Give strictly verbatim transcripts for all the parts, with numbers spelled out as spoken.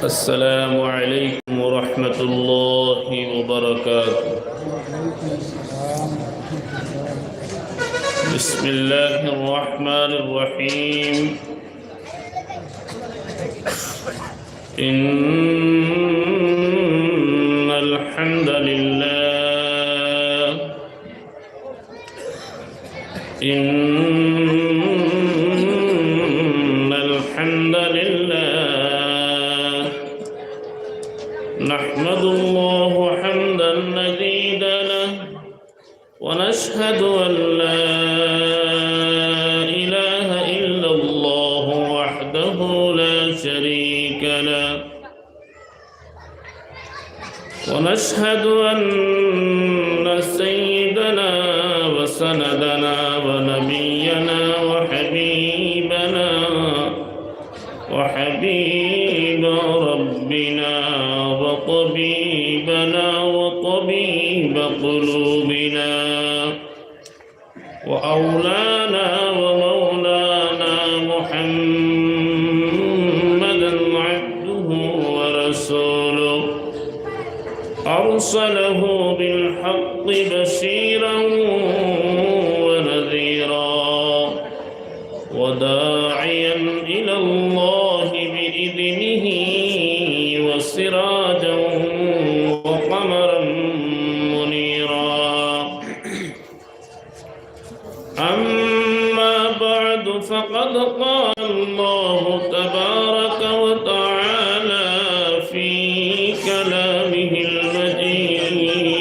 السلام عليكم ورحمة الله وبركاته. بسم الله الرحمن الرحيم. إن الحمد لله، إن الحمد لله نحمده حمدا مزيدا له، ونشهد أن لا إله إلا الله وحده لا شريك له، ونشهد أن سيدنا وسندنا ونبينا وحبيبنا وحبيب ربنا وطبيبنا وطبيب قلوبنا وأولانا ومولانا محمدا عبده ورسوله، أرسله بالحق بشيرا ونذيرا، وداعيا إلى الله بإذنه وسراجا وقمرا منيرا. أما بعد، فقد قال الله تبارك وتعالى في كلامه المجيد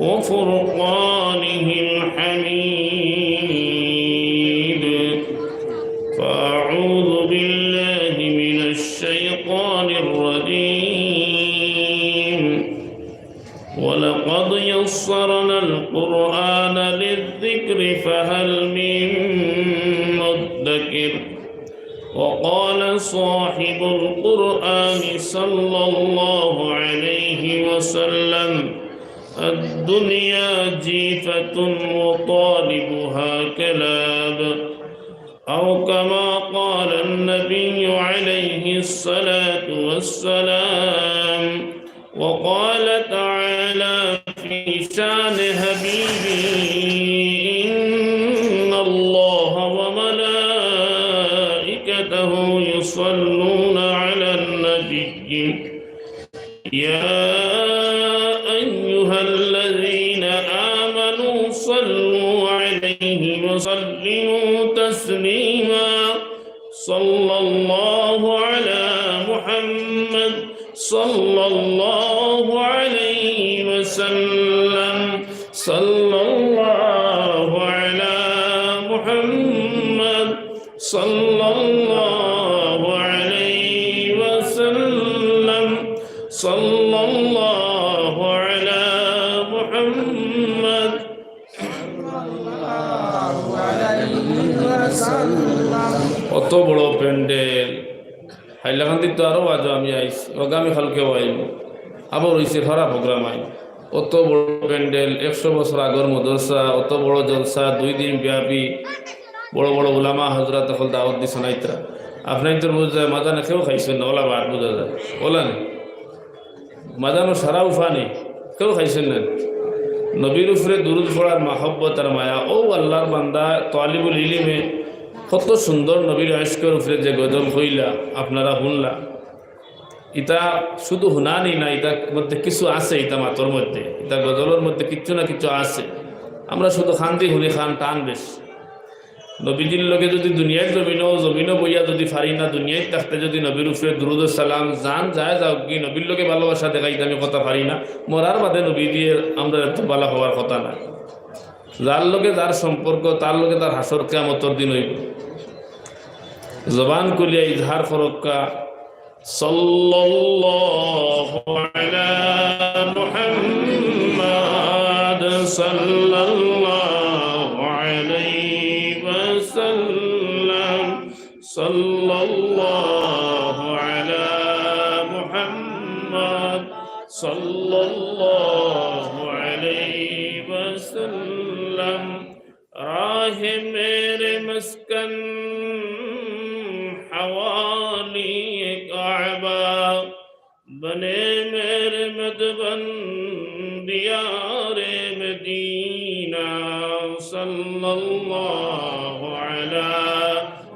وفرقانه الحميد، فأعوذ بالله من الشيطان الرجيم. ولقد يسرنا القرآن للذكر فهل من مدكر. وقال صاحب القرآن صلى الله عليه وسلم: الدنيا جيفة وطالبها كلاب. أو كما قال النبي عليه الصلاة والسلام. وقال تعالى في شان حبيبه: إن الله وملائكته يصلون على النبي، يا أيها الذين آمنوا صلوا عليه وسلموا تسليما. صلى الله على محمد، صلى الله عليه وسلم، صلى الله على محمد، صلى الله عليه وسلم، صلى الله على محمد. অত বড় প্যান্ডেল, হাইলাকান্দিত তো আরো আজও আমি আইছি, আগামী কালকেও আইমু, আবার অইছে ফারা program আইন। অত বড় প্যান্ডেল, একশো বছর আগর মাদ্রাসা, অত বড় জলসা, দুই দিন ব্যাপী, বড় বড় উলামা হযরত অকল দাওয়াত দিছইন আইতরা। আপনাইনতর বুঝা যায়, মাদানো কেউ খাইছইন না, অলা বাট বুঝা যায়, অলা নি? মাদানো সারা উফা নি, কেউ খাইছইন না। নবীর উপরে দুরুদ পড়ার মহব্বত আর মায়া, অউ আল্লার বান্দা তালিবুল ইলিমে কত সুন্দর নবীর ইশকর উপরে যে গজল কইলা, আপনারা হুনলা। ইতা শুধু হুনানি না, ইতার মধ্যে কিছু আছে, ইতা মাতর মধ্যে, ইতা গজলর মধ্যে কিচ্ছু না কিচ্ছু আছে। আমরা শুধু কান্দি হুনি, কান টান বেশ। নবীজির লগে যুদি দুনিয়ার জমিনো, জমিনো বইয়া যুদি পারি না, দুনিয়াত থাকতে যুদি নবীর উপরে দুরুদ ও সালাম, জান যায় যাউক গি, নবীর লগে ভালোবাসা দেখাইতে আমি কথা পারি না, মরার বাদে নবীজিয়ে আমরার এত ভালা হওয়ার কথা না। যার লগে যার সম্পর্ক, তার লগে তার হাশর কিয়ামতর দিন অইবো। জবান খুলিয়া ইজহার করউক্কা, صلى الله على محمد، صلى الله عليه وسلم، صلى الله على محمد، صلى الله ديار مدينة. صلى الله على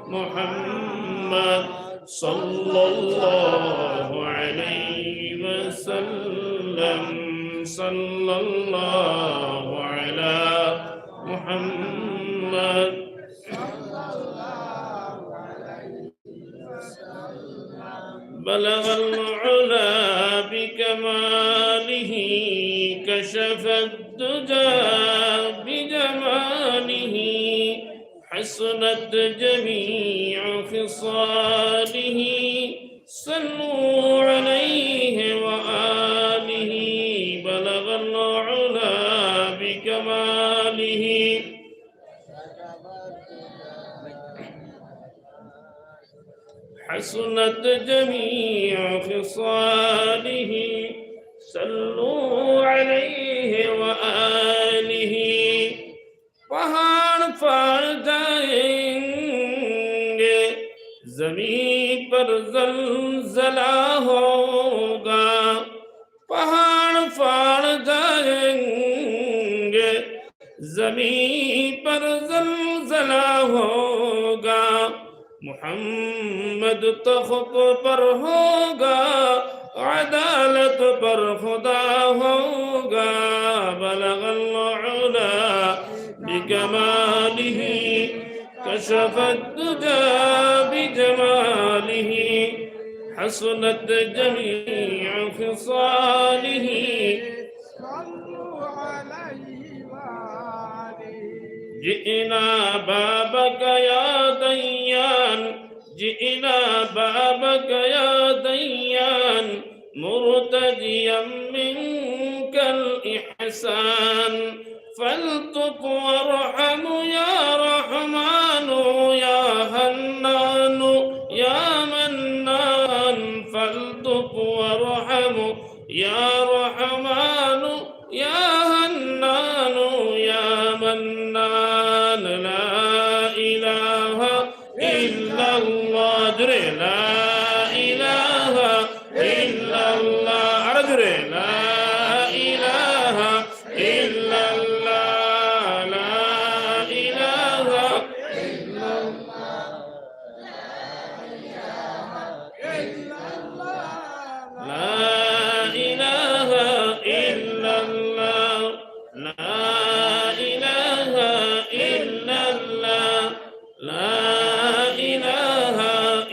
محمد، صلى الله عليه وسلم، صلى الله على محمد. بلغ العلا بكماله، كشف الدجى بجماله، حسنت جميع خصاله، صلوا عليه وآله، بلغ العلا بكماله. حسنت جميع خصاله، صلوا عليه وآله. پہاڑ پھاڑ جائیں گے، زمین پر زلزلہ ہوگا۔ پہاڑ پھاڑ جائیں گے، زمین پر زلزلہ ہوگا۔ محمد تخت پر ہوگا، عدالت پر خدا ہوگا۔ بلغ العلا بكماله، كشف الدجى بجماله، حسنت جميع خصاله. صلوا عليه وآله. جئنا بابك يا ديان، جئنا بابك يا ديان، مرتجيا منك الإحسان. فالطف وارحم يا رحمن، يا حنان يا منان. فالطف وارحم يا رحمن يا حنان يا منان. لا إله إلا الله. জোরে, لا إله إلا الله. আরো জোরে, لا إله إلا الله. لا إله إلا الله. لا إله إلا الله. لا إله إلا الله. لا إله إلا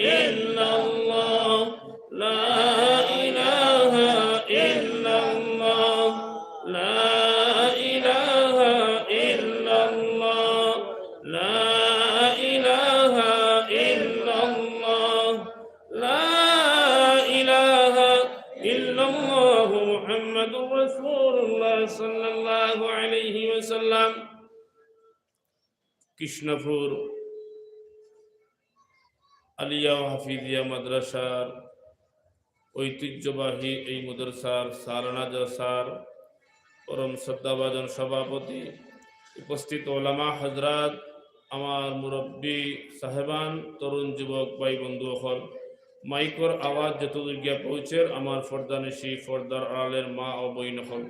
الله. لا إله إلا الله. لا إله إلا الله. لا إله إلا الله. لا إله إلا الله محمد رسول الله صلى الله عليه وسلم. কৃষ্ণপুর আলিয়া ও হাফিজিয়া মাদ্রাসার ঐতিহ্যবাহী এই মাদ্রাসার সালানা জলসার পরম শ্রদ্ধাভাজন সভাপতি, উপস্থিত ওলামা হজরত, আমার মুরব্বী সাহেবান, তরুণ যুবক ভাই বন্ধু অকল, মাইকর আওয়াজ যতদূর গিয়া পৌঁছের, আমার পর্দানিশি, পর্দার আড়ালের মা ও বইন অকল,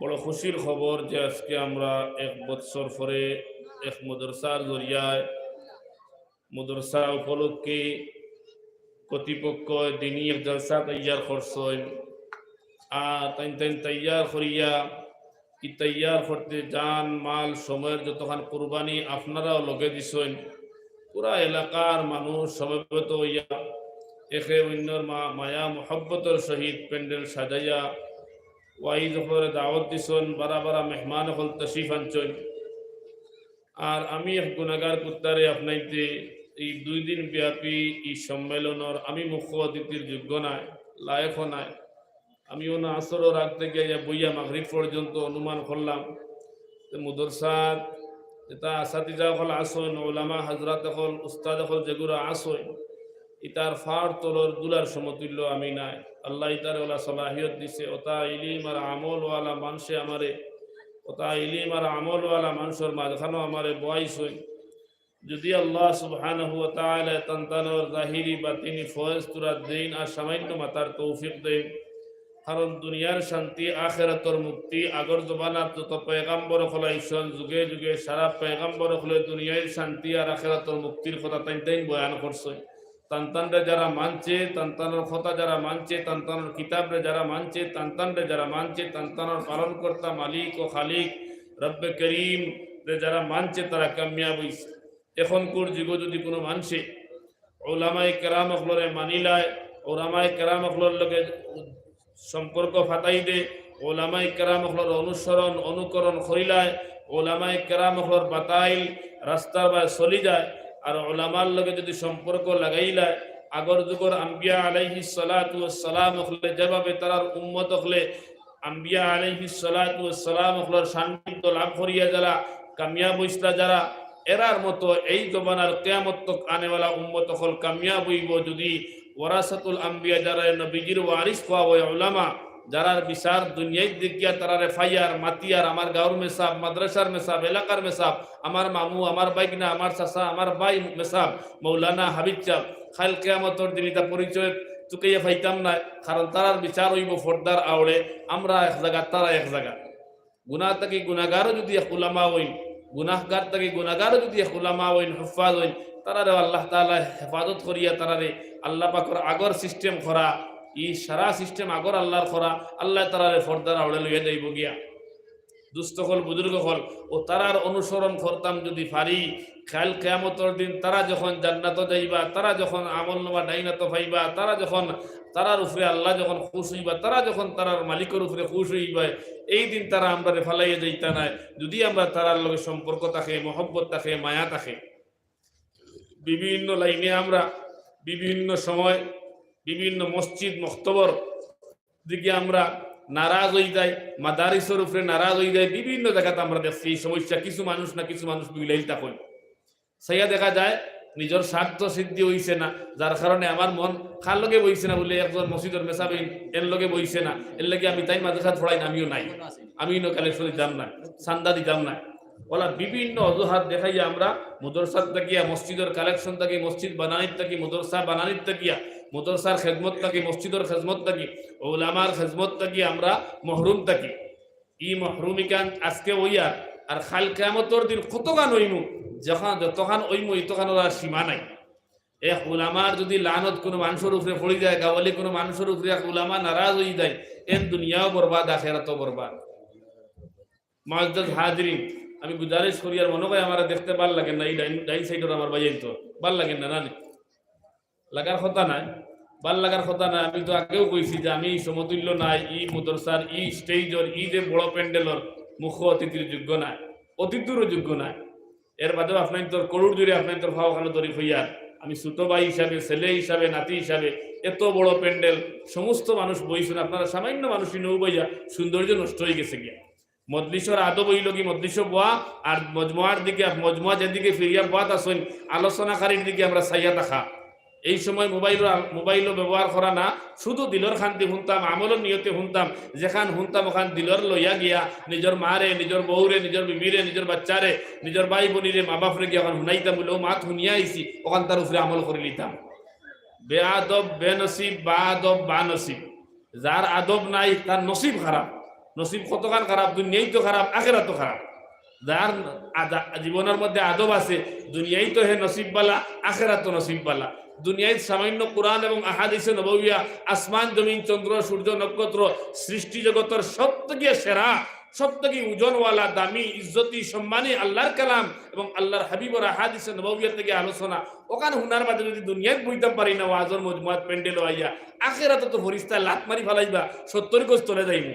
বড় খুশির খবর যে আজকে আমরা এক বৎসর পরে এক মাদ্রাসার জরিয়ায় মাদ্রাসা উপলক্ষে কর্তৃপক্ষ দিনী এক জলসা তৈয়ার করছইন। আর তাইন তাইন তৈয়ার করিয়া, ই তৈয়ার করতে জান, মাল, সময়ের যতখান কুরবানি আপনারাও লগে দিছইন। পুরা এলাকার মানুষ সমবেত হইয়া একে অন্যর মা-, মায়া মহব্বতর সহিত প্যান্ডেল সাজাইয়া ওয়াইজ অকলরে দাওয়াত দিছইন, বারা বারা মেহমান অকল তশরিফ আনছইন। আর আমি এক গুনাগার কুত্তারে আপনাইতে এই দুই দিন ব্যাপী এই সম্মেলনর আমি মুখ্য অতিথির যোগ্য নায়, লায়েকও নায়। আমি অনো আসরর আগ থাকি আইয়া বইয়া মাগরিব পর্যন্ত অনুমান করলাম যে মাদ্রাসাত যেতা আসাতিজা অকল আছইন, ওলামা হজরত অকল, উস্তাদ অকল যেগুরা আছইন, ইতার ফার তলর ধুলার সমতুল্য আমি নায়। আল্লায় ইতারে ওলা সলাহিয়ত দিছে, ওতা ইলিম আর আমলওয়ালা মানষে আমারে, ওতা ইলিম আর আমলওয়ালা মানষর মাঝখানো আমারে বওয়াইছইন। যদি আল্লাহ সুবহানাহু ওয়া তাআলা তান তানর জাহিরি বাতিনি ফয়েজ থুড়া দেইন আর সামান্য মাতার তৌফিক দেইন, কারণ দুনিয়ার শান্তি, আখেরাতর মুক্তি। আগর জমানার যত পয়গাম্বর অকল আইছইন, যুগে যুগে সারা পয়গাম্বর অকলে দুনিয়ার শান্তি আর আখেরাতর মুক্তির কথা তাইন তাইন বয়ান করছইন। তান তানরে যারা মানছে, তান তানর কথা যারা মানছে, তান তানর কিতাবরে যারা মানছে, তান তানরে যারা মানছে, তান তানর পালনকর্তা মালিক ও খালিক রব্বে করিমরে যারা মানছে, তারা কামিয়াব অইছে। এখনকুর যুগো যদি কুনু মানষে উলামায়ে কেরাম অকলরে মানিলায়, উলামায়ে কেরাম অকলর লগে সম্পর্ক ফাটাই দে, উলামায়ে কেরাম অকলর অনুসরণ, অনুকরণ করিলায়, উলামায়ে কেরাম অকলর বাতাইল রাস্তার বায় চলি যায়, আর উলামার লগে যদি সম্পর্ক লাগাইলায়, আগর যুগর আম্বিয়া আলাইহিস সালাতু ওয়াস সালাম অকলে যেভাবে তারার উম্মত অকলে আম্বিয়া আলাইহিস সালাতু ওয়াস সালাম অকলর সান্নিধ্য লাভ করিয়া যারা কামিয়াব অইছলা, যারা এরার মতো এই জমানার কিয়ামত তক আনেওয়ালা উম্মত অকল কামিয়াব অইবো। যদি ওয়ারাসাতুল আম্বিয়া, যারা নবীজির ওয়ারিস কওয়া অয় উলামা, যারার বিচার দুনিয়ার দেখিয়া তারারে ফাইয়ার, মাতিয়ার, আমার গাঁওর মেসাব, মাদ্রাসার মেসাব, এলাকার মেসাব, আমার মামু, আমার বাইগনা, আমার চাচা, আমার ভাই মেসাব, মৌলানা হাবিব সাব, কাইল কিয়ামতর দিন ইতা পরিচয় তুকাইয়া ফাইতাম নায়, কারণ তারার বিচার অইবো পর্দার আড়ালে, আমরা এক জাগা, তারা এক জাগা। গুনাহ থাকি গুনাহগারও যদি এক উলামা অইন, গুনাহগার থাকি গুনাহগারও যদি এক উলামা অইন, হুফফাজ অইন, তারারেও আল্লাহ তাআলায় হেফাজত করিয়া তারারে আল্লাহ পাকর আগর system করা, ই সারা system আগর আল্লাহর করা, আল্লায় তারারে পর্দার আড়ালে লইয়া যাইবো গিয়া। দুস্ত অকল, বুজুর্গ অকল, অউ তারার অনুসরণ করতাম যদি পারি, কাইল কিয়ামতর দিন তারা যখন জান্নাতো যাইবা, তারা যখন আমলনামা ডাইন আতো পাইবা, তারা যখন, তারার উপরে আল্লাহ যখন খুশ অইবা, তারা যখন তারার মালিকর উপরে খুশ অইবা, এই দিন তারা আমরারে ফালাইয়া যাইতা নায়, যদি আমরার তারার লগে সম্পর্ক থাকে, মহব্বত থাকে, মায়া থাকে। বিভিন্ন লাইনে আমরা বিভিন্ন সময় বিভিন্ন মসজিদ মক্তবর দিকে আমরা নারাজ অই যাই, মাদারিসর উপরে নারাজ অই যাই, বিভিন্ন জাগাত আমরা দেখছি এই সমস্যা। কিছু মানুষ না কিছু মানুষ বিগড়াইল তখন চাইয়া দেখা যায় নিজর স্বার্থ সিদ্ধি অইছে না, যার কারণে আমার মন কার লগে বইছে না বুলে একজন মসজিদর মেসাব এন লগে বইছে না, এর লাগি আমি তাইন মাদ্রাসাত পড়াই না, আমিও নাই, আমি ইনো collection দিতাম না, চান্দা দিতাম না। অলা বিভিন্ন অজুহাত দেখাইয়া আমরা মাদ্রাসাত থাকিয়া, মসজিদর collection থাকি, মসজিদ বানানিত থাকি, মাদ্রাসা বানানিত থাকিয়া, মাদ্রাসার খেদমত থাকি, মসজিদর খেদমত থাকি, উলামার খেদমত থাকি আমরা মহরুম থাকি। ই মহরুমিখান আজকে অইয়ার, আর কাইল কিয়ামতর দিন কতখান অইমু, যখন যতখান অইমু, ইতখানর আর সীমা নাই। এক উলামার যদি লানত কুনু মানষর উপরে পড়ি যায়, গাওয়ালি কুনু মানষর উপরে এক উলামা নারাজ অই যায়, এন দুনিয়াও বরবাদ, আখেরাতও বরবাদ। মুআজ্জাজ হাজিরিন, আমি গুজারিশ করি, আর মনো কয় আমারে দেখতে ভালা লাগে না, ই ডাইন, ডাইন side-র আমার ভাইয়াইন তো ভালা লাগে না, না নি? লাগার কথা নায়, ভালা লাগার কথা নায়। আমি তো আগেও কইছি যে আমি সমতুল্য নায়, ই মাদ্রাসার, ই stage-র, ই যে বড় প্যান্ডেলর মুখ্য অতিথির যোগ্য নায়, অতিথিরও যোগ্য নায়। এর বাদেও আপনাইনতর করুর জুড়ে আপনাইনতর পাও খানো ধরি কইয়ার, আমি ছোট ভাই হিসাবে, ছেলে হিসাবে, নাতি হিসাবে, এত বড় প্যান্ডেল, সমস্ত মানুষ বইছইন, আপনারা সামান্য মানুষ ইনো বইয়া সৌন্দর্য নষ্ট অই গেছে গিয়া। মজলিসর আদব অইলো কি, মজলিসো বওয়া আর মজমুয়ার দিকে, মজমুয়া যেদিকে ফিরিয়া বওয়াত আছইন, আলোচনাকারীর দিকে আমরা চাইয়া থাকা। এই সময় মোবাইলর, মোবাইলও ব্যবহার করা না, শুধু দিলর খান্তি হুনতাম, আমলর নিয়তে হুনতাম, যেখান হুনতাম অখান দিলর লইয়া গিয়া নিজর মারে, নিজর বউরে, নিজর বিবিরে, নিজর বাচ্চারে, নিজর ভাই বইনরে, মা বাপরে গিয়া অখান হুনাইতাম, বুলে, "অউ মাত হুনিয়া আইছি, অখান তার উপরে আমল করি লিতাম।" বেআদব, বেনসিব, বাআদব, বানসিব। যার আদব নাই, তার নসিব খারাপ। নসিব কতখান খারাপ, দুনিয়াইত খারাপ, আখেরাতও খারাপ। যার আদা-, জীবনর মধ্যে আদব আছে, দুনিয়াইত হে নসিব বালা, আখেরাতও নসিব বালা। দুনিয়াইত সামান্য কোরআন এবং আহাদিসে নববিয়া, আসমান, জমিন, চন্দ্র, সূর্য, নক্ষত্র, সৃষ্টি জগতর সব থাকিয়া সেরা, সব থাকি ওজনওয়ালা, দামি, ইজ্জতি, সম্মানী আল্লাহর কালাম এবং আল্লাহর হাবিবর আহাদিসে নববিয়া থাকি আলোচনা, অখান হুনার বাদে যদি দুনিয়াত বইতাম পারি না, ওয়াজর মজমুয়াত প্যান্ডেলো আইয়া, আখেরাতো তো ফিরিস্তায় লাত মারি ফালাইবা, সত্তর গজ তলে যাইমু।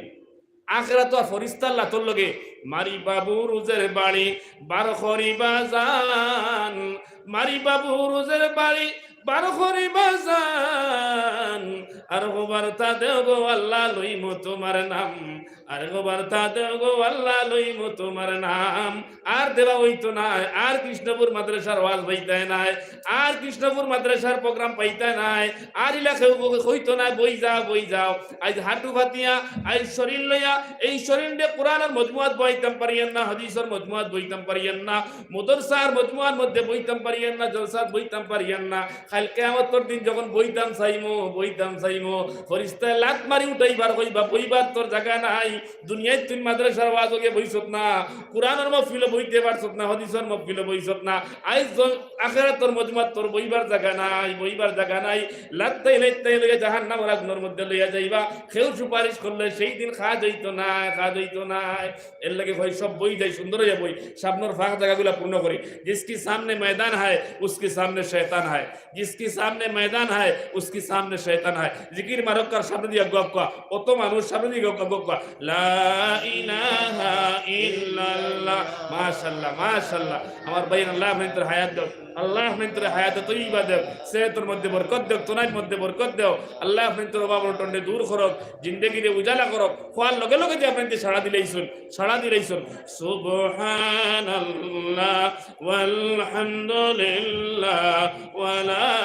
আখেরাতো আর ফিরিস্তার লাতর লগে, "মারি বাবু রুজের বাড়ি, বার করিবা জান, মারি বাবু রুজের বাড়ি, বার করিবা জান, আর হবার তা দেও গো আল্লাহ লইমু তোমার নাম, আর হবার তা দেও গো আল্লাহ লইমু তোমার নাম।" আর দেওয়া অইতো নায়, আর কৃষ্ণপুর মাদ্রাসার ওয়াজ পাইতায় নায়, আর কৃষ্ণপুর মাদ্রাসার program পাইতায় নায়, আর ইলা কেউ কইতো নায়, "বই যাও, বই যাও।" আইজ হাঁটু ফাতিয়া, আইজ শরীর লইয়া, এই শরীর দিয়া কোরআনর মজমুয়াত বইতাম পারিয়ার না, হাদিসর মজমুয়াত বইতাম পারিয়ার না, মাদ্রাসার মজমুয়ার মধ্যে বইতাম পারিয়ার না, জলসাত বইতাম পারিয়ার না, কাইল কিয়ামতর দিন যখন বইতাম চাইমু, বইতাম চাইমু, ফিরিস্তায় লাত মারি উঠাইবার কইবা, "বইবার তোর জাগা নাই। দুনিয়াত তুই মাদ্রাসার ওয়াজো গিয়া বইছত না, কুরআনর মাহফিলো বইতে পারছত না, হাদিসর মাহফিলো বইছত না। আইজ য-, আখেরাতর মজমাত তোর বইবার জাগা নাই, বইবার জাগা নাই।" লাত্তাই লাত্তাই লইয়া জাহান্নামর আগুনর মধ্যে লইয়া যাইবা। কেউ সুপারিশ করলে সেই দিন কাজ অইতো না, কাজ অইতো না। এরলাগি কই সব বই যাই, সুন্দর অইয়া বই, সামনর ফাঁকা জাগাগুলা পূর্ণ করি। "জিসকি সামনে ময়দান হায়, উসকি সামনে শয়তান হায়।" জিসকি সামনে ময়দান হায়, উসকি সামনে শয়তান হায়। জিকির মারক্কার সামনেদি আগুয়া আগুয়া, অত মানুষ সামনেদি আগুয়া আগুয়া। লা ইলাহা ইল্লাল্লাহ। মাশাআল্লাহ, মাশাআল্লাহ। আমার ভাই, আল্লাহ আপনার হায়াত দেও, আল্লাহ আপনার হায়াতে তৈবা দেও, সেহতর মধ্যে বরকত দেও, তনার মধ্যে বরকত দেও। আল্লাহ আপনার অভাব অনটনরে দূর করউক, জিন্দেগিরে উজালা করউক। কওয়ার লগে লগে যে আপনার সাড়া দিলাইছইন, সাড়া দিলাইছইন। সুবহানাল্লাহ ওয়ালহামদুলিল্লাহ ওয়ালা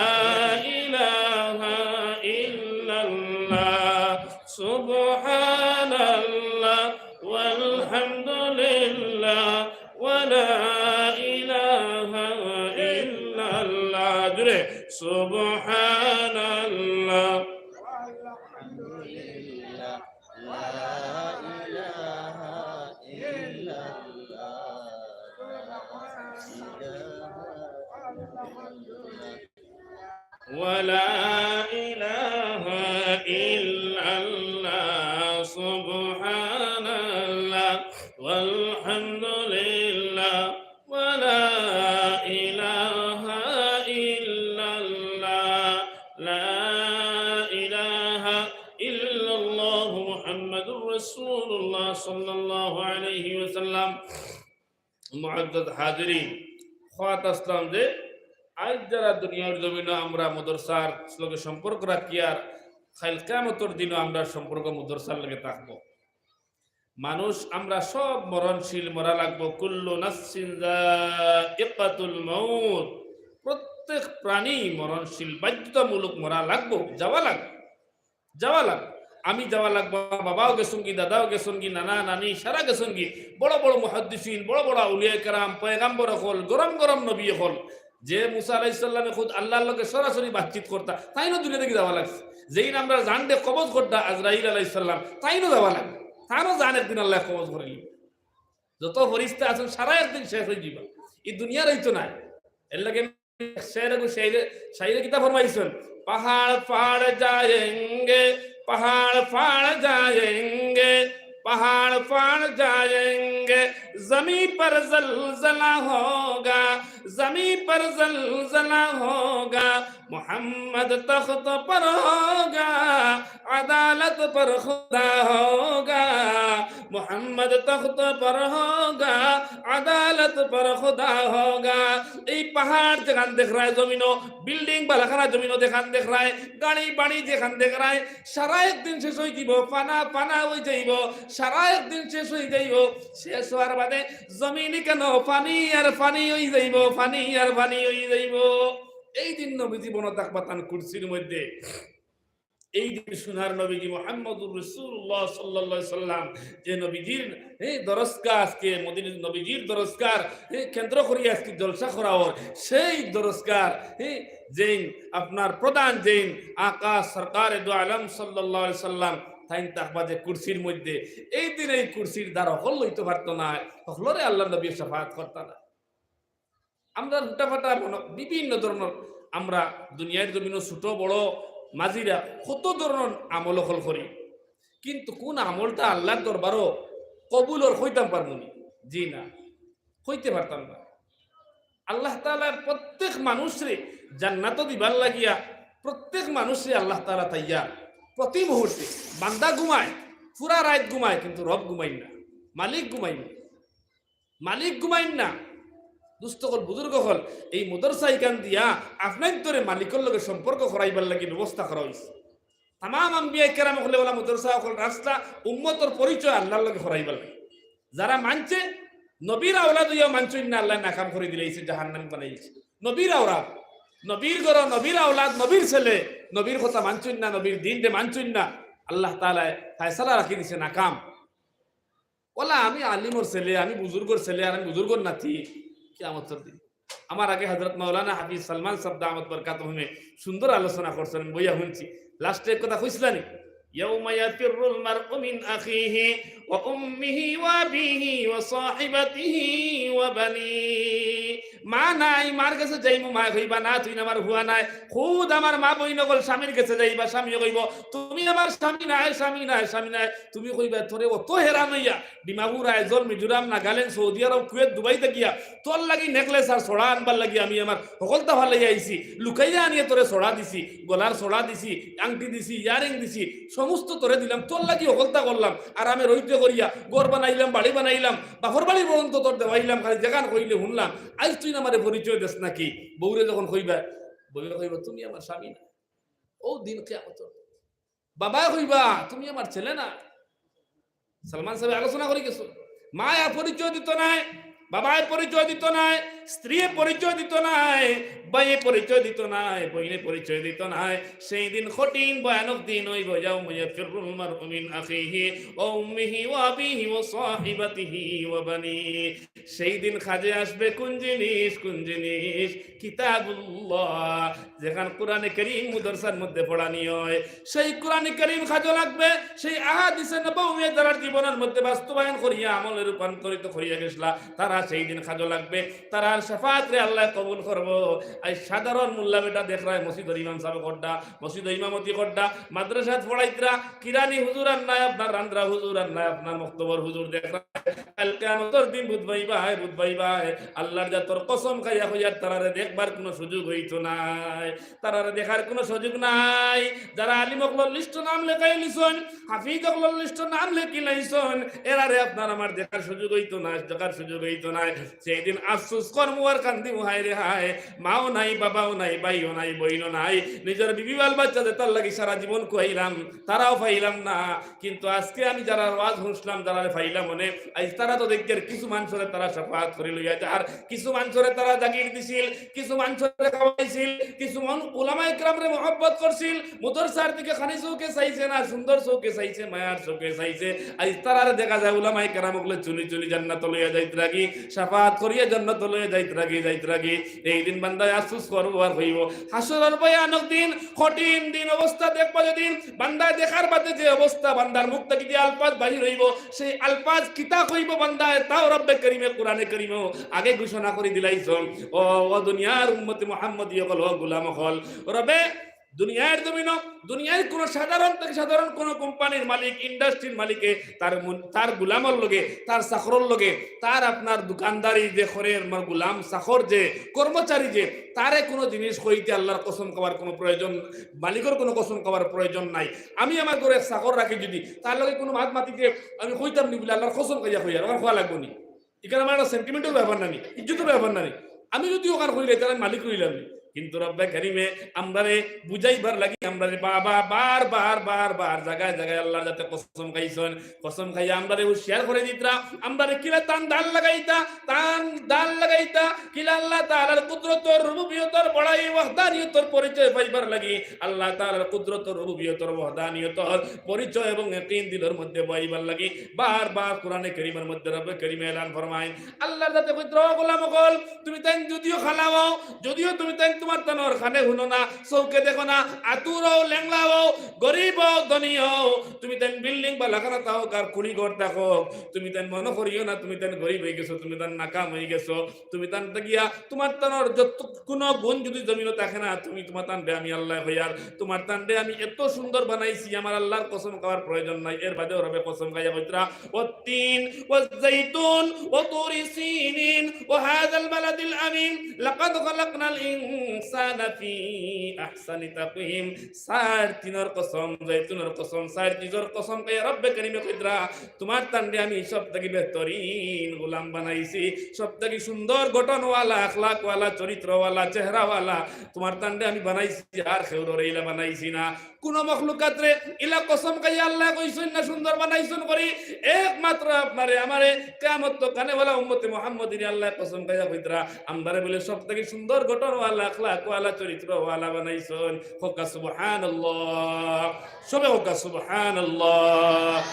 ইলাহা ইল্লাল্লাহ। সুবহানাল্লাহ ওয়ালহামদুলিল্লাহ ওয়ালা ইলাহা ইল্লাল্লাহ। জোরে, সুবহানাল্লাহ। لا إله إلا الله. ولا إله إلا الله. سبحان الله والحمد لله ولا إله إلا الله. لا إله إلا الله محمد رسول الله صلى الله عليه وسلم. মুআজ্জাজ হাজিরিন, কওয়াত আছলাম যে আইজ যারা দুনিয়ার জমিনো আমরা মাদ্রাসার লগে সম্পর্ক রাখিয়ার, কাইল কিয়ামতর দিনো আমরার সম্পর্ক মাদ্রাসার লগে থাকবো। মানুষ আমরা সব মরণশীল, মরা লাগবো। কুল্লু নাফসিন যায়িকাতুল মাউত, প্রত্যেক প্রাণী মরণশীল, বাধ্যতামূলক মরা লাগবো, যাওয়া লাগবো, যাওয়া লাগবো। আমি যাওয়া লাগবো, বাবাও গেছইনগি, দাদাও গেছইনগি, নানা নানি সারা গেছইনগি, বড় বড় মুহাদ্দিসিন, বড় বড় আউলিয়া কেরাম, পয়গাম্বর অকল, গরম গরম নবী অকল, যে মুসা আলাইহিস সালামে খুদ আল্লাহর লগে সরাসরি বাতচিত করতা, তাইনও দুনিয়া থাকি যাওয়া লাগছে। যেইন আমরার জানরে কবজ করতা আজরাইল আলাইহিস সালাম, তাইনও যাওয়া লাগবো, তানও জান একদিন আল্লায় কবজ করিলিবা। যত ফিরিস্তা আছইন সারা একদিন শেষ অইযিবা, ই দুনিয়ার অইতো নায়। এরলাগি শের এগু শাইরে, শাইরে কিতা ফরমাইছইন? پہاڑ پھاڑ جائیں گے، پہاڑ پھاڑ جائیں گے، پہاڑ پھاڑ جائیں گے، زمین پر زلزلہ ہوگا، زمین پر زلزلہ ہوگا، محمد تخت پر ہوگا، عدالت پر خدا ہوگا، محمد تخت پر ہوگا، عدالت پر خدا ہوگا। এই পাহাড় যেখান দেখরায় জমিনো, বিল্ডিং বালাখানা জমিনো যেখান দেখরায়, গাড়ি বাড়ি যেখান দেখরায়, সারা একদিন শেষ অইযিবো, ফানা ফানা অইযাইবো, সারা একদিন শেষ অইযাইবো। শেষ অওয়ার বাদে জমিন কেন ফানি আর ফানি অইযাইবো, ফানি আর ফানি অইযাইবো। এই দিন নবীজি বনো থাকবা তান কুরসির মধ্যে। এই দিন সোনার নবীজি মুহাম্মদুর রাসূলুল্লাহ সাল্লাল্লাহু আলাইহি সাল্লাম, যে নবীজির, হ্যাঁ, দরসগাহ আজকে মদিনা, নবীজির দরসগাহ, হ্যাঁ, কেন্দ্র করি আজকে জলসা করা অর, সেই দরসগাহ, হ্যাঁ, যেইন আপনার প্রধান যেইন আকা সরকারে দু আলম সাল্লাল্লাহু আলাইহি সাল্লাম, তাইন থাকবা যে কুরসির মধ্যে, এই দিন এই কুরসির দ্বার হকল লইতো পারতো না, হকলরে আল্লাহর নবী শাফাআত করতা না। আমরা হুটাফাটা মনো-, বিভিন্ন ধরনর আমরা দুনিয়ার জমিনো ছোট বড় মাঝিরা কত ধরনর আমল অকল করি, কিন্তু কোন আমলটা আল্লাহর দরবারো কবুল অর কইতাম পারমুনি? জি না, কইতে পারতাম না। আল্লাহ তাআলা প্রত্যেক মানুষরে জান্নাতো দিবার লাগিয়া প্রত্যেক মানুষরে আল্লাহ তাআলা তৈয়ার। প্রতি মুহূর্তে বান্দা ঘুমায়, পুরা রাইত ঘুমায়, কিন্তু রব ঘুমাইন না, মালিক ঘুমাইন না। মালিক ঘুমাইন না। দুস্ত অকল, বুজুর্গ অকল, এই মাদ্রাসা ইখান দিয়া আপনাইন্তরে মালিকর লগে সম্পর্ক করাইবার লাগি ব্যবস্থা করা অইছে। তামাম আম্বিয়া কেরাম অকলে অলা মাদ্রাসা অকল রাস্তা উম্মতর পরিচয় আল্লাহর লগে করাইবার লাগি। যারা মানছে, নবীর আওলাদ অইয়াও মানছইন না, আল্লায় নাকাম করি দিলাইছে, জাহান্নামী বানাইছে। নবীর আওলাদ, নবীর ঘর, নবীর আওলাদ, নবীর ছেলে, নবীর কথা মানছইন না, নবীর দ্বীনরে মানছইন না, আল্লাহ তাআলায় ফয়সালা রাখি দিছে নাকাম। অলা আমি আলিমর ছেলে, আমি বুজুর্গর ছেলে, আর আমি বুজুর্গর নাতি, কিয়ামতর দিন। আমার আগে হযরত মাওলানা হাফিজ সালমান সাব দামাত বারাকাতুহুমে সুন্দর আলোচনা করছইন, আমি বইয়া হুনছি। লাস্টে এক কথা কইছলা নি, "ইয়াউমা ইয়াফিররুল মারউ মিন আখিহি ওয়া উম্মিহি ওয়া আবিহি ওয়া সাহিবাতিহি ওয়া বানি।" মা নাই, মার গেছে যাইমু, মায় কইবা, "না, তুই না আমার ফুয়া নায়।" খুদ আমার মা বইন অকল স্বামীর গেছে যাইবা, স্বামীয়ে কইবো, "তুমি আমার স্বামী নায়, স্বামী নায়, স্বামী নায়।" তুমি কইবা, "তোরে অত হেরান অইয়া, ডিমাপুর, আইজল, মিজোরাম, নাগাল্যান্ড, সৌদি আরব, কুয়েত, দুবাই থাকিয়া তোর লাগি নেকলেস আর ছড়া আনবার লাগি আমি আমার হকলতা ফালাইয়া আইছি, লুকাইয়া আনিয়া তোরে ছড়া দিছি, গলার ছড়া দিছি, আংটি দিছি, ইয়ারিং দিছি, সমস্ত তোরে দিলাম, তোর লাগি হকলতা করলাম, আরামে রইতে করিয়া ঘর বানাইলাম, বাড়ি বানাইলাম, বাপর বাড়ি পর্যন্ত তোর দেওয়াইলাম, খালি যেখান কইলে হুনলাম, আইজ তুই না আমারে পরিচয় দেস নাকি?" বউরে যখন কইবা, বউয়ে কইবা, "তুমি আমার স্বামী না।" ও দিন কিয়ামতর। বাবায় কইবা, "তুমি আমার ছেলে না।" সালমান সাবে আলোচনা করি গেছইন, মায় পরিচয় দিত নায়, বাবায় পরিচয় দিত নায়, স্ত্রীয়ে পরিচয় দিত নায়, ভাইয়ে পরিচয় দিত নায়, বইনে পরিচয় দিত নায়। সেই দিন কঠিন ভয়ানক দিন অইবো, ইয়াউমা ইয়াফিররুল মারউ মিন আখিহি ওয়া উম্মিহি ওয়া আবিহি ওয়া সাহিবাতিহি ওয়া বানি। সেই দিন কাজে আসবে কোন জিনিস, কোন জিনিস? কিতাবুল্লাহ, যেখান কোরআনে করিম মুদরসার মধ্যে পড়ানি অয়, সেই কোরআনে করিম কাজো লাগবে, সেই আহাদিসে নবওয়্যিয়ে যারার জীবনর মধ্যে বাস্তবায়ন করিয়া আমলে রূপান্তরিত করিয়া গেছলা, তারা সেই দিন কাজো লাগবে, তারার শাফাআতরে আল্লায় কবুল করবো। আইজ সাধারণ মুল্লা বেটা দেখরায়, মসজিদর ইমাম সাবে কররা, মসজিদো ইমামতি কররা, মাদ্রাসাত পড়াইতরা, কিরানি হুজুর আর নাই, আপনার রান্দ্রা হুজুর আর নাই, আপনার মক্তবর হুজুর দেখরায়। কাইল কিয়ামতর দিন বুঝবায় ভাই, বুঝবায় ভাই, আল্লার জাতর কসম খাইয়া কইয়ার, তারারে দেখবার কুনু সুযোগ অইতো নায়, তারারে দেখার কুনু সুযোগ নাই। যারা আলিম অকলর লিস্টো নাম লেখাইলিছইন, হাফিজ অকলর লিস্টো নাম লেখিলাইছইন, এরারে আপনার আমার দেখার সুযোগ অইতো নায়, দেখার সুযোগ অইতো নায়। সেই দিন আফসোস করমু আর কান্দিমু, হায় রে হায়, মাও নাই, বাবাও নাই, ভাইও নাই, বইনও নাই, নিজর বিবি বাল বাচ্চা যেতার লাগি সারা জীবন খুয়াইলাম, তারাও পাইলাম না। কিন্তু আজকে আমি যারার ওয়াজ হুনছলাম, যারারে পাইলাম অনে, আইজ তারা তো দেখি আর কিছু মানষরে তারা শাফাআত করি লইয়া যার, কিছু মানষরে তারা জাগির দিছিল, কিছু মানষরে খাওয়াইছিল, কিছু মন-, উলামায়ে কেরামরে মহব্বত করছিল, মুদরসার দিকে খানি চউখে চাইছে না, সুন্দর চউখে চাইছে, মায়ার চউখে চাইছে। আইজ তারারে দেখা যায় উলামায়ে কেরাম অকলে চুনি চুনি জান্নাতো লইয়া যাইতরাগি, শাফাআত করিয়া জান্নাতো লইয়া যাইতরাগি, যাইতরাগি। এই দিন বান্দায় আফসোস করবো আর কইবো, হাশরর ভয়ানক দিন, কঠিন দিন, অবস্থা দেখবা যেদিন, বান্দায় দেখার বাদে যে অবস্থা, বান্দার মুখ থাকি যে আলফাজ বাহির অইবো, সেই আলফাজ কিতা কইবো বান্দায়, তাও রব্বে করিমে কোরআনে করিমো আগে ঘোষণা করি দিলাইছইন। ও, ও দুনিয়ার উম্মতে মুহাম্মদী অকল, ও গোলাম অকল, রবে দুনিয়ার জমিনো, দুনিয়ার কুনু সাধারণ থাকি সাধারণ কুনু কোম্পানির মালিক, ইন্ডাস্ট্রির মালিকে তার মুন-, তার গোলামর লগে, তার চাকরর লগে, তার আপনার দোকানদারি যে করের, আমার গোলাম চাকর যে, কর্মচারী যে, তারে কুনু জিনিস কইতে আল্লার কসম খাওয়ার কুনু প্রয়োজন, মালিকর কুনু কসম খাওয়ার প্রয়োজন নাই। আমি আমার ঘরো এক চাকর রাখি যদি, তার লগে কুনু মাত মাতিতে আমি কইতাম নি বুলে আল্লার কসম খাইয়া কইয়ার, আমার কওয়া লাগবো নি? ইখান আমার একটা sentimental ব্যাপার না নি, ইজ্জতর ব্যাপার না নি? আমি যদি অখান কইলে, তাইলে আমি মালিক রইলাম নি? কিন্তু রব্বে করিমে আমরারে বুঝাইবার লাগি আমরারে বাবা বার বার বার বার জাগায় জাগায় আল্লার জাতে কসম খাইছইন, কসম খাইয়া আমরারে হুঁশিয়ার করি দিতরা, আমরারে কিলা তান দান লাগাইতা, তান দান লাগাইতা, কিলা আল্লাহ তাআলার কুদরতর, রুবুবিয়তর, বড়াই, ওয়াহদানিয়তর পরিচয় পাইবার লাগি, আল্লাহ তাআলার কুদরতর, রুবুবিয়তর, ওয়াহদানিয়তর পরিচয় এবং ইয়াকিন দিলর মধ্যে বওয়াইবার লাগি বার বার কোরআনে করিমর মধ্যে রব্বে করিমে এলান ফরমাইন, আল্লার জাতে কইতরা, ও গোলাম অকল, তুমি তাইন যদিও কালা অও, যদিও তুমি তাইন তুমার তানর কানে হুনো না, চউখে দেখো না, আতুর অও, লেংলা অও, গরিব অও, ধনী অও, তুমি তাইন বিল্ডিং বালাখানা থাকো আর কুড়ি ঘর থাকো, তুমি তাইন মনো করিও না তুমি তাইন গরিব অইগেছো, তুমি তাইন নাকাম অইগেছো, তুমি তান গিয়া তুমার তানর যত কুনু গুণ যদি জমিনো থাকে না, তুমি তুমার তানরে আমি আল্লায় কইয়ার, তুমার তানরে আমি এত সুন্দর বানাইছি, আমার আল্লার কসম খাওয়ার প্রয়োজন নাই। এর বাদেও রবে কসম খাইয়া কইতরা, والتين والزيتون وطور سينين وهذا البلد الأمين لقد خلقنا الإنسان في أحسن تقويم। চাইর তিনর কসম, জৈতুনর কসম, চাইর চিজর কসম খাইয়া রব্বে করিমে কইতরা, তুমার তানরে আমি সব থাকি বেহতরিন গোলাম বানাইছি, সব থাকি সুন্দর গঠনওয়ালা, আখলাকওয়ালা, চরিত্রওয়ালা, চেহারাওয়ালা, তুমার তানরে আমি বানাইছি, আর কেউররে ইলা বানাইছি না। কুনু মখলুকাতরে ইলা কসম খাইয়া আল্লায় কইছইন না সুন্দর বানাইছইন করি, একমাত্র আপনারে আমারে কিয়ামত তো কানেওয়ালা উম্মতে মুহাম্মদীরে আল্লায় কসম খাইয়া কইতরা, আমরারে বুলে সব থাকি সুন্দর গঠনওয়ালা, আখলাকওয়ালা, চরিত্রওয়ালা বানাইছইন। কউক্কা সুবহানাল্লাহ। সবে কউক্কা সুবহানাল্লাহ।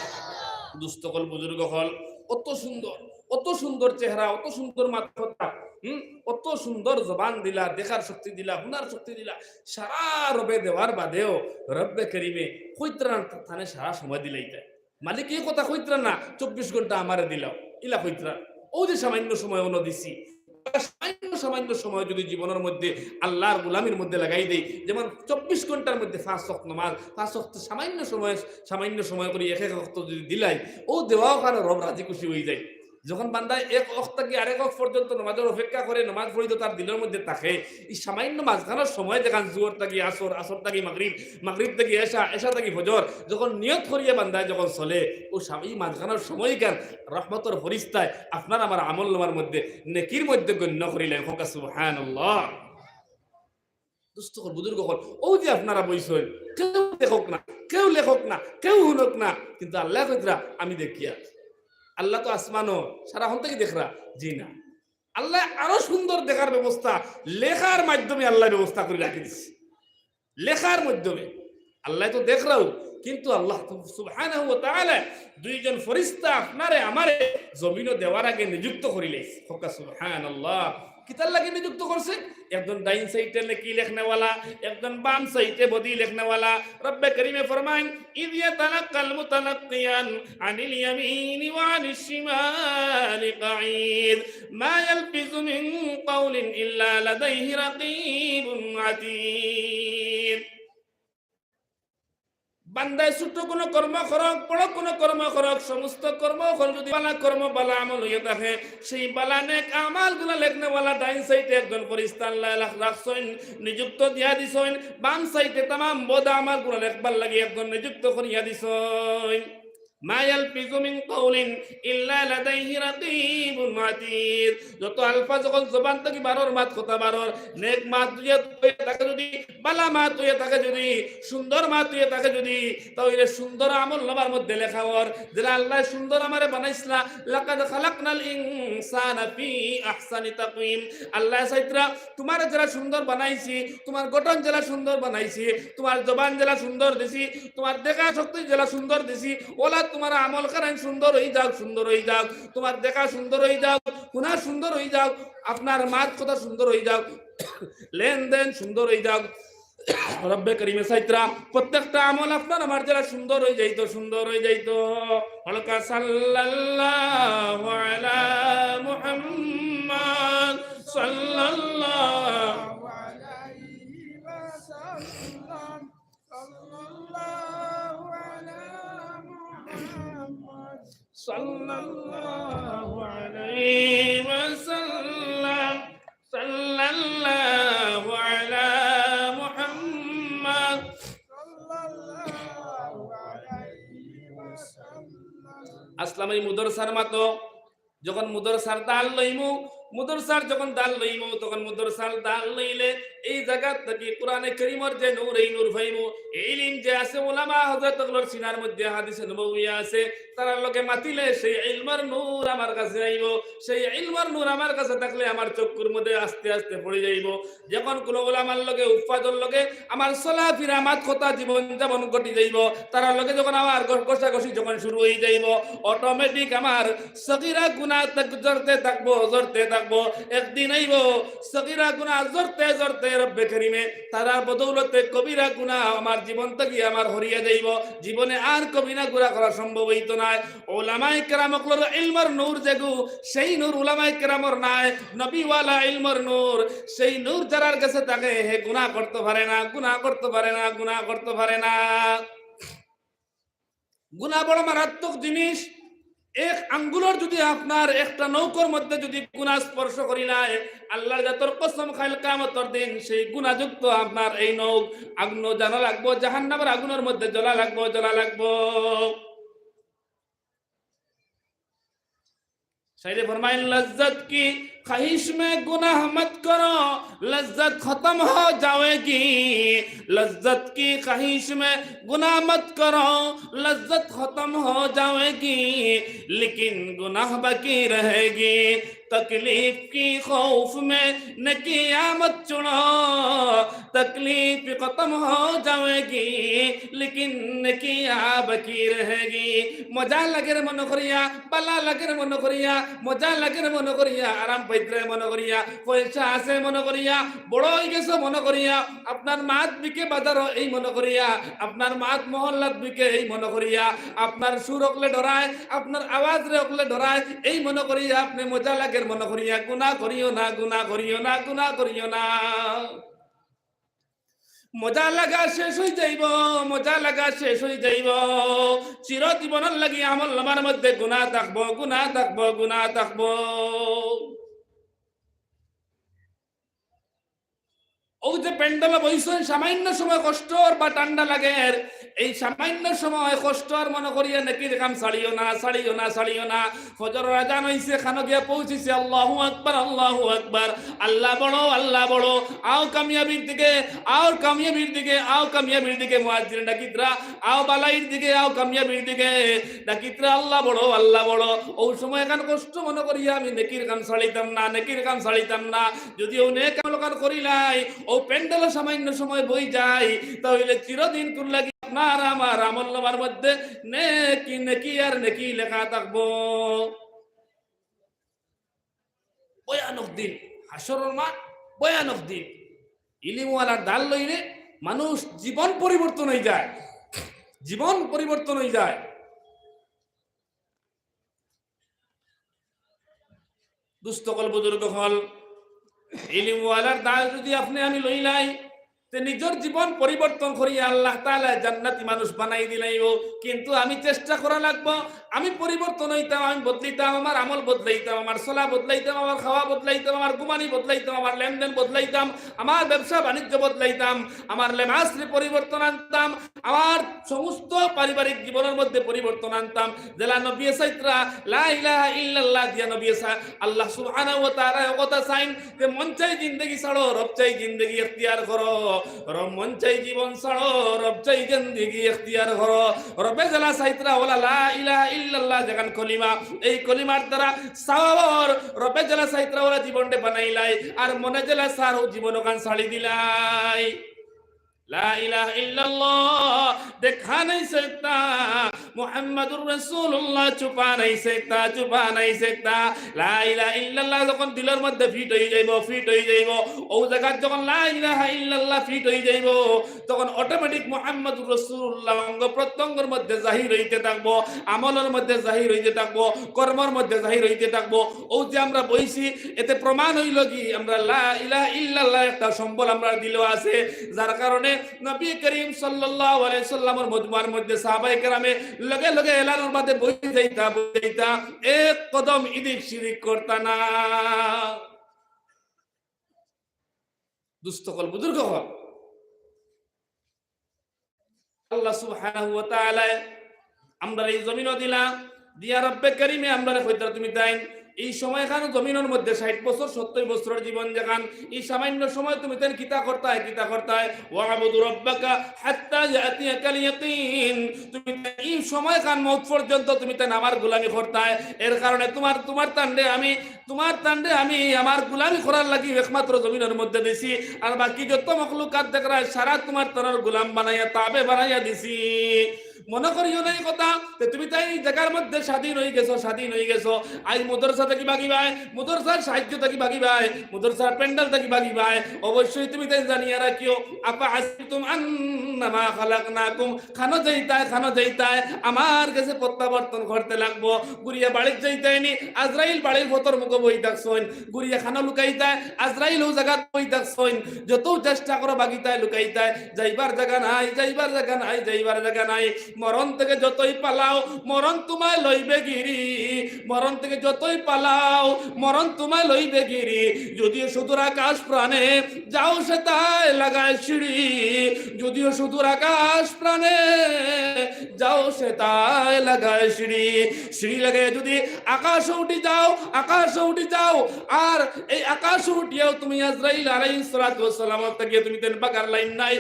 দুস্ত অকল, বুজুর্গ অকল, অত সুন্দর, অত সুন্দর চেহারা, অত সুন্দর মাত-কথা, হুম, অত সুন্দর জবান দিলা, দেখার শক্তি দিলা, হুনার শক্তি দিলা, সারা রবে দেওয়ার বাদেও রব্বে করিমে কইতরা না তানে সারা সময় দিলাইতা। মালিকে ই কথা কইতরা না, "চব্বিশ ঘন্টা আমারে দিলাও", ইলা কইতরা। অউ যে সামান্য সময় অনো দিছি, সামান্য, সামান্য সময় যদি জীবনর মধ্যে আল্লার গোলামির মধ্যে লাগাই দেই, যেমন চব্বিশ ঘন্টার মধ্যে পাঁচ ওয়াক্ত নামাজ, পাঁচ ওয়াক্ত সামান্য সময়, সামান্য সময় করি এক এক ওয়াক্ত যদি দিলাই, অউ দেওয়াও কারণে রব রাজি খুশি অইযায়। যখন বান্দায় এক ওয়াক্ত থাকি আরেক ওয়াক্ত পর্যন্ত নামাজর অপেক্ষা করে, নামাজ পড়িতো তার দিলর মধ্যে থাকে, ই সামান্য মাঝখানর সময় যেখান জুহর থাকি আসর, আসর থাকি মাগরিব, মাগরিব থাকি এশা, এশা থাকি ফজর, যখন নিয়ত করিয়া বান্দায় যখন চলে, অউ সা-, ই মাঝখানর সময়খান রহমতর ফিরিস্তায় আপনার আমার আমল নামার মধ্যে, নেকির মধ্যে গণ্য করিলাইন। কউক্কা সুবহানাল্লাহ। দোস্ত অকল, বুজুর্গ অকল, অউ যে আপনারা বইছইন, কেউ দেখউক না, কেউ লেখউক না, কেউ হুনউক না, কিন্তু আল্লায় কইতরা, "আমি দেখিয়ার।" আল্লায় তো আসমানো সারা হন থাকি দেখরা? জি না। আল্লায় আরো সুন্দর দেখার ব্যবস্থা লেখার মাধ্যমে আল্লায় ব্যবস্থা করি রাখি দিছে। লেখার মাধ্যমে আল্লায় তো দেখরাউ, কিন্তু আল্লাহ সুবহানাহু ওয়া তাআলা দুইজন ফিরিস্তা আপনারে আমারে জমিনো দেওয়ার আগে নিযুক্ত করিলাইছে। কউক্কা সুবহানাল্লাহ। কিতার লাগি নিযুক্ত করছে? একজন ডাইন সাইডে নেকি লেখনেওয়ালা, একজন বাম সাইডে বদি লেখনেওয়ালা। রব্বে করিমে ফরমাইন, "إذ يتلقى المتلقيان عن اليمين وعن الشمال قعيد ما يلفظ من قول إلا لديه رقيب عتيد।" বান্দায় ছোট কুনু কর্ম করউক, বড় কুনু কর্ম করউক, সমস্ত কর্ম অকল যদি বালা কর্ম, বালা আমল অইয়া থাকে, সেই বালা নেক আমলগুলা লেখনেওয়ালা ডাইন সাইডে একজন ফিরিস্তা আল্লায় রাখ-, রাখছইন, নিযুক্ত দিয়া দিছইন, বাম সাইডে তামাম বদ আমলগুলা লেখবার লাগি একজন নিযুক্ত করিয়া দিছইন। ما يلفظ من قول إلا لديه رقيب عتيد। যত আলফাজ অকল জবান থাকি বারর, মাত কথা বারর, নেক মাত অইয়া থাকে যদি, বালা মাত অইয়া থাকে যদি, সুন্দর মাত অইয়া থাকে যদি, তা অইলে সুন্দর আমল নামার মধ্যে লেখা অর। যেলা আল্লায় সুন্দর আমারে বানাইছলা, "لقد خلقنا الإنسان في أحسن تقويم।" আল্লায় চাইতরা, তুমারে যেলা সুন্দর বানাইছি, তুমার গঠন যেলা সুন্দর বানাইছি, তুমার জবান যেলা সুন্দর দিছি, তুমার দেখার শক্তি যেলা সুন্দর দিছি, অউলা তুমার আমল খানাইন সুন্দর অইযাউক, সুন্দর অইযাউক, তুমার দেখা সুন্দর অইযাউক, হুনা সুন্দর অইযাউক, আপনার মাত কথা সুন্দর অইযাউক, লেনদেন সুন্দর অইযাউক। রব্বে করিমে চাইতরা প্রত্যেকটা আমল আপনার আমার যেলা সুন্দর অইযাইতো, সুন্দর অইযাইতো। কউক্কা সাল্লাল্লাহু আলা মুহাম্মাদ, সাল্লাল্লাহু আলাইহি ওয়াসাল্লাম, সাল্লাল্লাহু আলা মুহাম্মাদ, সাল্লাল্লাহু আলাইহি ওয়াসাল্লাম, সাল্লাল্লাহু আলা মুহাম্মাদ, সাল্লাল্লাহু আলাইহি ওয়াসাল্লাম। আসলাম এই মুদরসার মাতো, যখন মুদরসার দাল লইমু, মুদরসার যখন দাল লইমু, তখন মুদরসার দাল লইলে এই জাগাত থাকি কোরআনে করিমর যে নূর, এই নূর পাইমু। এই ইলিম যে আছে, উলামা হযরত অকলর সিনার মধ্যে হাদিসে নববী আছে, তারার লগে মাতিলে সেই ইলমর নূর আমার কাছে আইবো। সেই ইলমর নূর আমার কাছে থাকলে আমার চক্ষুর মধ্যে আস্তে আস্তে পড়ি যাইবো। যখন কুনু উলামার লগে, উস্তাদর লগে আমার চলাফিরা, মাত কথা, জীবন যাপন ঘটি যাইবো, তারার লগে যখন আমার ঘ-, ঘষাঘষি যখন শুরু অই যাইবো, automatic আমার সগীরা গুনাহ তাক-, ঝরতে থাকবো, ঝরতে থাকবো। একদিন আইবো, সগীরা গুনাহ ঝরতে ঝরতে রব্বে করিমে তারার বদৌলতে কবিরা গুনাহ আমার জীবন থাকি আমার হরিয়া যাইবো। জীবনে আর কবিরা গুনাহ করা সম্ভব অইতো নায়। উলামায়ে কেরাম অকলর ইলমর নূর যেগু, সেই নূর উলামায়ে কেরামর নায়, নবীওয়ালা ইলমর নূর। সেই নূর যারার গেছে থাকে, হে গুনাহ করতো পারে না, গুনাহ করতো পারে না, গুনাহ করতো পারে না। গুনাহ বড় মারাত্মক জিনিস। এক আঙ্গুলর যুদি আপনার একটা নৌকর মধ্যে যুদি গুনাহ স্পর্শ করিলায়, আল্লার জাতর কসম, কাইল কিয়ামতর দিন সেই গুনাহযুক্ত আপনার এই নৌক আগুনো জ্বালা লাগবো, জাহান্নামর আগুনর মধ্যে জ্বলা লাগবো, জ্বলা লাগবো। শায়রে ফরমাইন, لذت کی خواہش میں گناہ مت کرو، لذت ختم ہو جائے گی۔ لذت کی خواہش میں گناہ مت کرو، لذت ختم ہو جائے گی، لیکن گناہ باقی رہے گی۔ تکلیف کی خوف میں نیکیاں مت چھوڑو، تکلیف ختم ہو جائے گی، لیکن نیکیاں باقی رہے گی۔ মজা লাগের মনো করিয়া, বালা লাগের মনো করিয়া, মজা লাগের মনো করিয়া, আরাম পাইত্রায় মনো করিয়া, পয়সা আছে মনো করিয়া, বড় অইগেছো মনো করিয়া, আপনার মাত বিকে বাজারো এই মনো করিয়া, আপনার মাত মহল্লাত বিকে এই মনো করিয়া, আপনার সুর অকলে ডরায়, আপনার আওয়াজরে অকলে ডরায় এই মনো করিয়া, আপনে মজা লাগের মনো করিয়া গুনা করিও না, গুনা করিও না, গুনা করিও না। মজা লাগা শেষ অইযাইবো, মজা লাগা শেষ অইযাইবো। চিরজীবনর লাগি আমলনামার মধ্যে গুনা থাকবো, গুনা থাকবো, গুনা থাকবো। অউ যে প্যান্ডেলো বইছইন, সামান্য সময় কষ্ট অর বা ঠান্ডা লাগের, এই সামান্য সময় কষ্ট অর মনো করিয়া নেকির কাম ছাড়িও না, ছাড়িও না, ছাড়িও না। ফজরর আজান অইছে, খানো গিয়া পৌঁছিছে, আল্লাহু আকবার, আল্লাহু আকবার, আল্লাহ বড়, আল্লাহ বড়। আও কামিয়াবির দিকে, আও কামিয়াবির দিকে, আও কামিয়াবির দিকে, মুয়াজ্জিন ডাকিতরা, আও বালাইর দিকে, আও কামিয়াবির দিকে, ডাকিতরা, আল্লাহ বড়, আল্লাহ বড়। অউ সময় এখান কষ্ট মনো করিয়া আমি নেকির কাম ছাড়িতাম না, নেকির কাম ছাড়িতাম না। যদি অউ নেক আমল কাম করিলাই, অউ প্যান্ডেলো সামান্য সময় বই যাই, তাহলে চিরদিন কুন লাগি আপনার আমার আমলনামার মধ্যে নেকি, নেকি আর নেকি লেখা থাকবো। ভয়ানক দিন, হাশরর মাঠ, ভয়ানক দিন। ইলিমওয়ালার দাল লইলে মানুষ জীবন পরিবর্তন অইযায়, জীবন পরিবর্তন অইযায়। দুস্ত অকল, বুজুর্গ অকল, ইলিমওয়ালার দাল যদি আপনে আমি লইলাই, তে নিজর জীবন পরিবর্তন করিয়া আল্লাহ তাআলায় জান্নাতি মানুষ বানাই দিলাইবো। কিন্তু আমি চেষ্টা করা লাগবো, আমি পরিবর্তন অইতাম, আমি বদলিতাম, আমার আমল বদলাইতাম, আমার চলা বদলাইতাম, আমার খাওয়া বদলাইতাম, আমার ঘুমানি বদলাইতাম, আমার লেনদেন বদলাইতাম, আমার ব্যবসা বাণিজ্য বদলাইতাম, আমার লেবাসরে পরিবর্তন আনতাম, আমার সমস্ত পারিবারিক জীবনর মধ্যে পরিবর্তন আনতাম। যেলা নবীয়ে চাইতরা লা ইলাহা ইল্লাল্লাহ দিয়া নবীয়ে চা-, আল্লাহ সুবহানাহু ওয়া তাআলায় অউ কথা চাইন যে মন চাই জিন্দেগি ছাড়ো, রব চাই জিন্দেগি এখতিয়ার করো। রব মন চাই জীবন ছাড়ো, রব চাই জিন্দেগি এখতিয়ার করো। রবে যেলা চাইতরা অলা লা ইলাহা ইল্লাল্লাহ যেখান কলিমা, এই কলিমার দ্বারা সওয়াবর রবে যেলা চাইতরা অলা জীবনটা বানাইলাই, আর মনে যেলা চার অউ জীবন অখান ছাড়ি দিলাই। লা ইলাহা ইল্লাল্লাহ দেখা নাই সেকতা, মুহাম্মাদুর রাসূলুল্লাহ চুপা নাই সেকতা, চুপা নাই সেকতা। লা ইলাহা ইল্লাল্লাহ যখন দিলর মধ্যে ফিট অইযাইবো, ফিট অইযাইবো, অউ জাগাত যখন লা ইলাহা ইল্লাল্লাহ ফিট অইযাইবো, তখন automatic মুহাম্মাদুর রাসূলুল্লাহ অঙ্গ প্রত্যঙ্গর মধ্যে জাহির অইতে থাকবো, আমলর মধ্যে জাহির অইতে থাকবো, কর্মর মধ্যে জাহির অইতে থাকবো। অউ যে আমরা বইছি, এতে প্রমাণ অইলো কি, আমরা লা ইলাহা ইল্লাল্লাহ একটা সম্বল আমরার দিলো আছে, যার কারণে নবী করিম সাল্লাল্লাহু আলাইহি সাল্লামর মজমার মধ্যে সাহাবায়ে কেরামে লগে লগে এলানর বাদে বই যাইতা, বই যাইতা, এক কদম ইদিক সিদিক করতা না। দুস্ত অকল, বুজুর্গ অকল, আল্লাহ সুবহানাহু ওয়া তাআলায় আমরারে এই জমিনও দিলা, দিয়া রব্বে করিমে আমরারে কইতরা তুমি তাইন এই সময়খান জমিনর মধ্যে ষাইট বছর, সত্তইর বছরর জীবন যেখান, এই সামান্য সময় তুমি তাইন কিতা করতায়, কিতা করতায়? ওয়াবুদু রাব্বাকা হাত্তা ইয়াতিয়াকাল ইয়াকিন। তুমি তাইন এই সময়খান মউত পর্যন্ত তুমি তাইন আমার গোলামি করতায়। এর কারণে তুমার, তুমার তানরে আমি তুমার তানরে আমি আমার গোলামি করার লাগি একমাত্র জমিনর মধ্যে দিছি, আর বাকি যত মখলুকাত দেখরায় সারা তুমার তানর গোলাম বানাইয়া, তাবে বানাইয়া দিছি। মনো করিও না এই কথা যে তুমি তাইন এই জাগার মধ্যে স্বাধীন অইগেছো, স্বাধীন অইগেছো। আইজ মাদ্রাসা থাকি ভাগিবায়, মাদ্রাসার সাহায্য থাকি ভাগিবায়, মাদ্রাসার প্যান্ডেল থাকি ভাগিবায়। অবশ্যই তুমি তাইন জানিয়া রাখিও, আফা হাসিবতুম আন্নামা খালাকনাকুম খানো যাইতায়, খানো যাইতায়, আমার গেছে প্রত্যাবর্তন করতে লাগবো। ঘুরিয়া বাড়িত যাইতায় নি, আজরাইল বাড়ির পথর মুখো বই থাকছইন। ঘুরিয়া খানো লুকাইতায়, আজরাইল অউ জাগাত বই থাকছইন। যতউ চেষ্টা করো ভাগিতায়, লুকাইতায়, যাইবার জাগা নাই, যাইবার জাগা নাই, যাইবার জাগা নাই। মরণ থেকে যতই পালাও, মরণ তুমায় লইবে গিরি। মরণ থেকে যতই পালাও, মরণ তুমায় লইবে গিরি। যদিও সুদূর আকাশ প্রাণে যাও সেতায় লাগায় সিঁড়ি, যদিও সুদূর আকাশ প্রাণে যাও সেতায় লাগায় সিঁড়ি। সিঁড়ি লাগাইয়া যদি আকাশো উঠি যাও, আকাশো উঠি যাও, আর এই আকাশো উঠিয়াও তুমি আজরাইল আলাইহিস সালাতু ওয়াস সালামর থাকি তুমি তাইন বাগার লাইন নাই।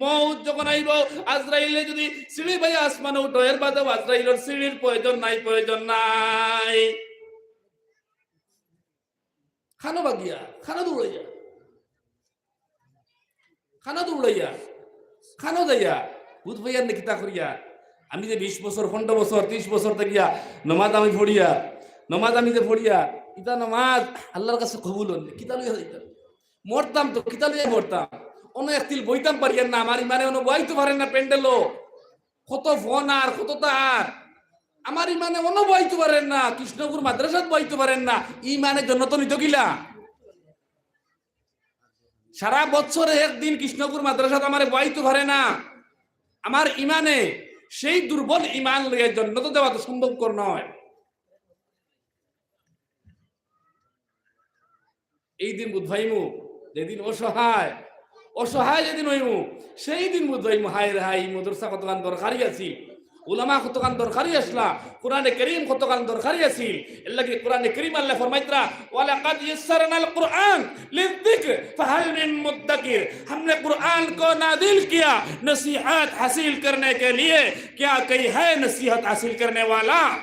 মউত যখন আইবো, আজরাইলে যদি সিঁড়ি বাইয়া আসমানো উঠো, এর বাদেও আজরাইলর সিঁড়ির প্রয়োজন নাই, প্রয়োজন নাই। খানো ভাগিয়া, খানো দৌড়াইয়া, খানো দৌড়াইয়া, খানো যাইয়া, ভূত ভাইয়ার নে কিতা করিয়া। আমি যে বিশ বছর, পনরো বছর, তিরিশ বছর থাকিয়া নমাজ আমি পড়িয়া, নমাজ আমি যে পড়িয়া, ইতা নামাজ আল্লাহর কাছে কবুল অয় না। কিতা লইয়া যাইতাম? মরতাম তো, কিতা লইয়া মরতাম? অনো এক তিল বইতাম পারিয়ার না, আমার ইমানে অনো বইতো পারের না প্যান্ডেলো। কত ফোন আর কত তার, আমার ইমানে অনো বইতো পারের না, কৃষ্ণপুর মাদ্রাসাত বইতো পারের না, ইমানে জন্নত নিতো কিলা? সারা বছরে একদিন কৃষ্ণপুর মাদ্রাসাত আমারে বইতো পারে না, আমার ইমানে সেই দুর্বল ইমান লইয়া জন্নত দেওয়া তো সম্ভবকর নয়। এই দিন বুঝ পাইমু, যেদিন অসহায়, অসহায় যেদিন অইমু, সেই দিন বুঝ পাইমু, হায় রে হায়, ই মাদ্রাসা কতখান দরকারি আছিল, উলামা কতখান দরকারি আছলা, কোরআনে করিম কতখান দরকারি আছিল। এর লাগি কোরআনে করিম আল্লায় ফরমাইতরা, "ওয়ালাকাদ ইয়াসসারনাল কুরআন লিযযিকর ফাহাল মিন মুদ্দাকির।" हमने कुरान को नाजिल किया नसीहत हासिल करने के लिए, क्या कोई है नसीहत हासिल करने वाला?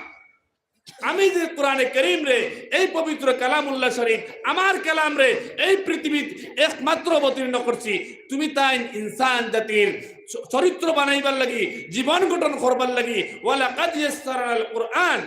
আমি যে কোরআনে করিম রে, এই পবিত্র কালামুল্লাহ শরীফ, আমার কালাম রে, এই পৃথিবীত একমাত্র অবতীর্ণ করছি। তুমি তাইন ইনসান জাতির চ-, চরিত্র বানাইবার লাগি, জীবন গঠন করবার লাগি, ওয়ালাকাদ ইয়াসসারনাল কুরআন,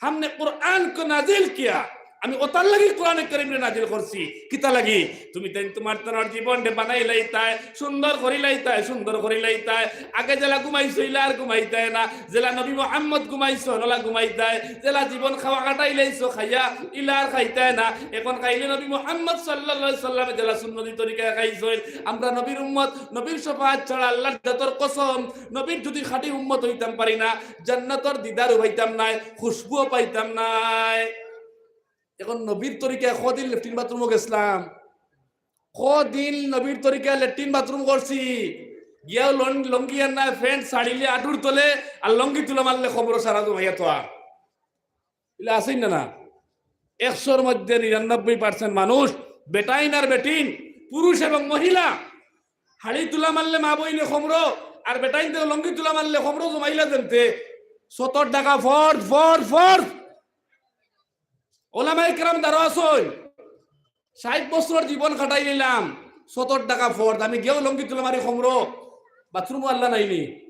हमने कुरान को नाजिल किया। আমি অতার লাগি কোরআনে করিম রে নাজিল করছি। কিতা লাগি? তুমি তাইন তুমার তানর জীবন রে বানাইলাইতায়, সুন্দর করিলাইতায়, সুন্দর করিলাইতায়। আগে যেলা ঘুমাইছো, ইলা আর ঘুমাইতায় না। যেলা নবী মোহাম্মদ ঘুমাইছো, অলা ঘুমাইতায়। যেলা জীবন খাওয়া কাটাইলাইছো, খাইয়া, ইলা আর খাইতায় না। এখন খাইলে নবী মোহাম্মদ সাল্লাল্লাহু আলাইহি সাল্লামে যেলা সুন্নতি তরিকায় খাইছইন। আমরা নবীর উম্মত, নবীর শফাআত ছাড়া আল্লাহর জাতর কসম, নবীর যদি খাঁটি উম্মত অইতাম পারি না, জান্নাতর দিদারও পাইতাম নায়, খুশবুও পাইতাম নায়। এখন নবীর তরিকায় কদিন লেট্রিন বাথরুমো গেছলাম, কদিন নবীর তরিকায় লেট্রিন বাথরুম করছি, গিয়াও লং-, লঙ্গি আর না, প্যান্ট ছাড়িলে আটুর তলে, আর লঙ্গি তুলা মারলে কমরো সারা জমাইয়া থোয়া। ইলা আছইন না, না? একশোর মধ্যে নিরানব্বই percent মানুষ, বেটাইন আর বেটিন, পুরুষ এবং মহিলা, হাড়ি তুলা মারলে মা বইনে কমরো, আর বেটাইন তো লঙ্গি তুলা মারলে কমরো জমাইলা যেমতে। সতর ঢাকা ফরজ, ফরজ, ফরজ। ওলামায়ে কেরাম দাঁড়া আছইন, ষাইট বছর জীবন কাটাইলিলাম, সতর ঢাকা ফরজ। আমি গিয়াও লঙ্গি তুলা মারি কমরো, বাথরুমও আল্লাহ নাইনি,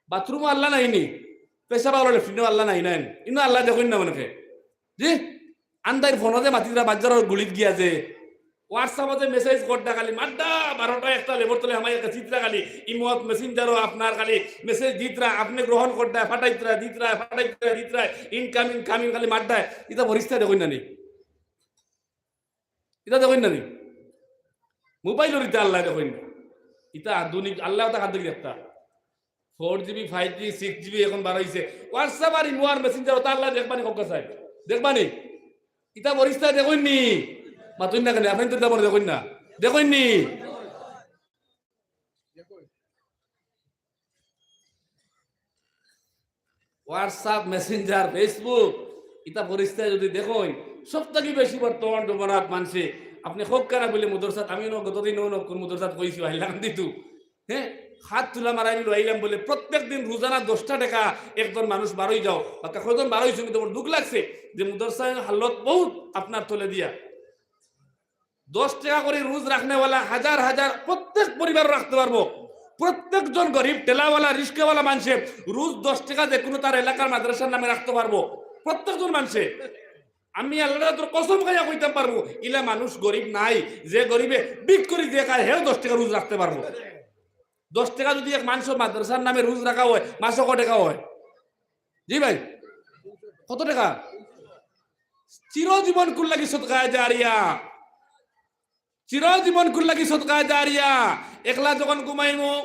বাথরুমও আল্লাহ নাইনি, পেশাব আর লেট্রিনও আল্লাহ নাই, নাই, ইনো আল্লাহ দেখইন না মনে হয়। জি, আন্দাইর ফোনো যে মাতিতরা বাজারর গুলিত গিয়া যে, WhatsApp-ও যে message করতা খালি মাততা, বারোটা একটা লেবর তলে হামাই একটা চিত্রা খালি, ইমোত, Messenger-ও আপনার খালি message দিতরা, আপনে গ্রহণ করতা, ফাটাইতরা, দিতরা, ফাটাইতরা, দিতরা, incoming, coming খালি মাততা। ইতা ফিরিস্তায় দেখইন না নি? ইতা দেখইন না নি? মোবাইলর ইতা আল্লায় দেখইন না। ইতা আধুনিক, আল্লায় ওটা খাদ্য দেখতা। Four GB, five G, six GB এখন বাড়াইছে। WhatsApp আর ইমো আর Messenger ওটা আল্লায় দেখবানি কক্কা সাহেব। দেখবানি? ইতা ফিরিস্তায় দেখইন নি? মাতইন না কেনে? আপনে তো ইতা মনে দেখইন না। দেখইন নি? WhatsApp, Messenger, Facebook, ইতা ফিরিস্তায় যদি দেখইন, সব থাকি বেশি বর্তমান জমানাত মানষে, আপনে কউক্কা না বুলে মাদ্রাসাত, আমি অনো গতদিন অনো কোন মাদ্রাসাত কইছি, আইলাম দিতু। হ্যাঁ, হাত তুলা মারাইল লইলাম বুলে, প্রত্যেক দিন রোজানা দশটা টেকা একজন মানুষ বারই যাও। বাক্কা কয়জন বারইছইন, কিন্তু আমার দুখ লাগছে যে মাদ্রাসার হালত বহুত আপনার তলে দিয়া। দশ টেকা করি রোজ রাখনেওয়ালা হাজার হাজার প্রত্যেক পরিবার রাখতে পারবো। প্রত্যেকজন গরিব, ঠেলাওয়ালা, রিস্কাওয়ালা মানষে রোজ দশ টেকা যে কোনো তার এলাকার মাদ্রাসার নামে রাখতে পারবো। প্রত্যেকজন মানষে। আমি আল্লাহর তোর কসম খাইয়া কইতাম পারবো, ইলা মানুষ গরিব নাই, যে গরিবে ভিক করি যে খায়, হেও দশ টেকা রোজ রাখতে পারবো। দশ টেকা যদি এক মানষর মাদ্রাসার নামে রোজ রাখা হয়, মাসো ক টেকা হয়? জি ভাই, কত টেকা? চিরজীবন কুল্লাকি সদকায়ে জারিয়া, চিরজীবন কুল্লাকি সদকায়ে জারিয়া। একলা যখন ঘুমাইমু,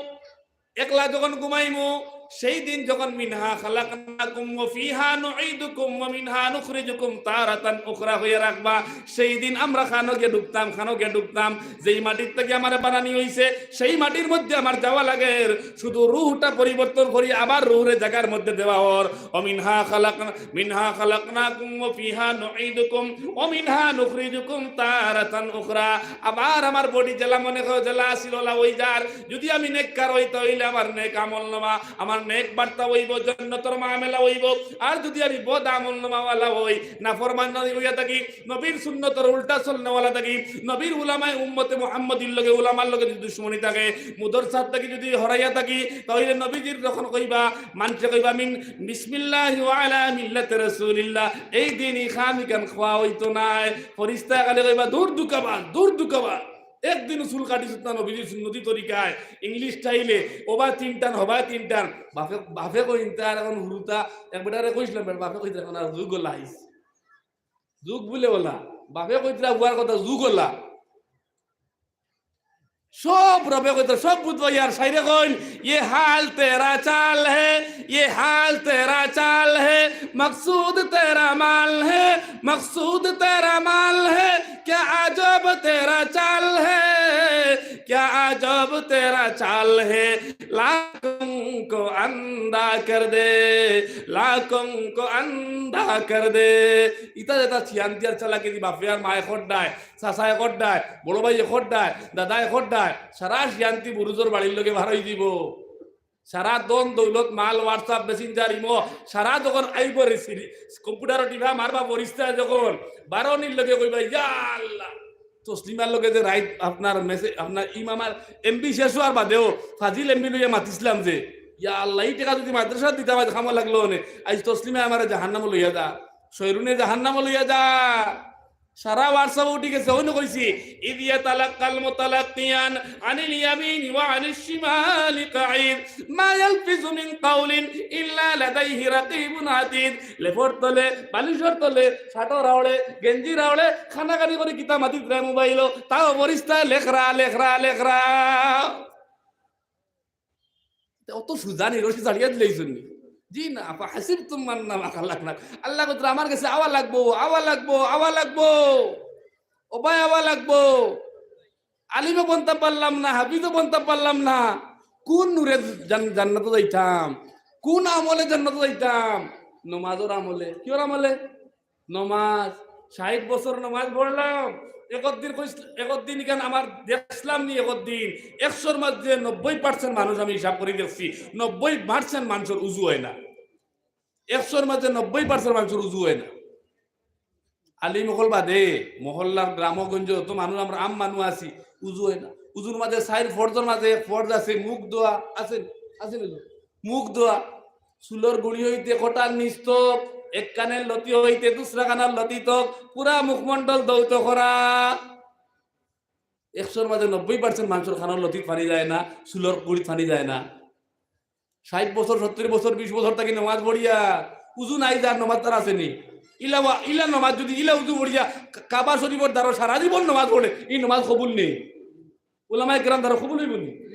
একলা যখন ঘুমাইমু, সেই দিন যখন "মিনহা খালাকনাকুম ওয়া ফিহা নুঈদুকুম ওয়া মিনহা নুখরিজুকুম তারাতান উখরা" হইয়া রাখবা, সেই দিন আমরা খানো গিয়া ঢুকতাম, খানো গিয়া ঢুকতাম, যেই মাটির থাকি আমারে বানানি হইছে, সেই মাটির মধ্যে আমার যাওয়া লাগের। শুধু রুহটা পরিবর্তন করি, আবার রুহরে জাগার মধ্যে দেওয়া অর। "ওয়া মিনহা খালাকনা, মিনহা খালাকনাকুম ওয়া ফিহা নুঈদুকুম ওয়া মিনহা নুখরিজুকুম তারাতান উখরা।" আবার আমার body যেলা মনে হয় যেলা আছিল ওলা অই যার। যদি আমি নেককার অই, তাইলে আমার নেক আমলনামা, আমার নেক বার্তা অইবো, জন্নতর মামলা অইবো। আর যুদি আমি বদ আমল নামাওয়ালা অই, নাফরমান অইয়া থাকি, নবীর সুন্নতর উল্টা চলনেওয়ালা থাকি, নবীর উলামায়ে উম্মতে মুহাম্মদীর লগে, উলামার লগে যুদি দুশমনি থাকে, মুদরসাত থাকি যুদি হরাইয়া থাকি, তাইলে নবীজির যখন কইবা, মানষে কইবা, "মিন বিসমিল্লাহি ওয়া আলা মিল্লাতি রাসূলিল্লাহ।" এই দিন ই খান ইখান খাওয়া অইতো নায়। ফিরিস্তায় খালি কইবা, "দূর ধোকাবাজ, দূর ধোকাবাজ।" একদিন চুল কাটিছত না নবীজির সুন্নতি তরিকায়, ইংলিশ স্টাইলে, ওবা তিন টান, হবা তিন টান। বাফে, বাফে কইন, "তার এখন হুরুতা, এক বেটারে কইছলাম, বেটা বাফে কইতে এখন আর যুগ অলা আইছে।" যুগ বুলে অলা। বাফে কইতরা বুয়ার কথা যুগ অলা। সব রবে কইতরা, সব বুঝবো ইয়ার শাইরে কইন, "ये हाल तेरा चाल है, ये हाल तेरा चाल है, मकसूद तेरा माल है, मकसूद तेरा माल है, क्या अजब तेरा चाल है, क्या अजब तेरा चाल है, लाखों को अंधा कर दे, लाखों को अंधा कर दे।" ইতা যেতা চিয়ান্তিয়ার চালাকি দি বাফে আর মায়ে খড্ডায়, চাচায় খড্ডায়, বড় ভাইয়ে খড্ডায়, দাদায় খড্ডায়, সারা চিয়ান্তি বুরুজর বাড়ির লগে বার অই দিবো। সারা ধন দৌলত, মাল, WhatsApp, Messenger, ইমো, সারা যখন আইবো রে সিরি, কম্পিউটারো টিপা মারবা ফিরিস্তায় যখন, বারনির লগে কইবা, "ইয়া আল্লাহ।" তসলিমার লগে যে রাইত আপনার মেসেজ, আপনার ইম আমার এমবি শেষ অওয়ার বাদেও ফাজিল এমবি লইয়া মাতিছলাম যে, "ইয়া আল্লাহ, ই টেকা যুদি মাদ্রাসাত দিতাম, আইজ কামো লাগলো অনে, আইজ তসলিমায় আমারে জাহান্নামো লইয়া যা, শয়রুনে জাহান্নামো লইয়া যা।" সারা WhatsApp উঠি গেছে, অইন্য কইছি, "إذ يتلقى المتلقيان عن اليمين وعن الشمال قعيد، ما يلفظ من قول إلا لديه رقيب عتيد।" লেফর তলে, বালিশর তলে, শার্টর আওড়ে, গেঞ্জির আওড়ে, কানাকানি করি কিতা মাতিতরা মোবাইলো, তাও ফিরিস্তায় লেখরা, লেখরা, লেখরা। তে অত সুজা নি, রশি ছাড়িয়া দিলাইছইন নি? জি না, أفحسبتم أنما خلقناكم। আল্লায় কইতরা, "আমার গেছে আওয়া লাগবো, আওয়া লাগবো, আওয়া লাগবো। ও ভাই, আওয়া লাগবো। আলিমও বনতাম পারলাম না, হাফিজও বনতাম পারলাম না। কুন নূরে জান-, জান্নাতো যাইতাম? কুন আমলে জান্নাতো যাইতাম? নমাজর আমলে।" কিওর আমলে? নমাজ, ষাইট বছর নমাজ পড়লাম, একদিন কইস-, একদিন ইখান আমার দেখছলাম নি, একদিন একশোর মাঝে নব্বই percent মানুষ আমি হিসাব করি দেখছি, নব্বই percent মানুষর উজু অয় না। একশোর মাঝে নব্বই percent মানুষর উজু অয় না। আলিম অকল বাদে, মহল্লার গ্রামগঞ্জ যত মানুষ আমরা আম মানুষ আছি, উজু অয় না। উজুর মাঝে চাইর ফরজর মাঝে এক ফরজ আছে, মুখ ধোয়া, আছে নি? আছে নি? মুখ ধোয়া, চুলর গুড়ি অইতে কটার নিচ তক, এক কানর লতি অইতে দুসরা কানর লতি তক, পুরা মুখমণ্ডল ধৌত করা। একশোর মাঝে নব্বই percent মানুষর কানর লতিত পানি যায় না, চুলর গুড়িত পানি যায় না। ষাইট বছর, সত্তইর বছর, বিশ বছর থাকি নমাজ পড়িয়া উজু নাই যার, নমাজ তার আছে নি? ইলা ওয়া-, ইলা নমাজ যুদি ইলা উজু পড়িয়া কা-, কাবা শরীফর দ্বারো সারা জীবন নমাজ পড়ে, ই নমাজ কবুল নি? উলামায়ে কেরাম দ্বারো কবুল অইবো নি?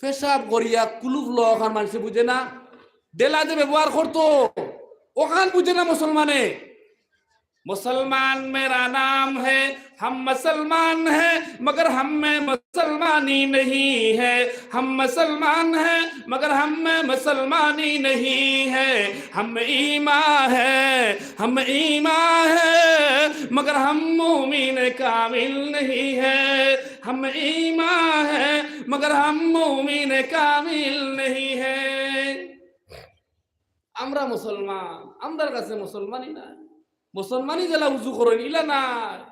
পেশাব করিয়া কুলুফ লওয়া অখান মানষে বুঝে না, ডেলা যে ব্যবহার করতো, অখান বুঝে না মুসলমানে। मुसलमान मेरा नाम है, हम मुसलमान हैं, मगर हम में मुसलमानी नहीं है। हम मुसलमान हैं, मगर हम में मुसलमानी नहीं है। हम ईमा है, हम ईमा है, मगर हम मोमिन कामिल नहीं है। हम ईमा है, मगर हम मोमिन कामिल नहीं है। আমরা মুসলমান, আমরার কাছে মুসলমানি নাই। মুসলমানি যেলা উজু করইন, ইলা নাই।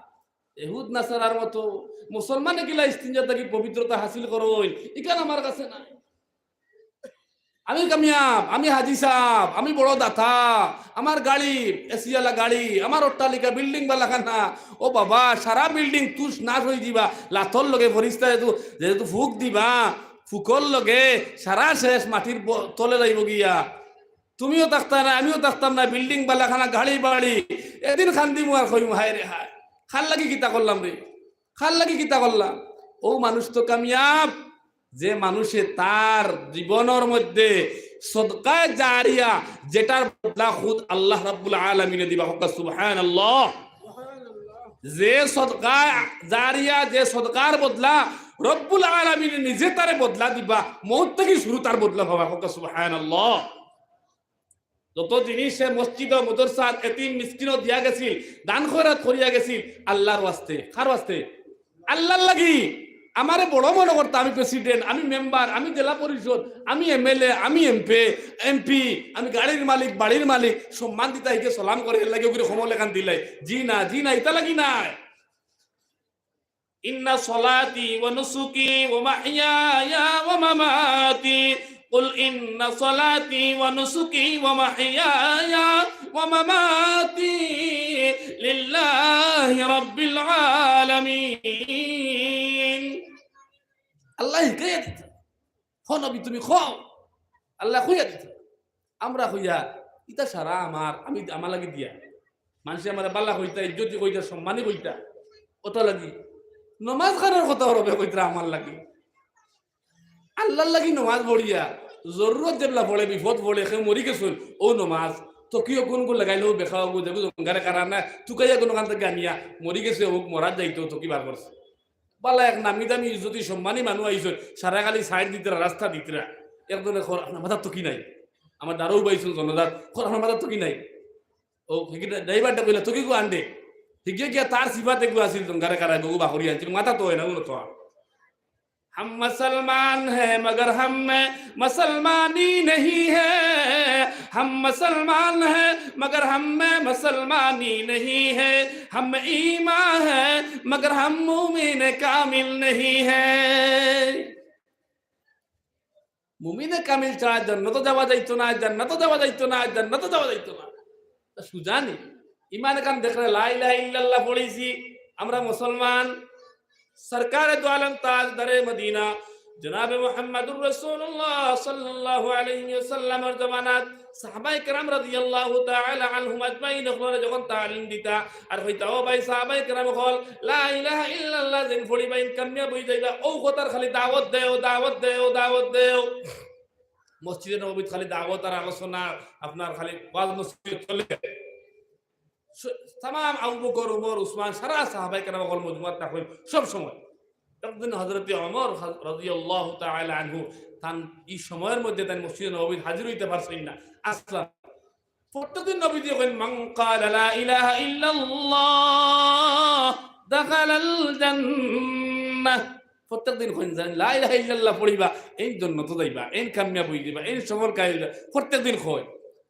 এহুদ নাসারার মতো মুসলমানে কিলা ইস্তিঞ্জা থাকি পবিত্রতা হাসিল করইন, ইখান আমার কাছে নাই। আমি কামিয়াব, আমি হাজি সাব, আমি বড় দাতা, আমার গাড়ি, এসিআলা গাড়ি, আমার অট্টালিকা, বিল্ডিং বালাখানা। ও বাবা, সারা বিল্ডিং তুষ নাশ অই যিবা, লাথর লগে ফিরিস্তায় যেহেতু, যেহেতু ফুক দিবা, ফুকর লগে সারা শেষ মাটির ব-, তলে যাইবো গিয়া। তুমিও থাকতা না, আমিও থাকতাম না, বিল্ডিং বালাখানা, গাড়ি বাড়ি। এদিন কান্দিমু আর কইমু, "হায় রে হায়, কার লাগি কিতা করলাম রে, কার লাগি কিতা করলাম?" ও মানুষ তো কামিয়াব, যে মানুষে তার জীবনর মধ্যে সদকায়ে জারিয়া, যেটার বদলা খুদ আল্লাহ রাব্বুল আলামিনে দিবা, কউক্কা সুবহানাল্লাহ। যে সদকায়ে জারিয়া, যে সদকার বদলা রব্বুল আলামিনে নিজে তারে বদলা দিবা, মউত থাকি শুরু তার বদলা পাবা, কউক্কা সুবহানাল্লাহ। যত জিনিস সে মসজিদ ও মাদ্রাসাত এতিম মিসকিনো দিয়া গেছিল, দান খয়রাত করিয়া গেছিল, আল্লাহর ওয়াস্তে। কার ওয়াস্তে? আল্লাহর লাগি। আমারে বড় মনো করতা, আমি প্রেসিডেন্ট, আমি মেম্বার, আমি জেলা পরিষদ, আমি এমএলএ, আমি এমপি, এমপি, আমি গাড়ির মালিক, বাড়ির মালিক, সম্মান দিতা হিকে সালাম করে, এর লাগি ওগুরে কমল এখান দিলাই। জি না, জি না, ইতা লাগি নায়। إن صلاتي ونسكي ومحياي ومماتي، قل إن صلاتي ونسكي ومحياي ومماتي لله رب العالمين। আল্লায় হিকাইয়া দিতা। হ নবী, তুমি কও। আল্লায় কইয়া দিতা। আমরা কইয়ার, ইতা সারা আমার, আমি, আমার লাগি দিয়া। মানষে আমারে বালা কইতা, ইজ্জতি কইতা, সম্মানী কইতা। অতা লাগি। নমাজ খানর কথা অরবে কইতরা আমার লাগি। আল্লার লাগি নমাজ পড়িয়া, জরুরত যেবলা পড়ে, বিপদ পড়ে, কেউ মরি গেছইন, অউ নমাজ। তকিও কোন কোন লাগাইলে অউ বেখা অগু, যেগু জঙ্গারে কারা না, তুকাইয়া কোনো কান থাকি আনিয়া, মরি গেছে, অউ মরাত যাইতো, তকি বার করছে। বালা এক নামি দামি ইজ্জতি সম্মানী মানুষ আইছইন, সারা খালি সাইড দিতরা, রাস্তা দিতরা। একজনে কর, "আপনার মাথাত তকি নাই।" আমার দারো উবাইছইন জনজাত, কর, "আপনার মাথাত তকি নাই।" অউ, হিগি ড্রাইভারটা কইলা, "তকি গু আনডে।" হিগিয়ে গিয়া তার সিফাত এগু আছিল, জঙ্গারে কারা, গগু বাহরি আনছিল, মাথাত অয় না, অগুলো তো। ہم مسلمان ہیں مگر ہم میں مسلمانی نہیں ہے۔ ہم مسلمان ہیں مگر ہم میں مسلمانی نہیں ہے۔ ہم ایمان ہے مگر ہم مومن کامل نہیں ہے۔ মুমিনে কামিল ছাড়া জান্নাতো যাওয়া যাইতো না, জান্নাতো যাওয়া যাইতো না, জান্নাতো যাওয়া যাইতো না। তা সুজা নি? ইমান এখান দেখরে লা ইলাহা ইল্লাল্লাহ পড়িছি, আমরা মুসলমান। সরকারে দু আলম তাজদারে মদিনা জনাবে মুহাম্মাদুর রাসূলুল্লাহ সাল্লাল্লাহু আলাইহি ওয়াসাল্লামর জমানাত সাহাবায়ে কেরাম রাদিয়াল্লাহু তাআলা আনহুম আজমাইন অকলরে যখন তালিম দিতা, আর কইতা, "ও ভাই সাহাবায়ে কেরাম অকল, লা ইলাহা ইল্লাল্লাহ যেইন পড়িবা, এইন কামিয়াব অইযাইবা।" অউ কথার খালি দাওয়াত দেও, দাওয়াত দেও, দাওয়াত দেও। মসজিদে নববীত খালি দাওয়াত আর আলোচনা, আপনার খালি ওয়াজ নসিহত চলে। স-, তামাম আবু বকর, উমর, উসমান, সারা সাহাবায়ে কেরাম অকল মজমুয়াত থাকইন সব সময়। একদিন হযরতে ওমর হাজ-, রাদিয়াল্লাহু তাআলা আনহু তান ই সময়র মধ্যে তান মসজিদে নববীত হাজির অইতা পারছইন না। আসলা। প্রত্যেকদিন নবীজিয়ে কইন, "মান ক্বালা লা ইলাহা ইল্লাল্লাহ দাখালাল জান্নাহ।" প্রত্যেকদিন কইন, "যেইন লা ইলাহা ইল্লাল্লাহ পড়িবা, এইন জান্নাতো যাইবা, এইন কামিয়াব অইযিবা, এইন সফলকারী অইবা।" প্রত্যেকদিন কইন।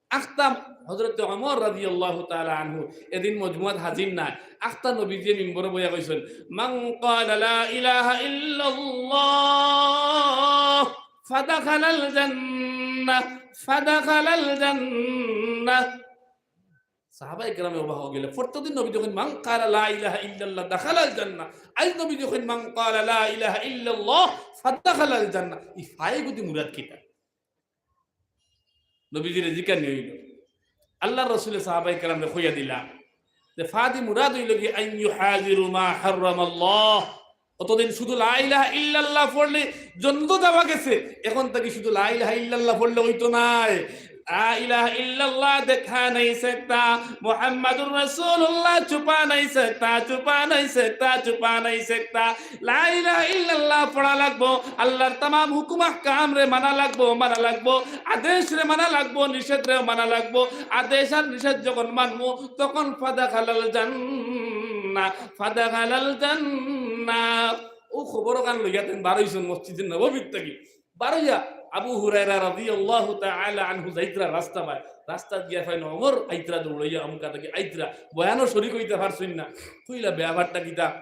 আখতা হযরতে ওমর রাদিয়াল্লাহু তাআলা আনহু এদিন মজমুয়াত হাজির নায়। আখতা নবীজিয়ে মিম্বরো বইয়া কইছইন, "মান ক্বালা লা ইলাহা ইল্লাল্লাহ ফাদাখালাল জান্নাহ, ফাদাখালাল জান্নাহ।" সাহাবায়ে কেরামে অবাক অইগেলা। প্রত্যেকদিন নবীজিয়ে কইন, "মান ক্বালা লা ইলাহা ইল্লাল্লাহ দাখালাল জান্নাহ।" আইজ নবীজিয়ে কইন, "মান ক্বালা লা ইলাহা ইল্লাল্লাহ ফাদাখালাল জান্নাহ।" ই ফায়ে গুদি মুরাদ কিতা? নবীজিরে জিকানি অইলো। আল্লার রসুলে সাহাবায়ে কেরামরে কইয়া দিলা যে ফাদি মুরাদ অইলো গি, "আন ইউহাজিরু মা হাররামাল্লাহ।" অতদিন শুধু লা ইলাহা ইল্লাল্লাহ পড়লে জান্নাতো যাওয়া গেছে, এখন থাকি শুধু লা ইলাহা ইল্লাল্লাহ পড়লে অইতো নায়। লা ইলাহা ইল্লাল্লাহ দেখা নাই সকতা, মুহাম্মাদুর রাসূলুল্লাহ ছুপা নাই সকতা, ছুপা নাই সকতা, ছুপা নাই সকতা। লা ইলাহা ইল্লাল্লাহ পড়া লাগবো, আল্লার তামাম হুকুম আহকামরে মানা লাগবো, মানা লাগবো, আদেশরে মানা লাগবো, নিষেধরে মানা লাগবো। আদেশ আর নিষেধ যখন মানমু, তখন ফাদাখালাল জান্নাহ, ফাদাখালাল জান্নাহ। অউ খবর অখান লইয়া তাইন বার অইছইন মসজিদে নববীর থাকি। বার অইয়া আবু হুরায়রা রাদিয়াল্লাহু তাআলা আনহু যাইতরা রাস্তা বায়, রাস্তাত গিয়া পাইন ওমর আইতরা দৌড়াইয়া, আমুকা থাকি আইতরা, বয়ানো শরিক অইতা পারছইন না। কইলা, "ব্যাপারটা কিতা?"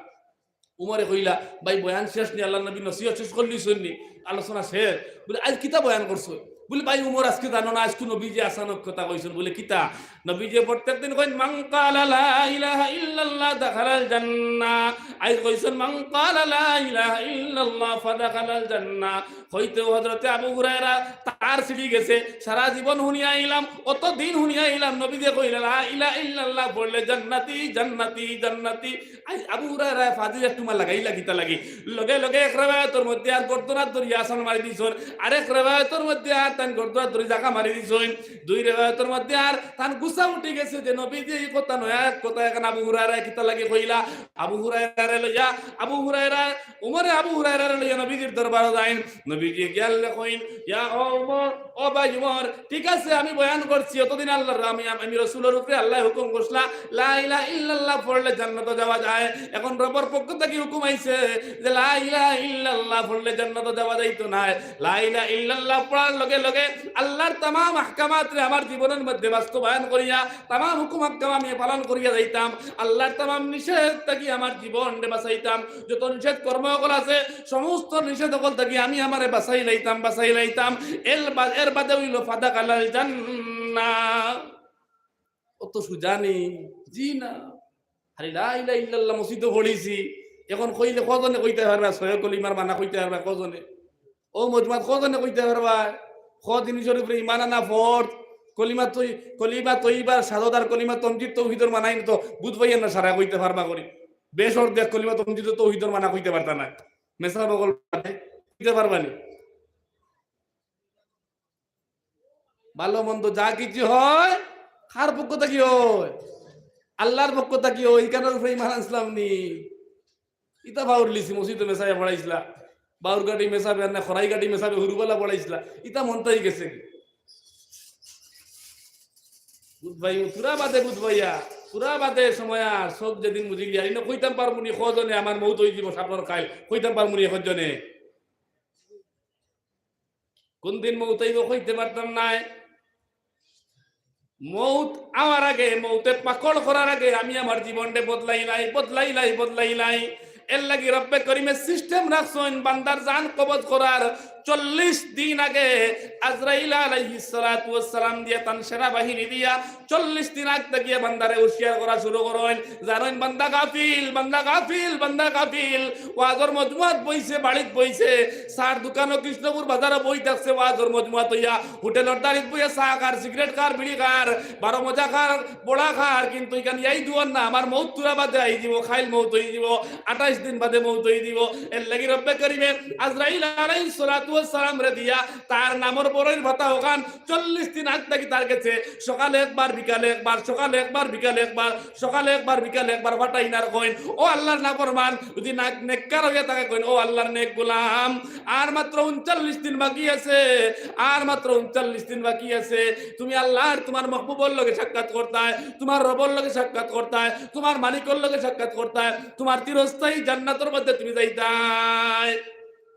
উমরে কইলা, "ভাই, বয়ান শেষ নি, আল্লার নবী নসিহত শেষ করিলিছইন নি, আলোচনা শেষ।" বুলে, "আইজ কিতা বয়ান করছো?" বুলে, "ভাই উমর, আইজকে জানো না, আইজকে নবীজিয়ে আচানক কথা কইছইন।" বুলে, "কিতা?" নবীজিয়ে প্রত্যেক দিন কইন, "মান ক্বালা লা ইলাহা ইল্লাল্লাহ দাখালাল জান্নাহ।" আইজ কইছইন, "মান ক্বালা লা ইলাহা ইল্লাল্লাহ ফাদাখালাল জান্নাহ।" কইতেউ হযরতে আবু হুরায়রা তার ছিড়ি গেছে। "সারা জীবন হুনিয়া আইলাম, অত দিন হুনিয়া আইলাম, নবীজিয়ে কইলা, লা ইলাহা ইল্লাল্লাহ পড়লে জান্নাতি, জান্নাতি, জান্নাতি।" আইজ আবু হুরায়রায় ফাদিল এক টুমা লাগাইলা কিতা লাগি? লগে লগে এক রেওয়ায়তর মধ্যে আর গর্দনাত ধরিয়া আছাড় মারি দিছইন, আরেক রেওয়ায়তর মধ্যে আর তান গর্দনাত ধরি জাকা মারি দিছইন। দুই রেওয়ায়তর মধ্যে আর তান গুসা উঠি গেছে যে নবীজি এই কথা নয়া এক কথা এখন আবু হুরায়রা কিতা লাগি কইলা। আবু হুরায়রারে লইয়া, আবু হুরায়রা, উমরে আবু হুরায়রারে লইয়া নবীজির দরবারো যাইন। নবীজি গিয়া কইন, ইয়া ও উমর, ও ভাই উমর, ঠিক আছে, আমি বয়ান করছি, অতদিন আল্লাহর, আমি, আমি রসুলর উপরে আল্লায় হুকুম করছলা, লা ইলাহা ইল্লাল্লাহ পড়লে জান্নাতো যাওয়া যায়। এখন রবর পক্ষ থাকি হুকুম আইছে যে লা ইলাহা ইল্লাল্লাহ পড়লে জান্নাতো যাওয়া যাইতো নায়। লা ইলাহা ইল্লাল্লাহ পড়ার লগে লগে আল্লাহর তামাম আহকামাতরে আমার জীবনর মধ্যে বাস্তবায়ন করিয়া, তামাম হুকুম আহকাম আমি পালন করিয়া যাইতাম। আল্লাহর তামাম নিষেধ থাকি আমার জীবনরে বাঁচাইতাম। যত নিষেধ কর্ম অকল আছে, সমস্ত নিষেধ অকল থাকি আমি আমারে বাঁচাই লাইতাম, বাঁচাই লাইতাম। এর বা-, এর বাদে অইলো ফাদাখালাল জান্নাহ। অত সুজা নি? জি না। খালি লা ইলাহা ইল্লাল্লাহ মসজিদো পড়ছি। এখন কইলে কজনে কইতা পারবা? ছয় কলিমার মানা কইতা পারবা কজনে? অউ মজমাত কজনে কইতা পারবা? ক জিনিসর উপরে ইমান আনা ফরজ। কলিমা তৈ-, কলিমা তৈয়বার শাহাদাত আর কলিমা তমজিদ তৌহিদর মানা ইন তো বুঝবাই না সারা কইতা পারবা করি। বেশ অর্ধেক কলিমা তমজিদ তৌহিদর মানা কইতা পারতা না। মেসাব অকল কইতা পারবা নি? ভালো মন্দ যা কিছু হয়, কার পক্ষ থাকি হয়? আল্লাহর পক্ষ থাকি হয়। ইখানর উপরে ইমান আনছলাম নি? ইতা বাউর লিছি, মসজিদো মেসাবে পড়াইছলা। বাউর গাটি মেসাবে, আর না খরাই গাটি মেসাবে, হুরুবালা পড়াইছলা। ইতা মনটাই গেছে কি? বুধ ভাই, তুরা বাদে বুধ ভাইয়া, তুরা বাদে সময় আর সব যেদিন বুঝিলি, আর ইনো কইতাম পারমু নি, কজনে আমার মৌত অই যিবো, সাপড় খাইল, কইতাম পারমু নি, কজনে? কোন দিন মৌত আইবো কইতে পারতাম নায়। মৌত আওয়ার আগে, মৌতে পাকড় করার আগে আমি আমার জীবনরে বদলাই লাই, বদলাই লাই, বদলাই লাই। এর লাগি রব্বে করিমে system রাখছইন, বান্দার জান কবজ করার চল্লিশ দিন আগে আজরাইল আলাইহিস সালাতু ওয়াস সালাম দিয়া, তান সেনাবাহিনী দিয়া চল্লিশ দিন আগ থাকিয়া বান্দারে হুঁশিয়ার করা শুরু করইন। জানইন বান্দা গাফিল, বান্দা গাফিল, বান্দা গাফিল। ওয়াজর মজমুয়াত বইছে, বাড়িত বইছে, চার দোকানো কৃষ্ণপুর বাজারো বই থাকছে, ওয়াজর মজমুয়াত অইয়া হোটেলর দারিত বইয়া চা খার, সিগারেট খার, বিড়ি খার, বারো মজা খার, বড়া খার, কিন্তু ইখান ইয়াই দুয়ার না, আমার মৌত তুরা বাদে আই যিবো, খাইল মৌত অই যিবো, আঠাইশ দিন বাদে মৌত অই যিবো। এর লাগি রব্বে করিমে আজরাইল আলাইহিস সালাতু ওয়াস সালামরে দিয়া তার নামর বড়ইর পাতা অখান চল্লিশ দিন আগ থাকি তার গেছে সকালে একবার, বিকালে একবার, সকালে একবার, বিকালে একবার, সকালে একবার, বিকালে একবার ফাটাইন আর কইন, "ও আল্লাহর নাফরমান, যদি না-, নেককার অইয়া থাকে কইন, ও আল্লাহর নেক গোলাম, আর মাত্র ঊনচল্লিশ দিন বাকি আছে, আর মাত্র ঊনচল্লিশ দিন বাকি আছে। তুমি আল্লাহর, তুমার মাহবুবর লগে সাক্ষাৎ করতায়, তুমার রবর লগে সাক্ষাৎ করতায়, তুমার মালিকর লগে সাক্ষাৎ করতায়, তুমার চিরস্থায়ী জান্নাতর মধ্যে তুমি যাইতায়।"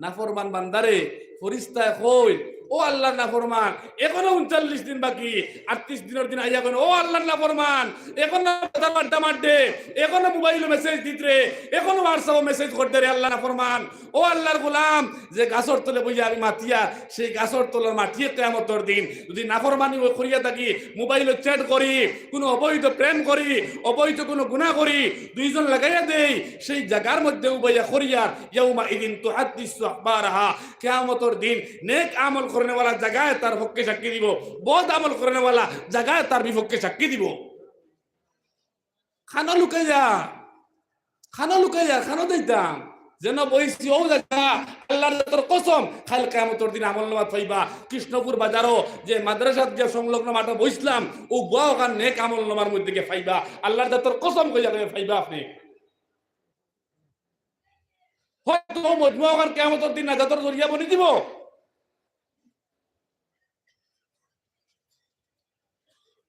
নাফরমান বান্দারে ফিরিস্তায় কইন, "ও আল্লাহর নাফরমান, এখনো ঊনচল্লিশ দিন বাকি।" আটত্রিশ দিনর দিন আইয়া কইন, "ও আল্লাহর নাফরমান, এখনো বাজারো আড্ডা মাররে, এখনো মোবাইলো message দিতরে, এখনো WhatsApp-ও message করতরে আল্লাহর নাফরমান। ও আল্লাহর গোলাম, যে গাছর তলে বইয়া আমি মাতিয়ার, সেই গাছর তলর মাটিয়ে কিয়ামতর দিন যদি নাফরমানি করিয়া থাকি, মোবাইলো chat করি, কুনু অবৈধ প্রেম করি, অবৈধ কুনু গুনা করি, দুইজন লাগাইয়া দেই, সেই জাগার মধ্যে উবাইয়া করিয়ার, ইয়াউমা ইদিন তুহাদ্দিসু আখবারাহা।" কিয়ামতর দিন নেক আমল করনেওয়ালা জাগায় তার পক্ষে সাক্ষী দিবো, বদ আমল করনেওয়ালা জাগায় তার বিপক্ষে সাক্ষী দিবো। খানো লুকাইয়া, খানো লুকাইয়া, খানো দিতাম। যেন বইছি অউ জাগা, আল্লাহর জাতর কসম, কাইল কিয়ামতর দিন আমলনামাত পাইবা। কৃষ্ণপুর বাজারো যে মাদ্রাসাত গিয়া সংলগ্ন মাঠো বইছলাম, অউ বুয়া অখান নেক আমলনামার মধ্যে গিয়া পাইবা। আল্লাহর জাতর কসম কইয়া কইয়া পাইবা আপনে। হয়তো অউ মজমুয়া অখান কিয়ামতর দিন নাজাতর জরিয়া বনি দিবো।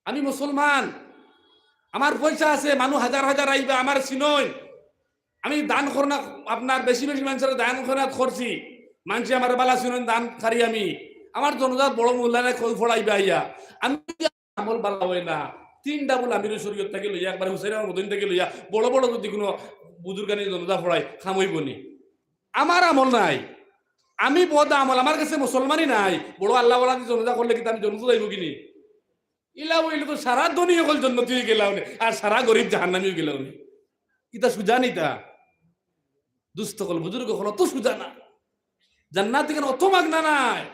আমি মুসলমান, আমার পয়সা আছে, মানুষ হাজার হাজার আইবা, আমার চিনইন। আমি দান খরনা, আপনার বেশি বেশি মানষরে দান খরনাত করছি, মানষে আমার বালা চিনইন, দানকারী আমি। আমার জনাজাত বড় মৌলানায় কই পড়াইবা আইয়া। আমি আমল বালা অয় না। তিন ডাবল আমিরুল শরীয়ত থাকি লইয়া, একবার হুসাইন আহমদ মদনী থাকি লইয়া, বড় বড় যদি কুনু বুজুর্গানি জনাজা পড়াই, কাম অইবো নি? আমার আমল নাই, আমি বদ আমল, আমার গেছে মুসলমানি নাই। বড় আল্লাহওয়ালাদি জনাজা করলে কিতা আমি জনাজা যাইবো কিনি? ইলা অইলে তো সারা ধনী অকল জন্নতি অইগেলা অনে, আর সারা গরিব জাহান্নামি অইগেলা অনে। ইতা সুজা নি তা? দুস্ত অকল, বুজুর্গ অকল, অত সুজা না। জান্নাত ইখান অত মাগনা নায়।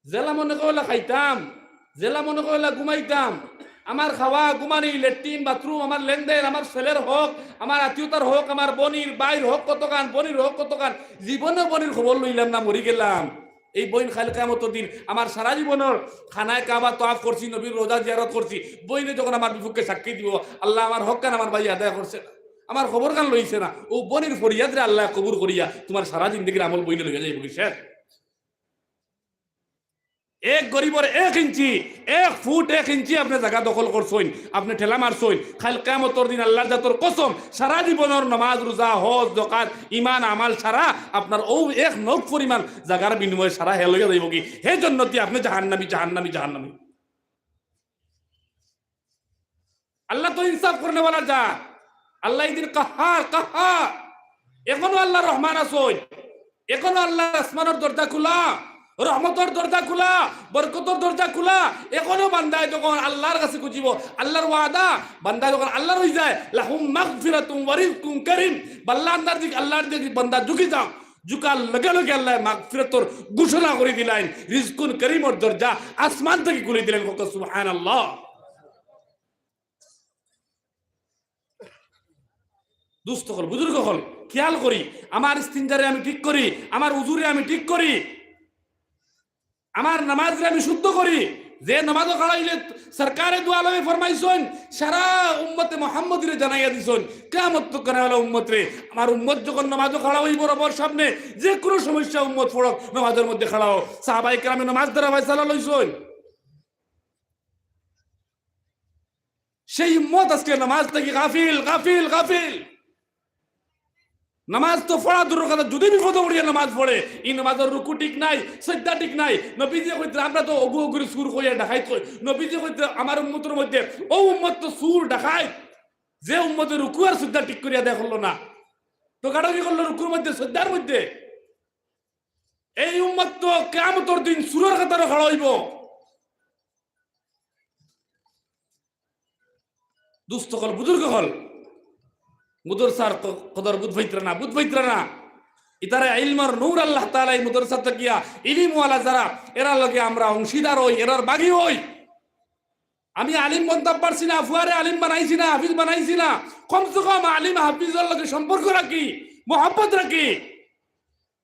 যেলা মনে কয় অলা খাইতাম, যেলা মনে কয় অলা ঘুমাইতাম। আমার খাওয়া, ঘুমানি, লেট্রিন, বাথরুম, আমার লেনদেন, আমার ছেলের হক, আমার আত্মীয়তার হক, আমার বইনর, ভাইর হক কতখান, বইনর হক কতখান, জীবনে বইনর খবর লইলাম না, মরি গেলাম। এই বইন কাইল কিয়ামতর দিন আমার সারা জীবনর খানায় কাবা তওয়াফ করছি, নবীর রোজা জিয়ারত করছি, বইনে যখন আমার বিপক্ষে সাক্ষী দিব, "আল্লাহ, আমার হকখান আমার ভাইয়ে আদায় করছে না, আমার খবরখান লইছে না", অউ বইনর ফরিয়াদরে আল্লায় কবুল করিয়া তুমার সারা জিন্দেগির আমল বইনে লইয়া যাইবো কি শেষ। এক গরিবর এক ইঞ্চি, এক ফুট এক ইঞ্চি আপনে জাগা দখল করছইন, আপনে ঠেলা মারছইন, কাইল কিয়ামতর দিন আল্লার জাতর কসম, সারা জীবনর নমাজ, রোজা, হজ, জকাত, ইমান, আমাল সারা আপনার অউ এক নখ পরিমাণ জাগার বিনিময়ে সারা হে লইয়া যাইবো কি? হে জন্নতি, আপনে জাহান্নামি, জাহান্নামি, জাহান্নামি। আল্লাহ তো ইনসাফ করনেওয়ালা জাত। আল্লাহ ইদিন কাহ্হার, কাহ্হার। এখনো আল্লাহ রহমান আছইন, এখনো আল্লাহর আসমানর দরজা খুলা, রহমতর দরজা খুলা, বরকতর দরজা খুলা। এখনো বান্দায় যখন আল্লাহর কাছে খুজিবো, আল্লাহর ওয়াদা, বান্দা যখন আল্লাহর অইযায়, "লাহুম মাগফিরাতুম ওয়া রিজকুম কারীম", বান্দা আল্লাহর দিক, আল্লাহর দিক বান্দা ঝুঁকি যাও, ঝুঁকার লগে লগে আল্লায় মাগফিরাতর ঘোষণা করি দিলাইন, রিজকুন কারীমর দরজা আসমান থাকি খুলি দিলাইন। কউক্কা সুবহানাল্লাহ। দুস্ত অকল, বুজুর্গ অকল, খিয়াল করি, আমার ইস্তিনজারে আমি ঠিক করি, আমার উজুরে আমি ঠিক করি, আমার নামাজরে আমি শুদ্ধ করি। যে নামাজো খাড়া অইলে সরকারে দু আলমে ফরমাইছইন, সারা উম্মতে মুহাম্মদীরে জানাইয়া দিছইন, কিয়ামত তক কানেওয়ালা উম্মতরে, আমার উম্মত যখন নামাজো খাড়া অইবো রবর সামনে, যে কুনু সমস্যা উম্মত পড়ক, নামাজর মধ্যে খাড়া অও। সাহাবায়ে কেরামে নামাজ দ্বারা ফয়সালা লইছইন। সেই উম্মত আজকে নামাজ থাকি গাফিল, গাফিল, গাফিল। নামাজ তো পড়া দূরর কথা, যুদি বিপদো পড়িয়া নামাজ পড়ে, ই নামাজর রুকু ঠিক নাই, সইজদা ঠিক নাই। নবীজিয়ে কইতরা, আমরা তো অগু অগুরে চুর কইয়া ডাকাইত কই। নবীজিয়ে কইতরা, আমার উম্মতর মধ্যে অউ উম্মত তো চুর ডাকাইত, যে উম্মতে রুকু আর সইজদা ঠিক করিয়া আদায় করলো না, ঠকাঠকি করলো রুকুর মধ্যে, সইজদার মধ্যে। এই উম্মত তো কিয়ামতর দিন চুরর কাতারো খাড়া অইবো। দুস্ত অকল, বুজুর্গ অকল, মাদ্রাসার ক-, কদর বুঝ পাইতরা না, বুঝ পাইতরা না। ইতারে ইলমর নূর আল্লাহ তাআলায় ই মাদ্রাসা থাকিয়া, ইলিমওয়ালা যারা, এরার লগে আমরা অংশীদার অই, এরার ভাগি অই। আমি আলিম বনতাম পারছি না, ফুয়ারে আলিম বানাইছি না, হাফিজ বানাইছি না, কমসে কম আলিম হাফিজর লগে সম্পর্ক রাখি, মহব্বত রাখি।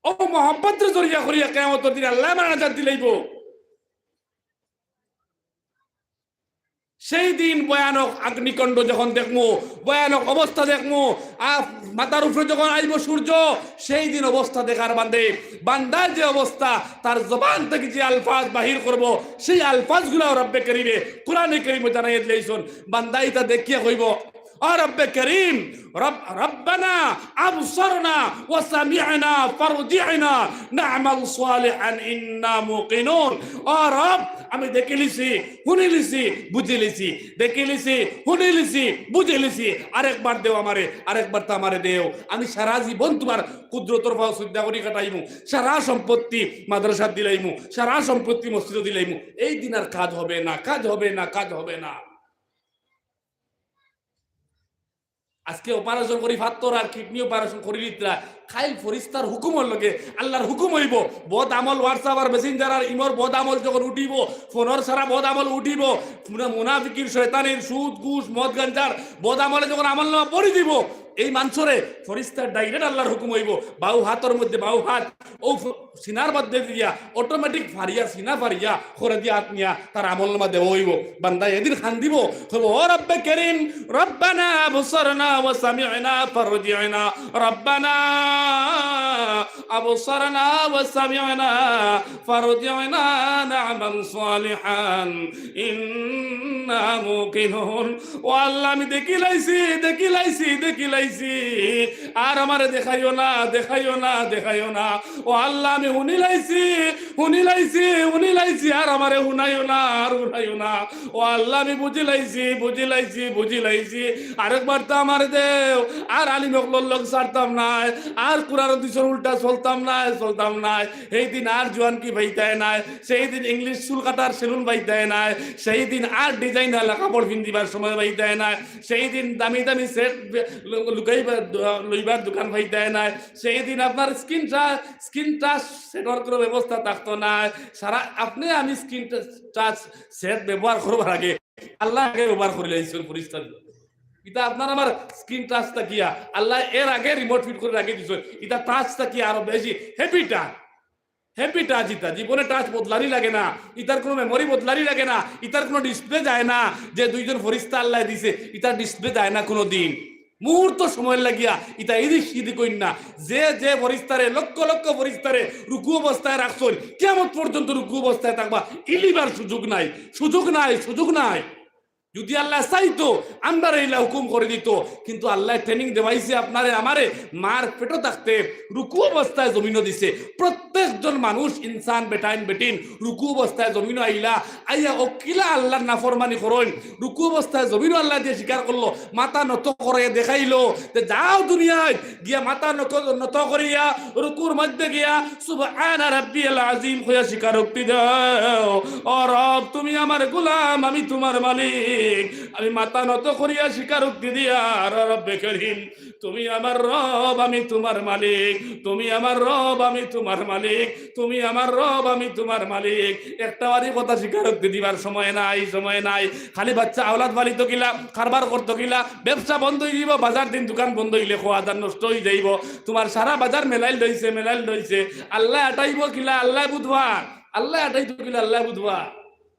অউ মহব্বতরে জরিয়া করিয়া কিয়ামতর দিন আল্লায় আমারে নাজাত দিলাইবো। সেই দিন ভয়ানক অগ্নিকাণ্ড যখন দেখমু, ভয়ানক অবস্থা দেখমু, আ, মাথার উপরে যখন আইবো সূর্য, সেই দিন অবস্থা দেখার বাদে, বান্দার যে অবস্থা, তার জবান থাকি যে আলফাজ বাহির করবো, সেই আলফাজগুলাও রব্বে করিমে কোরআনে করিমো জানাইয়া দিলাইছইন। বান্দা ইতা দেখিয়া কইবো, "ও রব্বে করিম, রব-, রব্বানা আবসারনা ওয়া সামি'না ফারজি'না না'মাল সালিহান ইন্না মুকিনুন।" ও রব, আমি দেখিলিছি, হুনিলিছি, বুঝিলিছি, দেখিলিছি, হুনিলিছি, বুঝিলিছি, আরেকবার দেও আমারে, আরেকবার তো আমারে দেও। আমি সারা জীবন তুমার কুদরতর পাও সইজদা করি কাটাইমু, সারা সম্পত্তি মাদ্রাসাত দিলাইমু, সারা সম্পত্তি মসজিদো দিলাইমু। এই দিন আর কাজ হবে না, কাজ হবে না, কাজ হবে না। আজকে operation করি, ফাত্তর আর kidney operation করি দিতরা, কাইল ফিরিস্তার হুকুমর লগে আল্লার হুকুম অইবো। বদ আমল WhatsApp আর Messenger আর ইমোর বদ আমল যখন উঠিবো, ফোনর সারা বদ আমল উঠিবো, মুনা-, মুনাফিকির, শয়তানির, সুদ, ঘুষ, মদ, গাঞ্জার বদ আমলে যখন আমলনামা ভরি দিবো, এই মানষরে ফিরিস্তার direct আল্লার হুকুম অইবো, বাউ হাতর মধ্যে বাউ হাত, অউ ফ-, সিনার মধ্যে দিয়া automatic ফারিয়া, সিনা ফারিয়া, খরে দিয়া আত নিয়া তার আমলনামা দেওয়া অইবো। বান্দায় এদিন কান্দিবো, কইবো, "ও রব্বে করিম, রব্বানা আবসারনা ওয়া সামি'না ফারজি'না, রব্বানা আবসারনা ওয়া সামি'না ফারজি'না না'মাল সালিহান ইন্না মুকিনুন।" ও আল্লাহ, আমি দেখিলাইছি, দেখিলাইছি, দেখিলাইছি, আর আমারে দেখাইও না, দেখাইও না, দেখাইও না। ও আল্লাহ, আমি হুনিলাইছি, হুনিলাইছি, হুনিলাইছি, আর আমারে হুনাইও না, আর হুনাইও না। ও আল্লাহ, আমি বুঝিলাইছি, বুঝিলাইছি, বুঝিলাইছি, আরেকবার তো আমারে দেও। আর আলিম অকলর লগ ছাড়তাম নায়, আর কুরআন হাদিসর উল্টা চলতাম নায়, চলতাম নায়। সেই দিন আর জোয়ানকি পাইতায় নায়, সেই দিন English চুল কাটার সেলুন পাইতায় নায়, সেই দিন আর designer কাপড় পিন্দিবার সময় পাইতায় নায়, সেই দিন দামি দামি set বে-, লু-, লুকাইবার দো-, লইবার দোকান পাইতায় নায়, সেই দিন আপনার screen touch, screen touch setর কোনো ব্যবস্থা থাকতো নায়। সারা আপনে আমি screen touch set ব্যবহার করবার আগে আল্লায় আগে ব্যবহার করিলাইছইন ফিরিস্তারে। ইতা আপনার আমার screen touch থাকিয়া, আল্লায় এর আগে remote fit করি রাখি দিছইন। ইতা touch থাকিয়া আরো বেশি happy touch। হ্যাপি টাচ ইতা, জীবনে টাচ বদলানি লাগে না, ইতার কোনো মেমোরি বদলানি লাগে না, ইতার কোনো ডিসপ্লে যায় না। যে দুইজন ফরিস্তা আল্লায় দিছে, ইতার ডিসপ্লে যায় না কোনো দিন, মুহূর্ত সময় লাগিয়া ইতা ইদিক সিদিক অইন না। যে যে ফরিস্তারে, লক্ষ লক্ষ ফরিস্তারে রুকু অবস্থায় রাখছইন, কিয়ামত পর্যন্ত রুকু অবস্থায় থাকবা, ইলিবার সুযোগ নাই, সুযোগ নাই, সুযোগ নাই। যদি আল্লায় চাইতো, আমরারে ইলা হুকুম করি দিতো, কিন্তু আল্লায় ট্রেনিং দেওয়াইছে আপনারে আমারে, মার পেটো থাকতে রুকু অবস্থায় জমিনো দিছে। প্রত্যেকজন মানুষ, ইনসান, বেটাইন বেটিন, রুকু অবস্থায় জমিনো আইলা, আইয়া অউ কিলা আল্লার নাফরমানি করইন, রুকু অবস্থায় জমিনো আল্লায় দিয়া স্বীকার করলো, মাথা নত করিয়া দেখাইলো যে যাও দুনিয়াত গিয়া মাথা নত, নত করিয়া রুকুর মধ্যে গিয়া সুবহানা রাব্বিয়াল আযীম কইয়া স্বীকারোক্তি দেও, ও রব, তুমি আমার গোলাম, আমি তোমার মালিক। আমি মাথা নত করিয়া স্বীকারোক্তি দিয়ার, রব্বে করিম, তুমি আমার রব, আমি তোমার মালিক। তুমি আমার রব, আমি তোমার মালিক। তুমি আমার রব, আমি তোমার মালিক। একটা বারই কথা স্বীকারোক্তি দিবার সময় নাই, সময় নাই। খালি বাচ্চা আওলাদ পালিতো কিলা, কারবার করতো কিলা, ব্যবসা বন্ধ অই যাইবো, বাজার দিন দোকান বন্ধ অইলে খোয়া দান নষ্ট অই যাইবো। তোমার সারা বাজার মেলাইল রইছে, মেলাইল রইছে। আল্লায় আটাইবো কিলা, আল্লায় বুঝবা। আল্লায় আটাইতো কিলা, আল্লায় বুঝবা।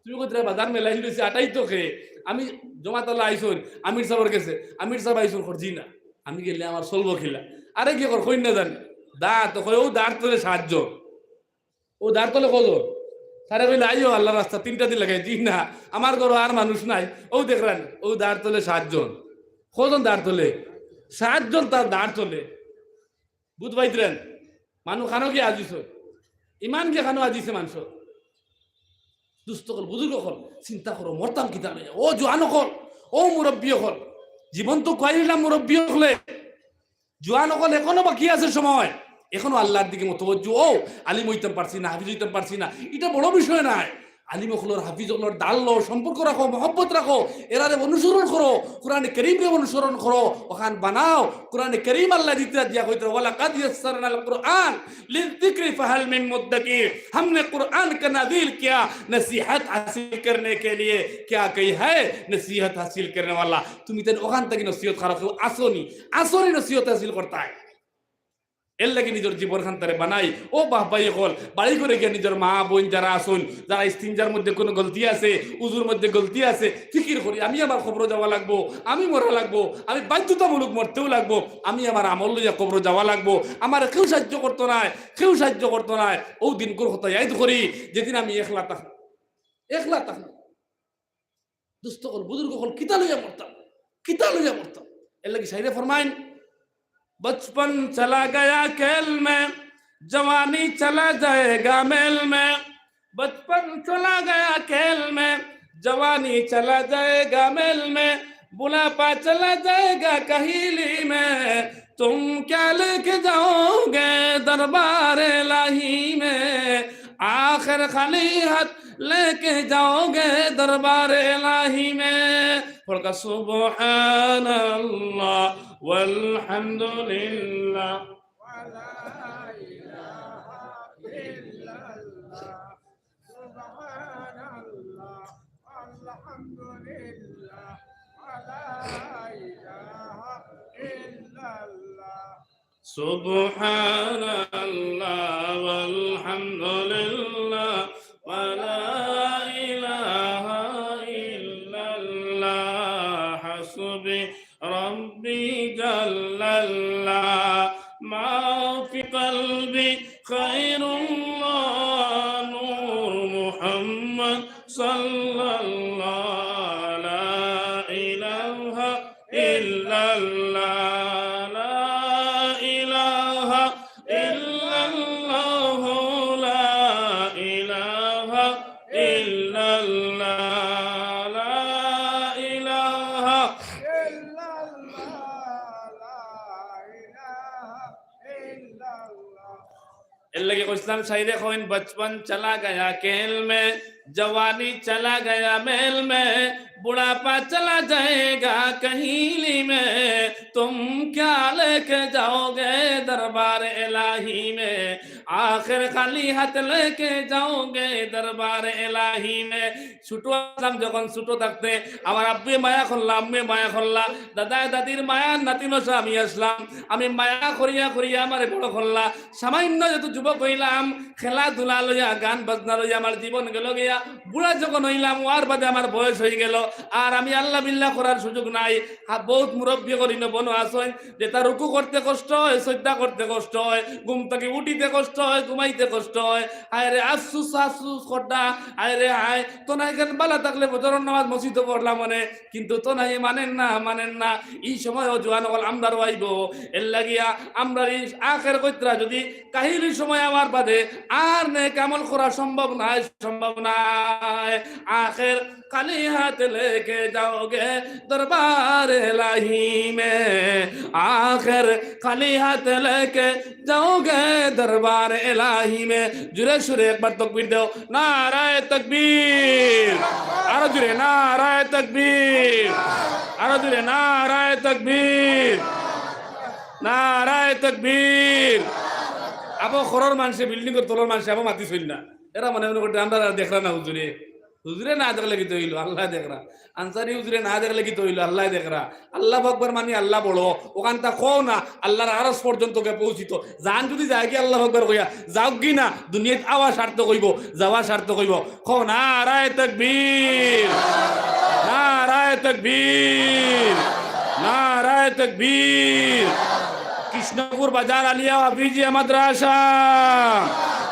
তুমি কইতরায় বাজার মেলাইল রইছে, আটাইতো কে? আমি জমাতলা আইছইন, আমির সাবর গেছে, আমির সাব আইছইন, কর জি না। আমি গেলে আমার চলবো কিলা? আরে কি কর, কইন না জানি। দাঁড় তো কয়, অউ দাঁড় তলে সাতজন। অউ দাঁড় তলে কয়জন? তারে কইলে, আইও আল্লার রাস্তা, তিনটা দিন লাগে। জি না, আমার ঘরো আর মানুষ নাই। অউ দেখরায় নি, অউ দাঁড় তলে সাতজন। কয়জন দাঁড় তলে? সাতজন তার দাঁড় তলে। বুঝ পাইতরায় নি? মানুষ খানো কি আজিছে? ইমান কি খানো আজিছে মানুষ? দুস্ত অকল, বুজুর্গ অকল, চিন্তা করো, মরতাম কিতা লইয়া? ও জোয়ান অকল, ও মুরব্বি অকল, জীবন তো খুয়াই নিলাম মুরব্বি অকলে। জোয়ান অকল, এখনো বাকি আছে সময়, এখনো আল্লার দিকে মতবজ্জ অও। আলিম অইতাম পারছি না, হাফিজ অইতাম পারছি না, ইটা বড় বিষয় নায়। আলিম অকলর, হাফিজ অকলর দাল লও, সম্পর্ক রাখো, মহব্বত রাখো, এরারে অনুসরণ করো, কোরআনে করিমরে অনুসরণ করো, অখান বানাও। কোরআনে করিম আল্লায় দিতরা দিয়া কইতরা, "ওয়ালাকাদ ইয়াসসারনাল কুরআন লিযযিকরি ফাহাল মিন মুদ্দাকির।" हमने कुरान का नाजिल किया नसीहत हासिल करने के लिए, क्या कोई है नसीहत हासिल करने वाला? তুমি তাইন অখান থাকি নসিহত করো, কেউ আছো নি? আছো নি নসিহত হাসিল করতায়? এরলাগি নিজর জীবন খানতারে বানাই। ও বাপ ভাই অকল, বাড়ি ঘরে গিয়া নিজর মা বইন যারা আছইন, যারা ইস্তিঞ্জার মধ্যে কোনো গলতি আছে, উজুর মধ্যে গলতি আছে, ফিকির করি, আমি আমার কবরো যাওয়া লাগবো, আমি মরা লাগবো, আমি বাধ্যতামূলক মরতেও লাগবো, আমি আমার আমল লইয়া কবরো যাওয়া লাগবো, আমারে কেউ সাহায্য করতো নায়, কেউ সাহায্য করতো নায়। অউ দিনকুর কথা ইয়াদ করি, যেদিন আমি একলা থাকমু, একলা থাকমু। দুস্ত অকল, বুজুর্গ অকল, কিতা লইয়া মরতাম, কিতা লইয়া মরতাম? এরলাগি শায়রে ফরমাইন, बचपन चला गया खेल में, जवानी चला जाएगा मेल में। बचपन चला गया खेल में, जवानी चला जाएगा मेल में, बुढ़ापा चला जाएगा कहीली में। तुम क्या लेके जाओगे दरबार इलाही में, आखिर खाली हाथ लेके जाओगे दरबार इलाही में। পড়ো, সুবহানাল্লাহ ওয়ালহামদুলিল্লাহ। سبحان الله والحمد لله ولا إله إلا الله. سبحان الله والحمد لله ولا إله إلا الله. حسبي ربي جل الله، ما في قلبي خير الله، نور محمد صلى الله. لا إله إلا الله، لا إله إلا الله، لا إله إلا الله، لا إله إلا الله، لا إله إلا الله. এরলাগি কইছলাম, শায়রে কইন, बचपन चला गया खेल में, जवानी चला गया मेल में, बुढ़ापा चला जाएगा कहीली में। تم کیا لے کے جاؤ گے دربار الٰہی میں؟ آخر خالی ہاتھ لے کے جاؤ گے دربار الٰہی میں۔ ছোট আছলাম যখন, ছোট থাকতে আমার আব্বুয়ে মায়া করলা, আম্মুয়ে মায়া করলা, দাদায় দাদির মায়ার নাতি নশা আমি আছলাম। আমি মায়া করিয়া করিয়া আমারে বড় করলা। সামান্য যত যুবক অইলাম, খেলাধুলা লইয়া, গান বাজনা লইয়া আমার জীবন গেল গিয়া। বুড়া যখন অইলাম, অওয়ার বাদে আমার বয়স অইগেল, আর আমি আল্লাহ বিল্লাহ করার সুযোগ নাই। হা, বউত মুরব্বি করি নবনো আছইন, যেটা রুকু করতে কষ্ট অয়, সইজদা করতে কষ্ট অয়, ঘুম থাকি উঠিতে কষ্ট অয়, ঘুমাইতে কষ্ট অয়। হায় রে আফসুস, আফসুস করতা, হায় রে হায়, তনাই কেন বালা থাকলে ফজরর নামাজ মসজিদো পড়লাম অনে, কিন্তু তনাই মানের না, মানের না। ই সময়ও জোয়ান অকল আমরারও আইবো। এরলাগিয়া আমরার ই আখের কইতরা যদি কাহিল সময় অওয়ার বাদে আর নেক আমল করা সম্ভব নায়, সম্ভব নায়। آخر خالی ہاتھ لے کے جاؤ گے دربار الٰہی میں، آخر خالی ہاتھ لے کے جاؤ گے دربار الٰہی میں۔ জোরে সোরে একবার তকবীর দেও, নারায়ে তাকবীর। আরো জোরে, নারায়ে তাকবীর। আরো জোরে, নারায়ে তাকবীর। নারায়ে তাকবীর। আবো খরর মানষে, বিল্ডিংর তলর মানষে আবো মাতিছইন না। এরা মনে মনে করতে, "আমরারে দেখরা না হুজুরে, হুজুরে না দেখলে কিতা অইলো, আল্লায় দেখরা। আনসারি হুজুরে না দেখলে কিতা অইলো, আল্লায় দেখরা।" আল্লাহু আকবার মানি আল্লাহ বড়, অখানতা কও না, আল্লাহর আরশ পর্যন্ত গিয়া পৌঁছিত। জান যদি যায়গি আল্লাহু আকবার কইয়া, যাউকগি না, দুনিয়াত আওয়া সার্থক অইবো, যাওয়া সার্থক অইবো। কও, নারায়ে তাকবীর, নারায়ে তাকবীর, নারায়ে তাকবীর। কৃষ্ণপুর বাজার আলিয়া হাফিজিয়া মাদ্রাসা,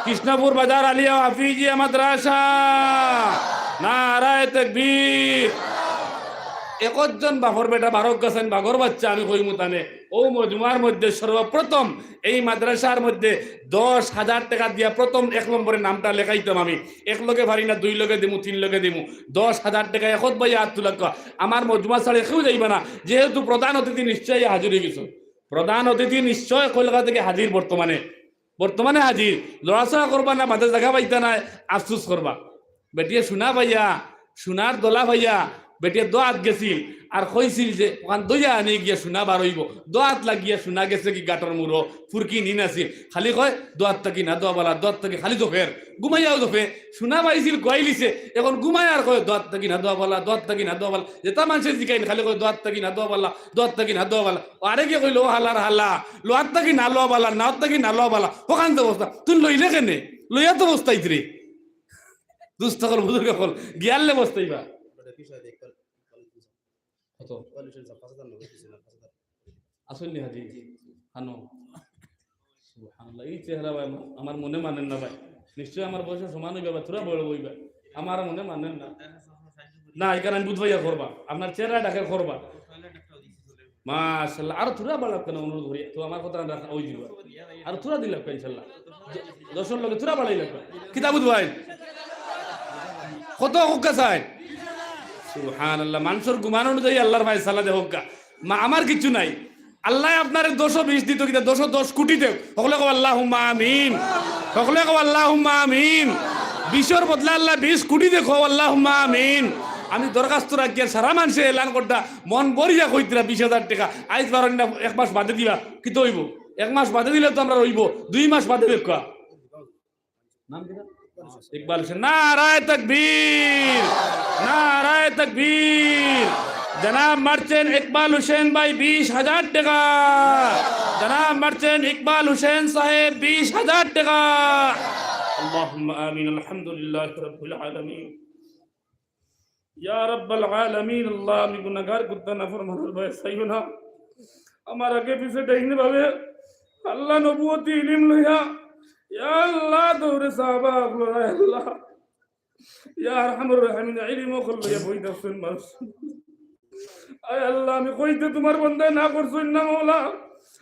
কৃষ্ণপুর বাজার আলিয়া হাফিজিয়া মাদ্রাসা, নারায়ে তাকবীর। একজন বাপর বেটা বারো গেছইন, বাঘর বাচ্চা আমি কইমু তানে। অউ মজমুয়ার মধ্যে সর্বপ্রথম এই মাদ্রাসার মধ্যে দশ হাজার টেকা দিয়া প্রথম এক নম্বরে নামটা লেখাইতাম আমি। এক লগে পারি না, দুই লগে দিমু, তিন লগে দিমু। দশ হাজার টেকা একত ভাইয়ে আত তুলাউক্কা। আমার মজমুয়া ছাড়া কেউ যাইবা না, যেহেতু প্রধান অতিথি নিশ্চয়ই হাজির অইগেছইন। প্রধান অতিথি নিশ্চয় কলকাতা থাকি হাজির বর্তমানে। বর্তমানে হাজির। লড়াচড়া করবা না, বাদে জাগা পাইতা নায়, আফসুস করবা। বেটিয়ে সোনা পাইয়া, সোনার দলা পাইয়া, বেটিয়ে দোয়াত গেছিল, আর কইছিল যে অখান দইয়া আনি গিয়া সোনা বার অইবো। দোয়াত লাগিয়া সোনা গেছেগি গাটর মুরো, ফুরকি নিন আছিল। খালি কয়, "দোয়াত থাকি না দোয়া বালা, দোয়াত থাকি", খালি জফের। ঘুমাইয়াও জফে, সোনা পাইছিল, গুয়াইলিছে, এখন ঘুমায় আর কয়, "দোয়াত থাকি না দোয়া বালা, দোয়াত থাকি না দোয়া বালা।" যেতা মানষে জিকাইন, খালি কয়, "দোয়াত থাকি না দোয়া বালা, দোয়াত থাকি না দোয়া বালা।" ও আরেকে কইলো, "ও হালার হালা, লওয়াত থাকি না লওয়া বালা, নেওয়াত থাকি না লওয়া বালা, অখান যে অবস্থা, তুই লইলে কেনে? লইয়া তো পস্তাইত রে।" দুস্ত অকল, বুজুর্গ অকল, গিয়ারলে পস্তাইবা। কত? আসল নি হাজি? হানো। সুবহানাল্লাহ, ই চেহারা ভাই, আমার মনে মানের না ভাই। নিশ্চয় আমার বয়সর সমান অইবা বা থুড়া বড় অইবা। আমার মনে মানের না। না, ইখান আমি বুঝবাইয়া করবা। আপনার চেহারা ডাকে করবা। মাশাআল্লাহ, আরো থুড়া বাড়াউক্কা না, অনুরোধ করি। তো আমার কথা রাখা অই যিবো। আরো থুড়া দিলাউক্কা, ইনশাআল্লাহ। দ-, দশর লগে থুড়া বাড়াইলাউক্কা। কিতা বুঝবাইন? কত অউক্কা চাইন? সুবহানাল্লাহ, মানষর গুমান অনুযায়ী আল্লার ফয়সালা দেউক্কা। মা, আমার কিচ্ছু নাই। আল্লায় আপনারে দশো বিশ দিতো কিতা, দশো দশ কুটি দেউক। হকলে কও আল্লাহুম্মা আমিন। হকলে কও আল্লাহুম্মা আমিন। বিশর বদলা আল্লায় বিশ কুটি দেউক, কও আল্লাহুম্মা আমিন। আমি দরখাস্ত রাখিয়ার সারা মানষে এলান করতা, মন ভরিয়া কইতরা বিশ হাজার টেকা। আইজ পারইন না, এক মাস বাদে দিবা। কিতা অইবো? এক মাস বাদে দিলে তো আমরার অইবো, দুই মাস বাদে দেউক্কা। নাম কিতা? ইকবাল হোসেন। নারায়ে তাকবীর, নারায়ে তাকবীর। জনাব মারছেন ইকবাল হোসেন ভাই বিশ হাজার টেকা। জনাব মারছেন ইকবাল হোসেন সাহেব বিশ হাজার টেকা। আল্লাহুম্মা আমিন। আলহামদুলিল্লাহি রাব্বিল আলামিন। ইয়া রাব্বাল আলামিন, আল্লাহ, আমি গুনাহগার, কুত্তা নাফরমানর ভাই চাইও না। আমার আগে পিছে ডাইনে বামে, আল্লাহ, নবুয়তি ইলিম লইয়া, ইয়া আল্লাহ, দৌরে সাহাবা অকলরা, আল্লাহ, ইয়া আরহামুর রাহিমিন, ইলিম অকল লইয়া বই দেখছেন মানুষ। আয় আল্লাহ, আমি কইতে তুমার বন্দায় না করছইন না মওলা।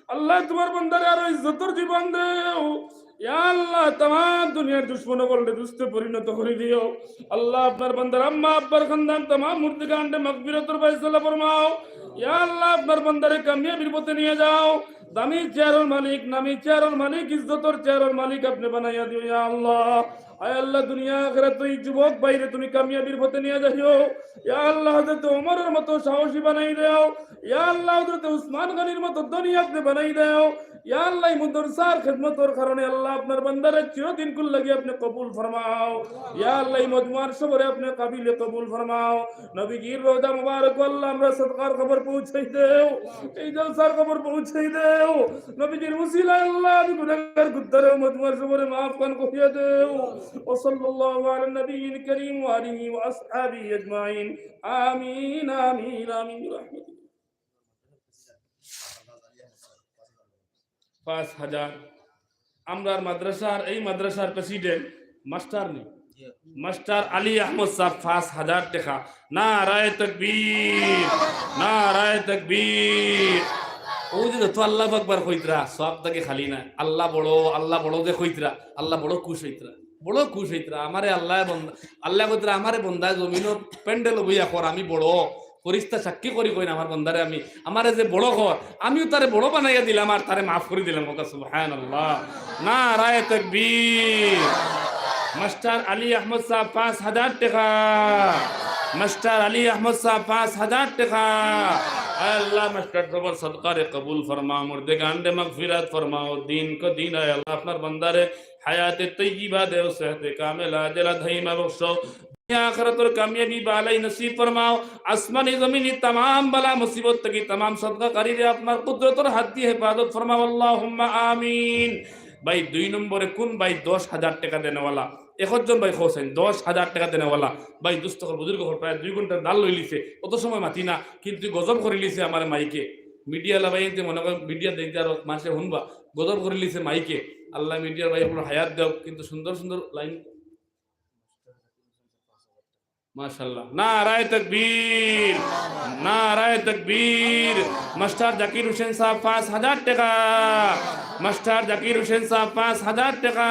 আল্লাহ, তুমার বন্দারে আরো ইজ্জতর জীবন দেও। ইয়া আল্লাহ, তামাম দুনিয়ার দুশমন অকলরে দুস্তে পরিণত করি দিও। আল্লাহ, আপনার বন্দার আম্মা আব্বার খানদান তামাম মুর্দেগানরে মাগফিরাতর ফয়সালা ফরমাও। ইয়া আল্লাহ, আপনার বন্দারে কামিয়াবির পথে নিয়া যাও। দামি চেয়ারর মালিক, নামি চেয়ারর মালিক, ইজ্জতর চেয়ারর মালিক আপনে বানাইয়া দিও, ইয়া আল্লাহ। আয় আল্লাহ, দুনিয়া আখিরাত এই যুবক ভাইরে তুমি কামিয়াবির পথে নিয়া যাইও। ইয়া আল্লাহ, হযরত ওমরের মতো সাহসী বানাই দেও। ইয়া আল্লাহ, হযরত উসমান গনির মতো ধনী আপনে বানাই দেও। ইয়া আল্লাহ, এই মাদ্রাসার খেদমতর কারণে আল্লাহ আপনার বান্দারে চিরদিন কুন লাগি আপনে কবুল ফরমাও। ইয়া আল্লাহ, এই মজমুয়ার সবরে আপনে কাবিলে কবুল ফরমাও। নবীজির রওজা মুবারক আল্লাহ আমরা সদকার খবর পৌঁছাই দেও, এই জলসার খবর পৌঁছাই দেও। নবীজির উসিলায় আল্লাহ আমি গুনাহগার কুত্তারে মজমুয়ার সবরে মাফ খান করিয়া দেও। وصلى الله على النبي الكريم وآله وأصحابه أجمعين. آمين، آمين، آمين برحمتك. পাঁচ হাজার। আমরার মাদ্রাসার, এই মাদ্রাসার প্রেসিডেন্ট মাস্টার নি, মাস্টার আলী আহমদ সাহেব পাঁচ হাজার টেকা। নারায়ে তাকবীর, নারায়ে তাকবীর। অউ যে যত আল্লাহু আকবার কইতরা, সওয়াব থাকি খালি না। আল্লাহ বড়, আল্লাহ বড় যে কইতরা, আল্লাহ বড় খুশ অইতরা, বড় খুশ অইতরা। আমারে আল্লাহ বন্দা, আল্লাহ কইতরা, "আমারে বন্দায় জমিনর প্যান্ডেলো বইয়া কর, আমি বড়।" ফিরিস্তা সাক্ষী করি কইন, "আমার বন্দারে আমি, আমারে যে বড় কর, আমিও তারে বড় বানাইয়া দিলাম আর তারে মাফ করি দিলাম।" কউক্কা সুবহানাল্লাহ। নারায়ে তাকবীর। মাস্টার আলী আহমদ সাহেব পাঁচ হাজার টেকা। মাস্টার আলী আহমদ সাহেব পাঁচ হাজার টেকা। আয় আল্লাহ, মাস্টার সাহেবর সদকারে কবুল ফরমাও, মুর্দেগানরে মাগফিরাত ফরমাও, দিন কো দিন, আয় আল্লাহ, আপনার বন্দারে হায়াতে তৈয়বা দেও, সেহতে কামেলা আজেলা দাইমা বখশো। দুনিয়া আখিরাতর কামিয়াবি বালাই নসিব ফরমাও। আসমানি জমিনি তামাম বালা মুসিবত থাকি তামাম সদকাকারীরে আপনার কুদরতর হাত দি হেফাজত ফরমাও। আল্লাহুম্মা আমিন। ভাই, দুই নম্বরে কুন ভাই দশ হাজার টেকা দেনেওয়ালা? একজন ভাই কওছইন, দশ হাজার টেকা দেনেওয়ালা। ভাই, দুস্ত অকল, বুজুর্গ অকল, প্রায় দুই ঘন্টার দাল লইলিছে, অত সময় মাতি না, কিন্তু গজব করিলিছে আমারে মাইকে। মিডিয়াআলা ভাইয়াইন্তে মনে কয় মিডিয়া দেখতে আরো মানষে হুনবা, গজব করিলিছে মাইকে। আল্লাহ মিডিয়ার ভাই অকলর হায়াত দেও, কিন্তু সুন্দর সুন্দর লাইন। মাশাআল্লাহ। নারায়ে তাকবীর, নারায়ে তাকবীর। মাস্টার জাকির হোসেন সাহেব পাঁচ হাজার টেকা। মাস্টার জাকির হোসেন সাহেব পাঁচ হাজার টেকা।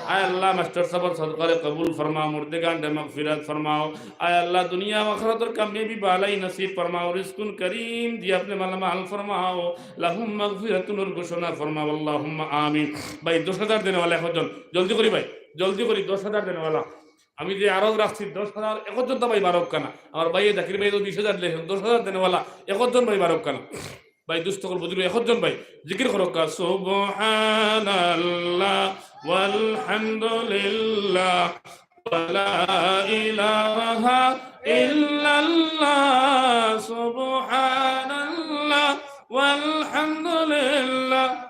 আয় আল্লাহ, মাস্টার সাহেবর সদকারে কবুল ফরমাও, মুর্দেগানরে মাগফিরাত ফরমাও। আয় আল্লাহ, দুনিয়া আখিরাতর কামিয়াবি বালাই নসিব ফরমাও, রিজকুন করিম দি আপনে মালামাল ফরমাও, লাহুম মাগফিরাতুনর ঘোষণা ফরমাও, আল্লাহুম্মা আমিন। ভাই, দশ হাজার দেনেওয়ালা একজন, জলদি করি ভাই, জলদি করি, দশ হাজার দেনেওয়ালা। আমি যে আরজ রাখছি দশ হাজার, একজন তো ভাই বারউক্কা না। আমার ভাইয়ে জাকির ভাইয়ে তো বিশ হাজার দিলাইছইন, দশ হাজার দেনেওয়ালা একজন ভাই বারউক্কা না। ভাই, দুস্ত অকল, বুজুর্গ, একজন ভাই জিকির করউক্কা, সুবহানাল্লাহ ওয়ালহামদুলিল্লাহ ওয়ালা ইলাহা ইল্লাল্লাহ, সুবহানাল্লাহ ওয়ালহামদুলিল্লাহ।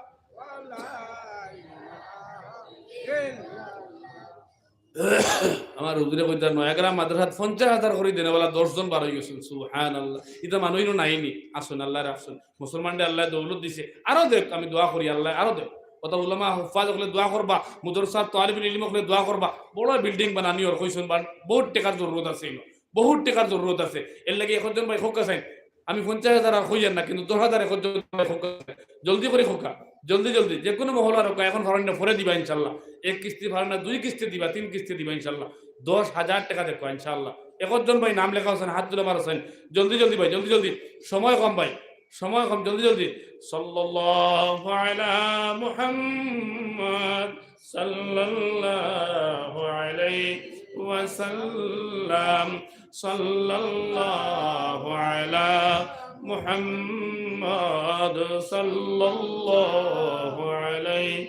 আমার হুজুরে কইতা, নয়াগ্রাম মাদ্রাসাত পঞ্চাশ হাজার করি দেনেওয়ালা দশ জন বার অইগেছইন। সুবহানাল্লাহ। ইতা মানুষ ইনো নাইনি? আছইন, আল্লায় রাখছইন। মুসলমানরে আল্লায় দৌলত দিছে, আরো দেউক, আমি দোয়া করি, আল্লায় আরো দেউক। অতা উলামা হুফাজ অকলে দোয়া করবা, মাদ্রাসার তালিবুল ইলম অকলে দোয়া করবা। বড় বিল্ডিং বানানি অর কইছইন, বান-, বহুত টেকার জরুরত আছে ইনো, বহুত টেকার জরুরত আছে। এরলাগি একজন ভাই কউক্কা চাইন, আমি পঞ্চাশ হাজার আর কইয়ার না, কিন্তু দশ হাজার একজন ভাই কউক্কা চাইন। জলদি করি কউক্কা, জলদি জলদি, যেকুনু মহল্লার কউক্কা, এখন পারইন না, পরে দিবা ইনশাআল্লাহ। এক কিস্তি পারইন না, দুই কিস্তি দিবা, তিন কিস্তি দিবা ইনশাআল্লাহ। দশ হাজার টেকা দেউক্কা ইনশাআল্লাহ। একজন ভাই নাম লেখা আছইন, হাত তুলা বার আছইন, জলদি জলদি ভাই, জলদি জলদি, সময় কম ভাই, সময় কম, জলদি জলদি। সাল্লাল্লাহু আলা মুহাম্মদ, সাল্লাল্লাহু আলাইহি ওয়াসাল্লাম, সাল্লাল্লাহু আলা মুহাম্মদ, সাল্লাল্লাহু আলাইহি।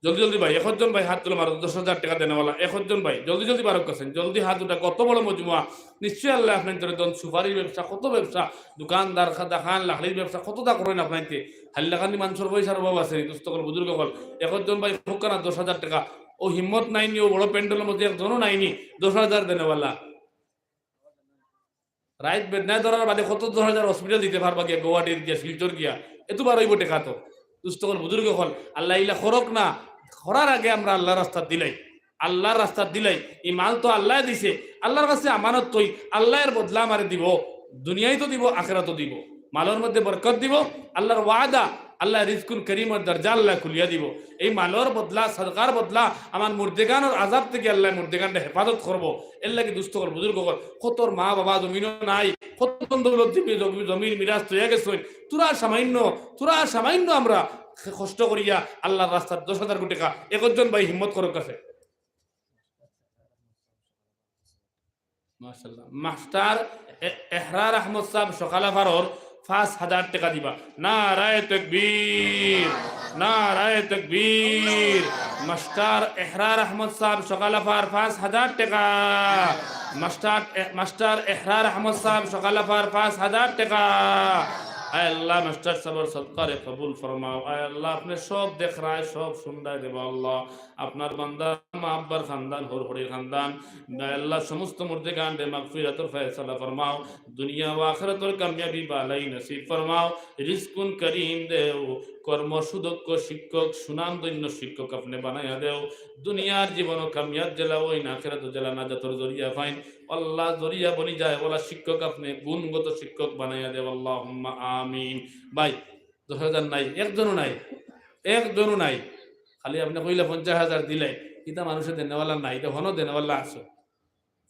জলদি জলদি ভাই, একজন ভাই হাত তুলা মারো, দশ হাজার টেকা দেনেওয়ালা, একজন ভাই, জলদি জলদি বারউক্কা চাইন, জলদি হাত উঠা, কত বড় মজমুয়া, নিশ্চয় আল্লায় আপনাইন্তরে দেউন, সুপারির ব্যবসা, কত ব্যবসা, দোকানদার, খা-, দোকান, লাকড়ির ব্যবসা, কততা করইন আপনাইন্তে, হাইলাকান্দি মানষর পয়সার অভাব আছে নি, দুস্ত অকল, বুজুর্গ অকল, একজন ভাই কউক্কা না দশ হাজার টেকা, অউ হিম্মত নাইনি, অউ বড় প্যান্ডেলর মাঝে একজনও নাইনি, দশ হাজার দেনেওয়ালা। রাইত বেদনায় ধরার বাদে কত দশ হাজার হসপিটাল দিতে পারবা গিয়া, গুয়াহাটির গিয়া, শিলচর গিয়া, এত বার অইবো টেকা তো। দুস্ত অকল, বুজুর্গ অকল, আল্লায় ইলা করউক না, করার আগে আমরা আল্লার রাস্তাত দিলাই, আল্লার রাস্তাত দিলাই। ই মাল তো আল্লায় দিছে, আল্লার কাছে আমানত থই, আল্লায় এর বদলা আমারে দিবো, দুনিয়াত তো দিবো, আখেরাতও দিবো। মালর মধ্যে বরকত দিবো, আল্লার ওয়াদা, আল্লায় রিজকুন করিমর দরজা আল্লায় খুলিয়া দিবো। এই মালর বদলা, সদকার বদলা আমার মুর্দেগানর আজাব থাকি আল্লায় মুর্দেগানরে হেফাজত করবো। এরলাগি দুস্ত অকল, বুজুর্গ অকল, কতর মা বাবা জমিনো নাই, কত ধন দৌলত জমি-, জমি-, জমির মিরাস থইয়া গেছইন, থুড়া সামান্য, থুড়া সামান্য আমরা কষ্ট করিয়া আল্লাহর রাস্তাত দশ হাজার টেকা। একজন ভাই হিম্মত করউক্কা। মাশাআল্লাহ। মাস্টার এ-, এহরার আহমদ সাব সকালাফারর পাঁচ হাজার টেকা দিবা। নারায়ে তাকবীর, নারায়ে তাকবীর। মাস্টার এহরার আহমদ সাব সকালাফার পাঁচ হাজার টেকা। মাস্টার এ-, মাস্টার এহরার আহমদ সাব সকালাফার পাঁচ হাজার টেকা। আয় আল্লাহ, মাস্টার সাবর সদকারে কবুল ফরমাও। আয় আল্লাহ, আপনে সব দেখরায়, সব হুনরায় দেবা আল্লাহ। আপনার বান্দার মা আব্বার খান্দান, হউর হড়ির খান্দান, আয় আল্লাহ, সমস্ত মুর্দেগানরে মাগফিরাতর ফয়সালা ফরমাও। দুনিয়া ও আখিরাতর কামিয়াবি বালাই নসিব ফরমাও। রিজকুন করিম দেও, কর্মসুদক্ষ শিক্ষক, সুনামধন্য শিক্ষক আপনে বানাইয়া দেও। দুনিয়ার জীবনও কামিয়াব যেলা অইন, আখিরাতও যেলা নাজাতর জরিয়া পাইন। আল্লাহ, জরিয়া বনি যায়, ওলা শিক্ষক আপনে গুণগত শিক্ষক বানাইয়া দেও। আল্লাহুম্মা আমিন। ভাই, দশ হাজার নাই, একজনও নাই, একজনও নাই। খালি আপনে কইলা পঞ্চাশ হাজার দিলাই, ইতা মানুষে দেনেওয়ালা নাই, ইতা হনো দেনেওয়ালা আছে।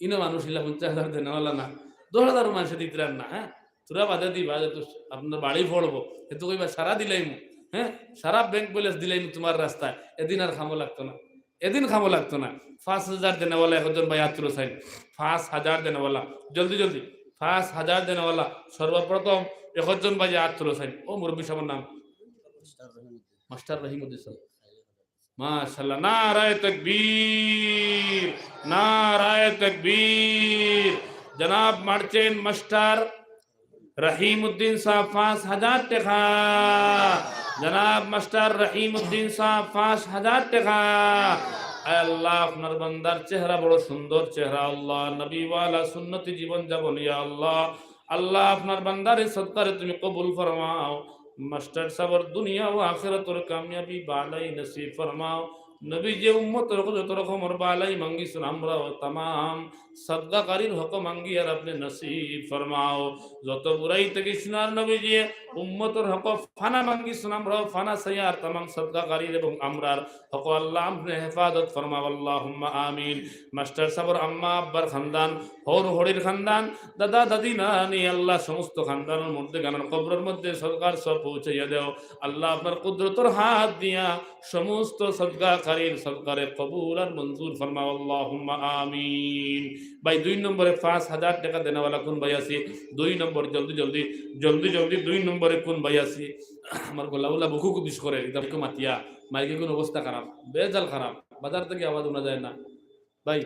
ইনো মানুষ ইলা পঞ্চাশ হাজার দেনেওয়ালা না, দশ হাজারও মানষে দিতরার না, হ্যাঁ? থুড়া বাদে দিবা, যেহেতু আপনার বাড়ি পড়বো, হেতু কইবা সারা দিলাইমু, হ্যাঁ? সারা ব্যাংক ব্যালেন্স দিলাইমু তুমার রাস্তায়, এদিন আর কামো লাগতো না। এদিন কামো লাগতো না। পাঁচ হাজার দেনেওয়ালা একজন ভাই আত তুলো চাইন। পাঁচ হাজার দেনেওয়ালা, জলদি জলদি। পাঁচ হাজার দেনেওয়ালা, সর্বপ্রথম একজন ভাই আত তুলো চাইন। ও মুরব্বি সাবর নাম? মাস্টার রহিমউদ্দিন সাব। মাশাআল্লাহ, নারায়ে তাকবীর, নারায়ে তাকবীর। জনাব মারছেন মাস্টার রহিমউদ্দিন সাব পাঁচ হাজার টেকা। জনাব মাস্টার রহিমউদ্দিন সাব পাঁচ হাজার টেকা। আয় আল্লাহ, আপনার বান্দার চেহারা বড় সুন্দর চেহারা আল্লাহ, নবীওয়ালা সুন্নতি জীবন যাপন ইয়া আল্লাহ। আল্লাহ, আপনার বান্দার এই সদকারে তুমি কবুল ফরমাও। মাস্টার সাবর দুনিয়া ও আখিরাতর কামিয়াবি বালাই নসিব ফরমাও। নবীজিয়ে উম্মতর হকো যত রকমর বালাই মাঙ্গিছইন, আমরাও তামাম সদকাকারীর হকো মাঙ্গিয়ার আপনে নসিব ফরমাও। যত বুরাই থাকি সোনার নবীজিয়ে উম্মতর হকো ফানা মাঙ্গিছইন, আমরাও ফানা চাইয়ার তামাম সদকাকারীর এবং আমরার হকো আল্লাহ আপনে হেফাজত ফরমাও। আল্লাহুম্মা আমিন। মাস্টার সাবর আম্মা আব্বার খান্দান, হউর হড়ির খান্দান, দাদা দাদি নানি আল্লাহ সমস্ত খান্দানর মুর্দেগানর কবরর মধ্যে সদকার সওয়াব পৌঁছাইয়া দেও। আল্লাহ আপনার কুদরতর হাত দিয়া সমস্ত সদকাকারীর সদকারে কবুল আর মঞ্জুর ফরমাও, আল্লাহুম্মা আমিন। ভাই, দুই নম্বরে পাঁচ হাজার টেকা দেনেওয়ালা কুন ভাই আছি? দুই নম্বর, জলদি জলদি, জলদি জলদি, দুই নম্বরে কুন ভাই আছি? আমার গলা উলা বুকু কুদিস করে, ইতা মাইকে মাতিয়া, মাইকে কুন অবস্থা খারাপ, বেজাল খারাপ, বাজার থাকি আওয়াজ হুনা যায় না। ভাই,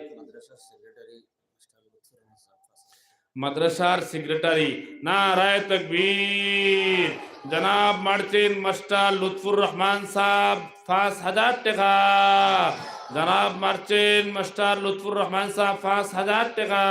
মাদ্রাসার সেক্রেটারি, নারায়ে তাকবীর। জনাব মারছেন মাস্টার লুৎফুর রহমান সাব, পাঁচ হাজার টেকা। জনাব মারছেন মাস্টার লুৎফুর রহমান সাব, পাঁচ হাজার টেকা।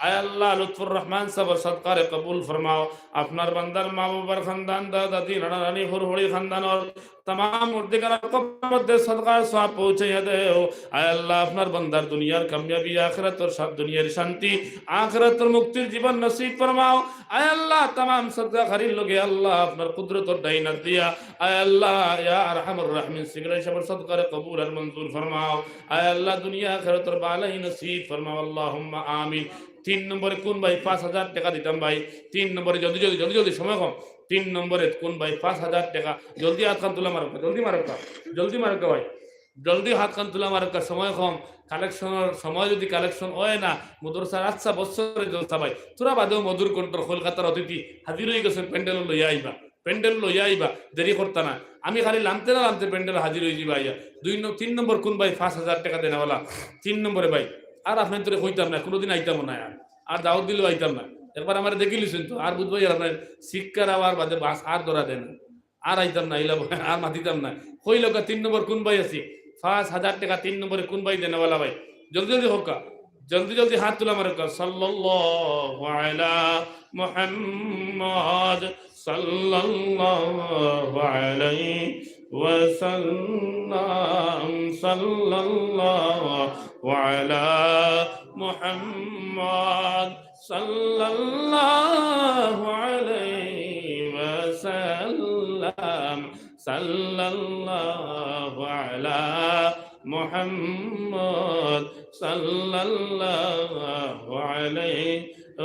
আয় আল্লাহ, লুৎফুর রহমান সাবর সদকারে কবুল ফরমাও। আপনার বান্দার মা বাবার খান্দান, দাদা দাদি, নানা নানি, হউর হড়ি খান্দানর তামাম মুর্দেগানর কবরর মধ্যে সদকার সওয়াব পৌঁছাইয়া দেও। আয় আল্লাহ, আপনার বান্দার দুনিয়ার কামিয়াবি, আখিরাতর শা-, দুনিয়ার শান্তি, আখিরাতর মুক্তির জীবন নসিব ফরমাও। আয় আল্লাহ, তামাম সদকাকারীর লগে আল্লাহ আপনার কুদরতর ডাইন আত দিয়া, আয় আল্লাহ, ইয়া আরহামুর রাহমিন, সেক্রেটারি সাবর সদকারে কবুল আর মঞ্জুর ফরমাও। আয় আল্লাহ, দুনিয়া আখিরাতর বালাই নসিব ফরমাও। আল্লাহুম্মা আমিন। তিন নম্বরে কুন ভাই পাঁচ হাজার টেকা দিতাম ভাই? তিন নম্বরে জলদি জলদি, জলদি জলদি, সময় কম। তিন নম্বরে কুন ভাই পাঁচ হাজার টেকা? জলদি হাতখান তুলা মারউক্কা, জলদি মারউক্কা, জলদি মারউক্কা ভাই, জলদি হাতখান তুলা মারউক্কা, সময় কম। কালেকশনর সময় যদি কালেকশন অয় না, মাদ্রাসার আচ্ছা বছরে জলসা ভাই, থুড়া বাদেউ মধুর কণ্ঠর কলকাতার অতিথি হাজির অইগেছইন, প্যান্ডেল লইয়া আইবা। প্যান্ডেল লইয়া আইবা, দেরি করতা না। আমি খালি লামতে না লামতে প্যান্ডেল হাজির অইযিবা আইয়া। দুই ন-, তিন নম্বর কুন ভাই পাঁচ হাজার টেকা দেনেওয়ালা? তিন নম্বরে ভাই, আর আপনাইনতরে কইতাম না, কুনুদিন আইতামও না আর। আর দাওয়াত দিলেও আইতাম না। একবার আমারে দেখিলিছইন তো, আর বুঝবায় আর আপনার শিক্ষার আওয়ার বাদে বাস আর ধরা দেয় না। আর আইতাম না, ইলা আর মাতিতাম না। কইলাউক্কা তিন নম্বর কুন ভাই আছি? পাঁচ হাজার টেকা তিন নম্বরে কুন ভাই দেনেওয়ালা ভাই? জলদি জলদি কউক্কা। জলদি জলদি হাত তুলা মারউক্কা। সাল্লাল্লাহু আলা মুহাম্মদ, সাল্লাল্লাহু আলাইহি ওয়াসাল্লাম, সাল্লাল্লাহু আলা মুহাম্মদ, সাল্লাল্লাহু আলাইহি ওয়াসাল্লাম, সাল্লাল্লাহু আলা মুহাম্মদ, সাল্লাল্লাহু আলাইহি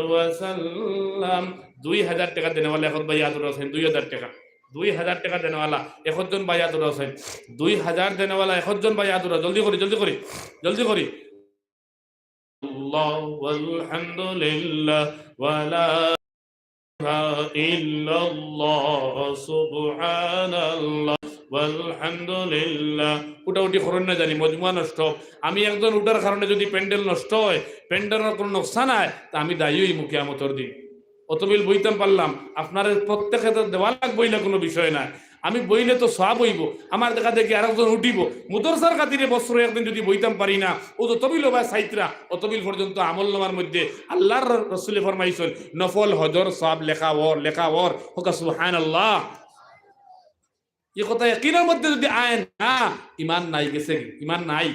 ওয়াসাল্লাম। দুই হাজার টেকা দেনেওয়ালা একজন ভাই আত উঠাইছইন, দুই হাজার টেকা। দুই হাজার টেকা দেনেওয়ালা একজন ভাই আত উঠাইছইন। দুই হাজার দেনেওয়ালা একজন ভাই আত উঠাও। জলদি করি, জলদি করি, জলদি করি। আল্লাহ, ওয়ালহামদুলিল্লাহ, ওয়ালা ইলাহা ইল্লাল্লাহ, সুবহানাল্লাহ, ওয়ালহামদুলিল্লাহ। উঠাউঠি করইন না জানি, মজমুয়া নষ্ট। আমি একজন উঠার কারণে যদি প্যান্ডেল নষ্ট অয়, প্যান্ডেলর কুনু নোকসান অয়, তে আমি দায়ী অইমু কিয়ামতর দিন। অতবিল বইতাম পারলাম, আপনারে প্রত্যেকে তো দেওয়া লাগবো, ইলা কুনু বিষয় নায়। আমি বইলে তো সওয়াব অইবো, আমার দেখা দেখি আরকজন উঠিবো। মুদরসার খাতিরে বছরো একদিন যদি বইতাম পারি না, অউ যতবিল অবায় ছাত্রা, অতবিল পর্যন্ত আমলনামার মধ্যে আল্লার র-, রসুলে ফরমাইছইন, নফল হজর সওয়াব লেখা অর, লেখা অর। কউক্কা সুবহানাল্লাহ। ই কথা একিনর মধ্যে যদি আয় না, ইমান নাই, গেছে ইমান নাই।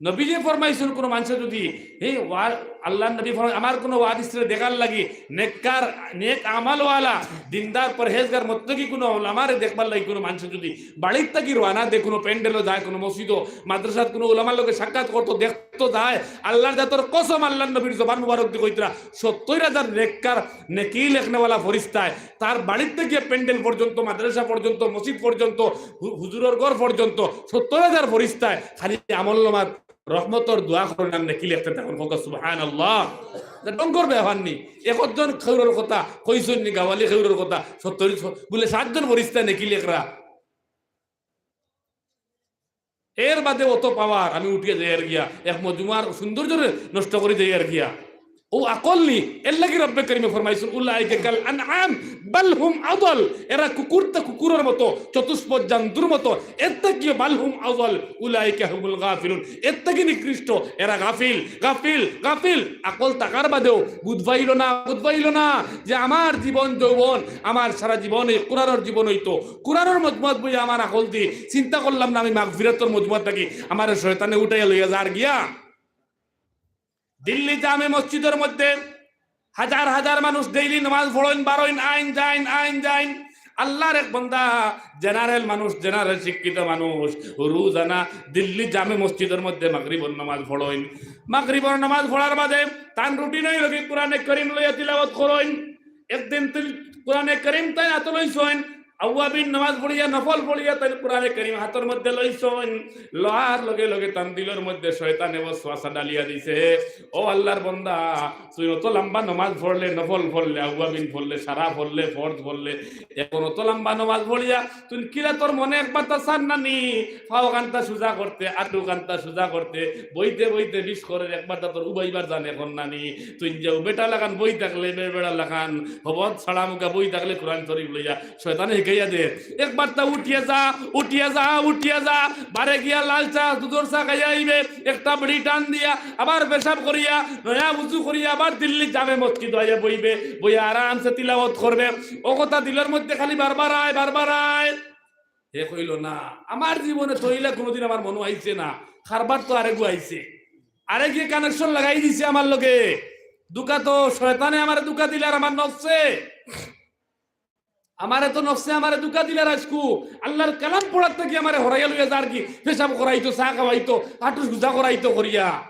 নবীজি ফরমাইছইন, কুনু মানষে যদি, হে, ওয়া-, আল্লার নবী ফরমাইন, আমার কুনু ওয়ারিসরে দেখার লাগি, নেককার, নেক আমলওয়ালা, দিনদার, পরহেজগার, মুত্তাকি কুনু উলামারে দেখবার লাগি কুনু মানষে যদি বাড়ির থাকি রওয়ানা দেয়, কুনু প্যান্ডেলো যায়, কুনু মসজিদো, মাদ্রাসাত কুনু উলামার লগে সাক্ষাৎ করতো, দেখতো যায়, আল্লার জাতর কসম, আল্লার নবীর জবান মুবারক দি কইতরা, সত্তইর হাজার নেককার, নেকি লেখনেওয়ালা ফিরিস্তায় তার বাড়িত থাকি প্যান্ডেল পর্যন্ত, মাদ্রাসা পর্যন্ত, মসজিদ পর্যন্ত, হু-, হুজুরর ঘর পর্যন্ত সত্তইর হাজার ফিরিস্তায় খালি আমলনামাত রহমতর দোয়া করইন আর নেকি লেখতে থাকইন। কউক্কা সুবহানাল্লাহ। ইটা ঢংগর ব্যাপার নি। একজন কেউরর কথা কইছইন নি, গাওয়ালি কেউরর কথা, সত্তইর, বুলে সাতজন ফিরিস্তায় নেকি লেখরা। এর বাদে অত পাওয়ার, আমি উঠিয়া যাইয়ার গিয়া, এক মজমুয়ার সৌন্দর্যরে নষ্ট করি যাইয়ার গিয়া। অউ আকল নি, এরলাগি রব্বে করিমে ফরমাইছইন, "উলাইকা কাল আনআম বাল হুম আদাল।" এরা কুকুর তো কুকুরর মতো, চতুষ্পদ জন্তুর মতো, এর থাকিও বাল হুম আদাল, উলাইকা হুমুল গাফিলুন, এর থাকি নিকৃষ্ট, এরা গাফিল, গাফিল, গাফিল। আকল থাকার বাদেও বুঝ পাইলো না, বুঝ পাইলো না যে আমার জীবন যৌবন, আমার সারা জীবন এই কোরআনর জীবন অইতো, কোরআনর মজমুয়াত বইয়া আমার আকল দি চিন্তা করলাম না আমি মাগফিরাতর মজমুয়াত থাকি আমারে শয়তানে উঠাইয়া লইয়া যার গিয়া। দিল্লি জামে মসজিদর মধ্যে হাজার হাজার মানুষ ডেইলি নামাজ পড়ইন, বারইন, আইন, যাইন, আইন, যাইন। আল্লার এক বান্দা, জেনারেল মানুষ, জেনারেল শিক্ষিত মানুষ, রোজানা দিল্লি জামে মসজিদর মধ্যে মাগরিবর নামাজ পড়ইন। মাগরিবর নামাজ পড়ার বাদে তান রুটিন অইলো গি কোরআনে করিম লইয়া তিলাওয়াত করইন। একদিন তিল-, কোরআনে করিম তাইন আতো লইছইন, আউয়াবিন নামাজ পড়িয়া, নফল পড়িয়া তাইন কোরআনে করিম হাতর মধ্যে লইছইন। লওয়ার লগে লগে তান দিলর মধ্যে শয়তানে ওয়াসওয়াসা ডালিয়া দিছে, "ও আল্লার বান্দা, তুই অত লম্বা নামাজ পড়লে, নফল পড়লে, আউয়াবিন পড়লে, সারা পড়লে, ফরজ পড়লে, এখন অত লম্বা নামাজ পড়িয়া তুই কিলা তোর মনে একবারতা চার না নি, পাও কান্তা সুজা করতে, আটু কান্তা সুজা করতে, বইতে বইতে বিষ করের একবারতা তোর উবাইবার জানে কর না নি? তুই যে বেটা লাখান বই থাকলে, বে-, বেটা লাখান হবত ছাড়া মুখা বই থাকলে কোরআন শরিফ লইয়া শয়তানে হিকাইয়া দে। একবারতা উঠিয়া যা, উঠিয়া যা, উঠিয়া যা, বারে গিয়া লাল চা, দুধর চা খাইয়া আইবে, একটা বিড়ি টান দিয়া, আবার পেশাব করিয়া, নয়া উজু করিয়া, আবার দিল্লি জামে মসজিদ আইয়া বইবে, বইয়া আরামসে তিলাওয়াত করবে।" অউ কথা দিলর মধ্যে খালি বারবার আয়, বারবার আয়। হে কইলো, "না, আমার জীবনে তো ইলা কুনুদিন আমার মনো আইছে না, কারবার তো আরেগু আইছে, আরেগে connection লাগাই দিছে আমার লগে। ধুকা তো শয়তানে আমারে ধুকা দিলার, আমার নফসে, আমারে তো নফসে আমারে ধুকা দিলার আইজকু। আল্লার কালাম পড়ার থাকি আমারে হরাইয়া লইয়া যার গি, পেশাব করাইতো, চা খাওয়াইতো, আটু সুজা করাইতো করিয়া।"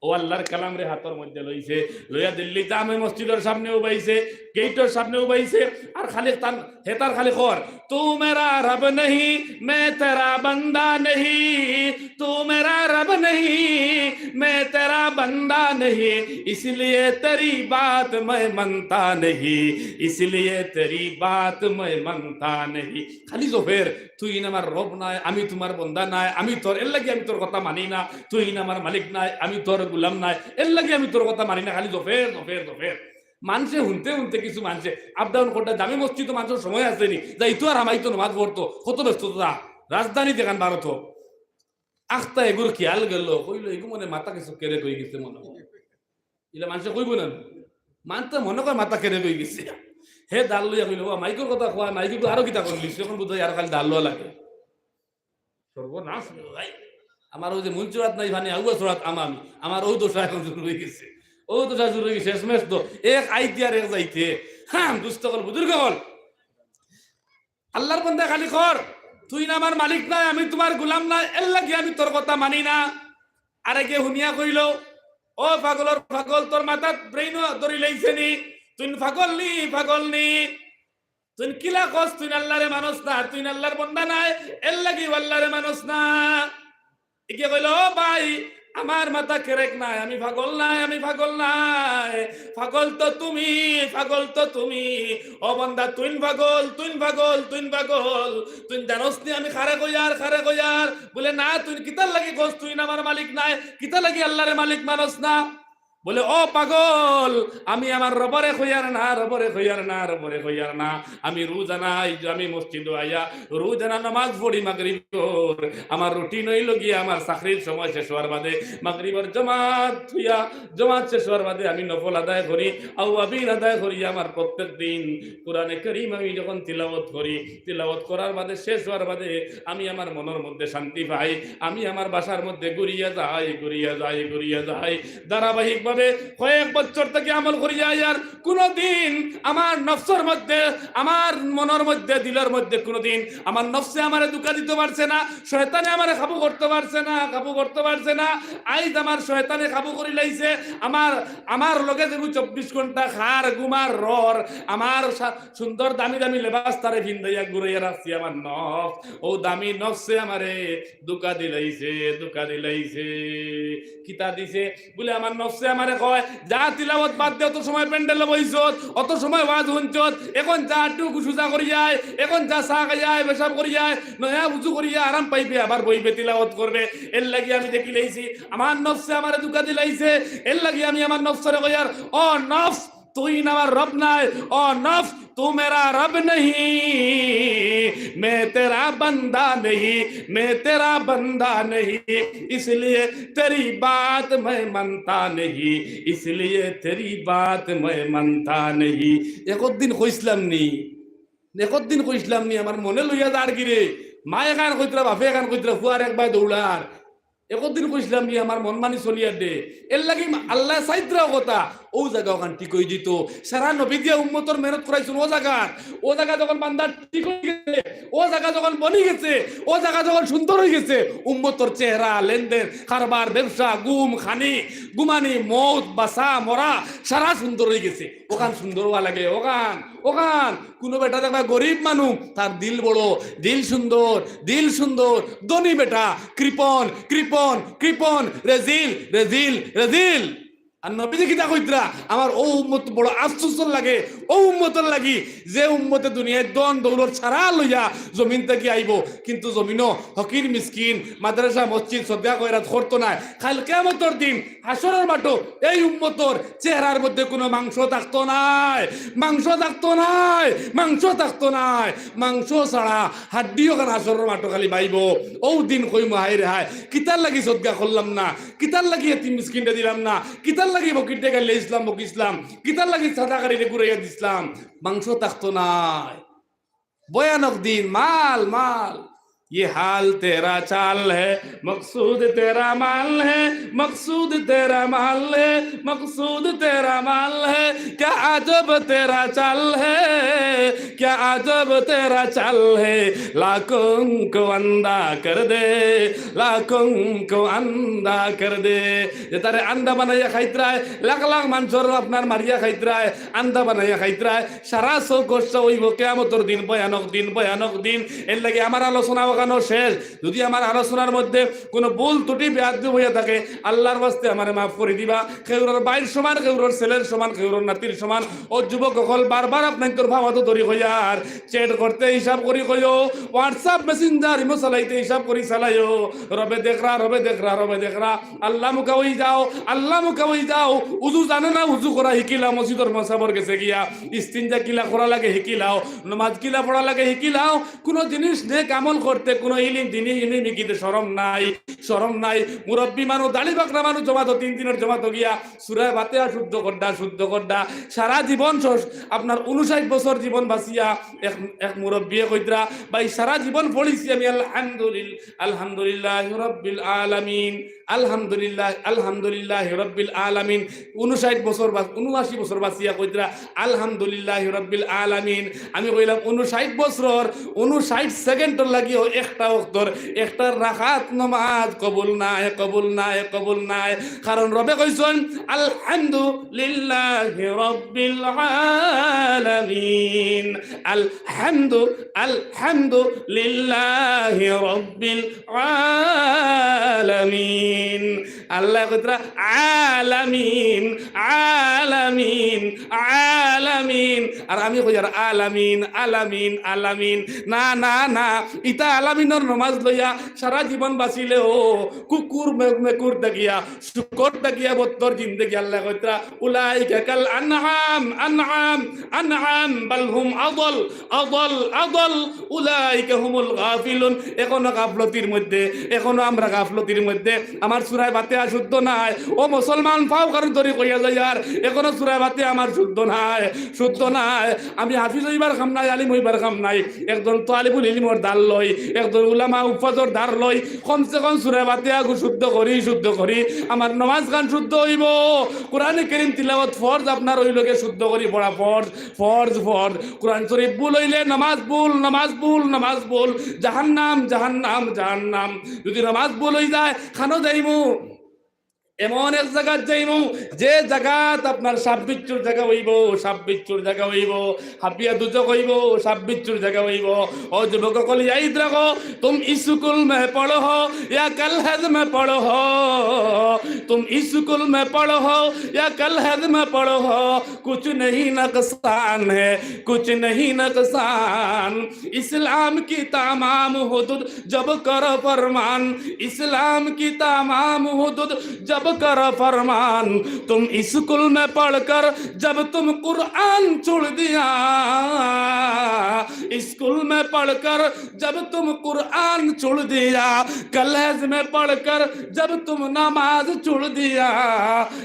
অউ আল্লার কালামরে হাতর মধ্যে লইছে, লইয়া দিল্লি জামে মসজিদর সামনে উবাইছে, গেইটর সামনে উবাইছে, আর খালি তান, হে তার খালি কর, "তু মেরা রব নেহি, মে তেরা বান্দা নেহি, তু মেরা রব নেহি, মে তেরা বান্দা নেহি, ইসলিয়ে তেরি বাত মে মানতা নেহি, ইসলিয়ে তেরি বাত মে মানতা নেহি।" খালি জফের, "তুই ইন আমার রব নায়, আমি তুমার বন্দা নায়, আমি তোর, এরলাগি আমি তোর কথা মানি না, তুই ইন আমার মালিক নায়, আমি তোর গুলাম নায়, এরলাগি আমি তোর কথা মানি না।" খালি জফের, জফের, জফের। মানষে হুনতে হুনতে কিছু মানষে up down করতা, জামে মসজিদো মানষর সময় আছে নি, যাইতো আর হামাইতো নামাজ পড়তো, কত ব্যস্ততা। রাজধানী যেখান ভারত, আখতা এগুর খিয়াল গেল, কইলো, "এগু মনে মাথা কিছু কেরে কই গেছে মনে হয়।" ইলা মানষে কইবো না? মানতে মনে কয় মাথা কেরে কই গেছে। হে দাল লইয়া কইলো, "বাবা, মাইকর কথা কয়, মাইকে তো আরো কিতা করলি? এখন বুঝাই আর খালি দাল লওয়া লাগে।" সর্বনাশ রে ভাই। আমার অউ যে মূল চূড়াত নাই পানি, আগুয়া চূড়াত আমামি। আমার অউ দশা এখন শুরু অই গেছে। অউ দশা শুরু অই গেছে, শেষমেশ তো এক আইতে আর এক যাইতে। হ্যাঁ, দুস্ত অকল, বুজুর্গ অকল। আল্লার বন্দা খালি কর, "তুই ইন আমার মালিক নায়, আমি তুমার গুলাম নায়, এরলাগি আমি তোর কথা মানি না।" আরেগে হুনিয়া কইলো, "ও পাগলর পাগল, তোর মাথাত brain ধরি লাইছে নি? তুইন পাগল নি, পাগল নি? তুইন কিলা কস তুইন আল্লারে মানস না, তুইন আল্লার বন্দা নায়, এরলাগিউ আল্লারে মানস না। ইগিয়ে কইলো, "ও ভাই, আমার মাথা কেরেক নায়, আমি পাগল নায়, আমি পাগল নায়। পাগল তো তুমি, পাগল তো তুমি। ও বন্দা, তুইন পাগল, তুইন পাগল, তুইন পাগল। তুইন জানস নি আমি কারে কইয়ার, কারে কইয়ার?" বুলে, "না, তুইন কিতার লাগি কস তুইন আমার মালিক নায়, কিতার লাগি আল্লারে মালিক মানস না?" বুলে, "ও পাগল, আমি আমার রবরে কইয়ার না, রবরে কইয়ার না, রবরে কইয়ার না। আমি রোজানা আইজ আমি মসজিদো আইয়া রোজানা নামাজ পড়ি মাগরিবর। আমার রুটিন অইলো গিয়া আমার চাকরির সময় শেষ অওয়ার বাদে মাগরিবর জমাত থুইয়া, জমাত শেষ অওয়ার বাদে আমি নফল আদায় করি, আওয়াবিন আদায় করি। আমার প্রত্যেক দিন কোরআনে করিম আমি যখন তিলাওয়াত করি, তিলাওয়াত করার বাদে, শেষ অওয়ার বাদে আমি আমার মনর মধ্যে শান্তি পাই, আমি আমার বাসার মধ্যে ঘুরিয়া যাই, ঘুরিয়া যাই, ঘুরিয়া যাই।" ধারাবাহিকভাবে কয়েক বছর থাকি আমল করিয়া আইয়ার কুনুদিন আমার নফসর মধ্যে, আমার মনর মধ্যে, দিলর মধ্যে কুনুদিন আমার নফসে আমারে ধোঁকা দিতো পারছে না, শয়তানে আমারে কাবু করতো পারছে না, কাবু করতো পারছে না। আইজ আমার শয়তানে কাবু করিলাইছে। আমার, আমার লগে যেগু চব্বিশ ঘন্টা খার, ঘুমার, রর, আমার সা-, সুন্দর দামি দামি লেবাস তারে ফিন্দাইয়া ঘুরাইয়া রাখছি আমার নফস। অউ দামি নফসে আমারে ধোঁকা দিলাইছে, ধোঁকা দিলাইছে। কিতা দিছে? বুলে, আমার নফসে আমারে কয়, "যা তিলাওয়াত বাদ দে, অত সময় প্যান্ডেলো বইছস, অত সময় ওয়াজ হুনছস, এখন যা আট্টু সুজা করিয়া আয়, এখন যা চা খাইয়া আয়, পেশাব করিয়া আয়, নয়া উজু করিয়া আরাম পাইবে, আবার বইবে, তিলাওয়াত করবে।" এরলাগি আমি দেখিলাইছি, আমার নফসে আমারে ধোঁকা দিলাইছে। এরলাগি আমি আমার নফসরে কইয়ার, "ও নফস, তুইন আমার রব নায়, ও নফস, तू मेरा रब नहीं, मैं तेरा बंदा नहीं, मैं तेरा बंदा नहीं, इसलिए तेरी बात मैं मानता नहीं, इसलिए तेरी बात मैं मानता नहीं।" একদিন কইছলাম নি, একদিন কইছলাম নি, আমার মনে লইয়া যার গিরে, মায় এখান কইতরা, বাপে এখান কইতরা, ফুয়ার এক বায় দৌড়ার। একদিন কইছলাম নি, আমার মন মানি চলিয়ার দে। এরলাগি আল্লায় চাইতরা অউ কথা, অউ জাগা অখান ঠিক অই দিতো। সারা নবী দিয়া উম্মতর মেহনত করাইছইন অউ জাগাত। অউ জাগা যখন বান্দা ঠিক অই গেছে, অউ জাগা যখন বনি গেছে, অউ জাগা যখন সুন্দর অই গেছে, উম্মতর চেহারা, লেনদেন, কারবার, ব্যবসা, ঘুম, খানি, ঘুমানি, মউত, বাচা, মরা, সারা সুন্দর অই গেছে। অখান সুন্দর অওয়া লাগে, অখান, অখান। কুনু বেটা দেখবা গরিব মানুষ, তার দিল বড়, দিল সুন্দর, দিল সুন্দর, ধনী বেটা, কৃপণ, কৃপণ, কৃপণ, রেজিল, রেজিল, রেজিল। আর নবীজি কিতা কইতরা, আমার অউ উম্মত বড় আফসোসর লাগে, অউ উম্মতর লাগি, যে উম্মতে দুনিয়ার ধন দৌলত সারা লইয়া জমিন থাকি আইবো, কিন্তু জমিনো ফকির মিসকিন, মাদ্রাসা মসজিদ সদকা খয়রাত করতো নায়। কাইল কিয়ামতর দিন হাশরর মাঠো এই উম্মতর চেহারার মধ্যে কুনু মাংস থাকতো নায়, মাংস থাকতো নায়, মাংস থাকতো নায়, মাংস ছাড়া হাড্ডি অখান হাশরর মাঠো খালি বাইবো। অউ দিন কইমু, হায়রে হায়, কিতার লাগি সদকা করলাম না, কিতার লাগি এতিম মিসকিনরে দিলাম না, কিতার লাগি ফকিররে গাইল্লাইছলাম, বকিছলাম, কিতার লাগি সাদাকারীরে ঘুরাইয়া দিছলাম, মাংস থাকতো নায়। ভয়ানক দিন, মাল, মাল। ये हाल तेरा चाल है, मकसूद तेरा माल है, मकसूद तेरा माल है, मकसूद तेरा माल है। क्या अजब तेरा चाल है, क्या अजब तेरा चाल है। लाखों को अंधा कर दे, लाखों को अंधा कर दे। যে তারে আন্দা বানাইয়া খাইতরায়, লাখ লাখ মানষর আপনার মারিয়া খাইতরায়, আন্দা বানাইয়া খাইতরায়, সারা চউখ গোসা অইবো, কিয়ামতর দিন, ভয়ানক দিন, ভয়ানক দিন। এরলাগি আমার আলোচনা অখানো শেষ। যুদি আমার আলোচনার মধ্যে কুনু ভুল ত্রুটি বেয়াদবি অইয়া থাকে, আল্লার ওয়াস্তে আমারে মাফ করি দিবা। কেউরর ভাইর সমান, কেউরর ছেলের সমান, কেউরর নাতির সমান, ও যুবক অকল, বারবার আপনাইনতর পাওত ধরি কইয়ার, chat করতে হিসাব করি কইও, WhatsApp, Messenger, ইমো চালাইতে হিসাব করি চালাইও। রবে দেখরা, রবে দেখরা, রবে দেখরা। আল্লামুখা অই যাও, আল্লামুখা অই যাও। উজু জানো না, উজু করা হিকিলাও, মসজিদর মসাবর গেছে গিয়া। ইস্তিনজা কিলা করা লাগে হিকিলাও, নমাজ কিলা পড়া লাগে হিকিলাও। কুনু জিনিস নেক আমল করতে কুনু ইলিম, দিনি ইলিম হিকিতে শরম নাই, শরম নাই। মুরব্বি মানুষ, দাড়ি বাকরা মানুষ জমাতো, তিন দিনর জমাতো গিয়া সুরায় ফাতিহা শুদ্ধ কররা, শুদ্ধ কররা। সারা জীবন শ-, আপনার ঊনষাইট বছর জীবন বাঁচিয়া এক, এক মুরব্বিয়ে কইতরা, "ভাই, সারা জীবন পড়ছি আমি আলহামদুলিল-, আলহামদুলিল্লাহি রাব্বিল আলামিন।" আলহামদুলিল্লাহ, আলহামদুলিল্লাহি রাব্বিল আলামিন। ঊনষাট বছর বা ঊনআশি বছর বাঁচিয়া কইতরা, "আলহামদুলিল্লাহি রাব্বিল আলামিন।" আমি কইলাম, "ঊনষাট বছরর ঊনষাট সেকেন্ডর লাগিও একটা ওয়াক্তর একটা রাকাত নমাজ কবুল নায়, কবুল নায়, কবুল নায়।" কারণ রবে কইছইন, "আলহামদুলিল্লাহি রাব্বিল আলামিন, আলহামদু, আলহামদুলিল্লাহি রাব্বিল আলামিন।" আল্লায় কইতরা, "আলামিন, আলামিন, আলামিন।" আর আমি কইয়ার, "আলামিন, আলামিন, আলামিন।" না, না, না, ইতা আলামিনর নমাজ লইয়া সারা জীবন বাঁচিলেও কুকুর মে-, মেকুর ডাকিয়া, শুকর ডাকিয়া বত্তর জিন্দেগি। আল্লায় কইতরা, "উলাইকা কাল আনআম, আনআম, আনআম, বাল হুম আদল, আদল, আদল, উলাইকা হুমুল গাফিলুন।" এখনো গাফলতির মধ্যে, এখনো আমরা গাফলতির মধ্যে। আমার সূরায়ে ফাতিহা শুদ্ধ নায়। ও মুসলমান, পাও কারো ধরি কইয়া যাইয়ার, এখনো সূরায়ে ফাতিহা আমার শুদ্ধ নায়, শুদ্ধ নায়। আমি হাফিজ অইবার কাম নায়, আলিম অইবার কাম নায়, একজন তালিবুল ইলমর ধার লই, একজন উলামা হুফফাজর ধার লই, কমসে কম সূরায়ে ফাতিহা গু শুদ্ধ করি, শুদ্ধ করি, আমার নমাজ খান শুদ্ধ অইবো। কোরআনে করিম তিলাওয়াত ফরজ আপনার অইলো গি শুদ্ধ করি পড়া ফরজ, ফরজ, ফরজ। কোরআন শরীফ ভুল অইলে নমাজ ভুল, নমাজ ভুল, নমাজ ভুল। জাহান্নাম, জাহান্নাম, জাহান্নাম। যদি নমাজ ভুল অই যায়, কানো যাইমু? এমন এক জাগাত যাইমু, যে জাগাত আপনার সাপ বিচ্ছুর জাগা অইবো, সাপ বিচ্ছুর জাগা অইবো, হাবিয়া দুজখ অইবো, সাপ বিচ্ছুর জাগা অইবো। ও যুবক অকল, ইয়াদ রাখো, তুম স্কুল মে পড়ো হো ইয়া কলহজ মে পড়ো হো, তুম স্কুল মে পড়ো হো ইয়া কলহজ মে পড়ো হো, কুছ নেহি নুকসান হে, কুছ নেহি নুকসান। ইসলাম কি তামাম হুদুদ জব করো ফরমান, ইসলাম কি তামাম হুদুদ জব করো ফরমান, তুম স্কুল মে পড়কর জব তুম কুরআন ছোড় দিয়া, স্কুল মে পড়কর জব তুম কুরআন ছোড় দিয়া, কলেজ মে পড়কর জব তুম নমাজ ছোড় দিয়া,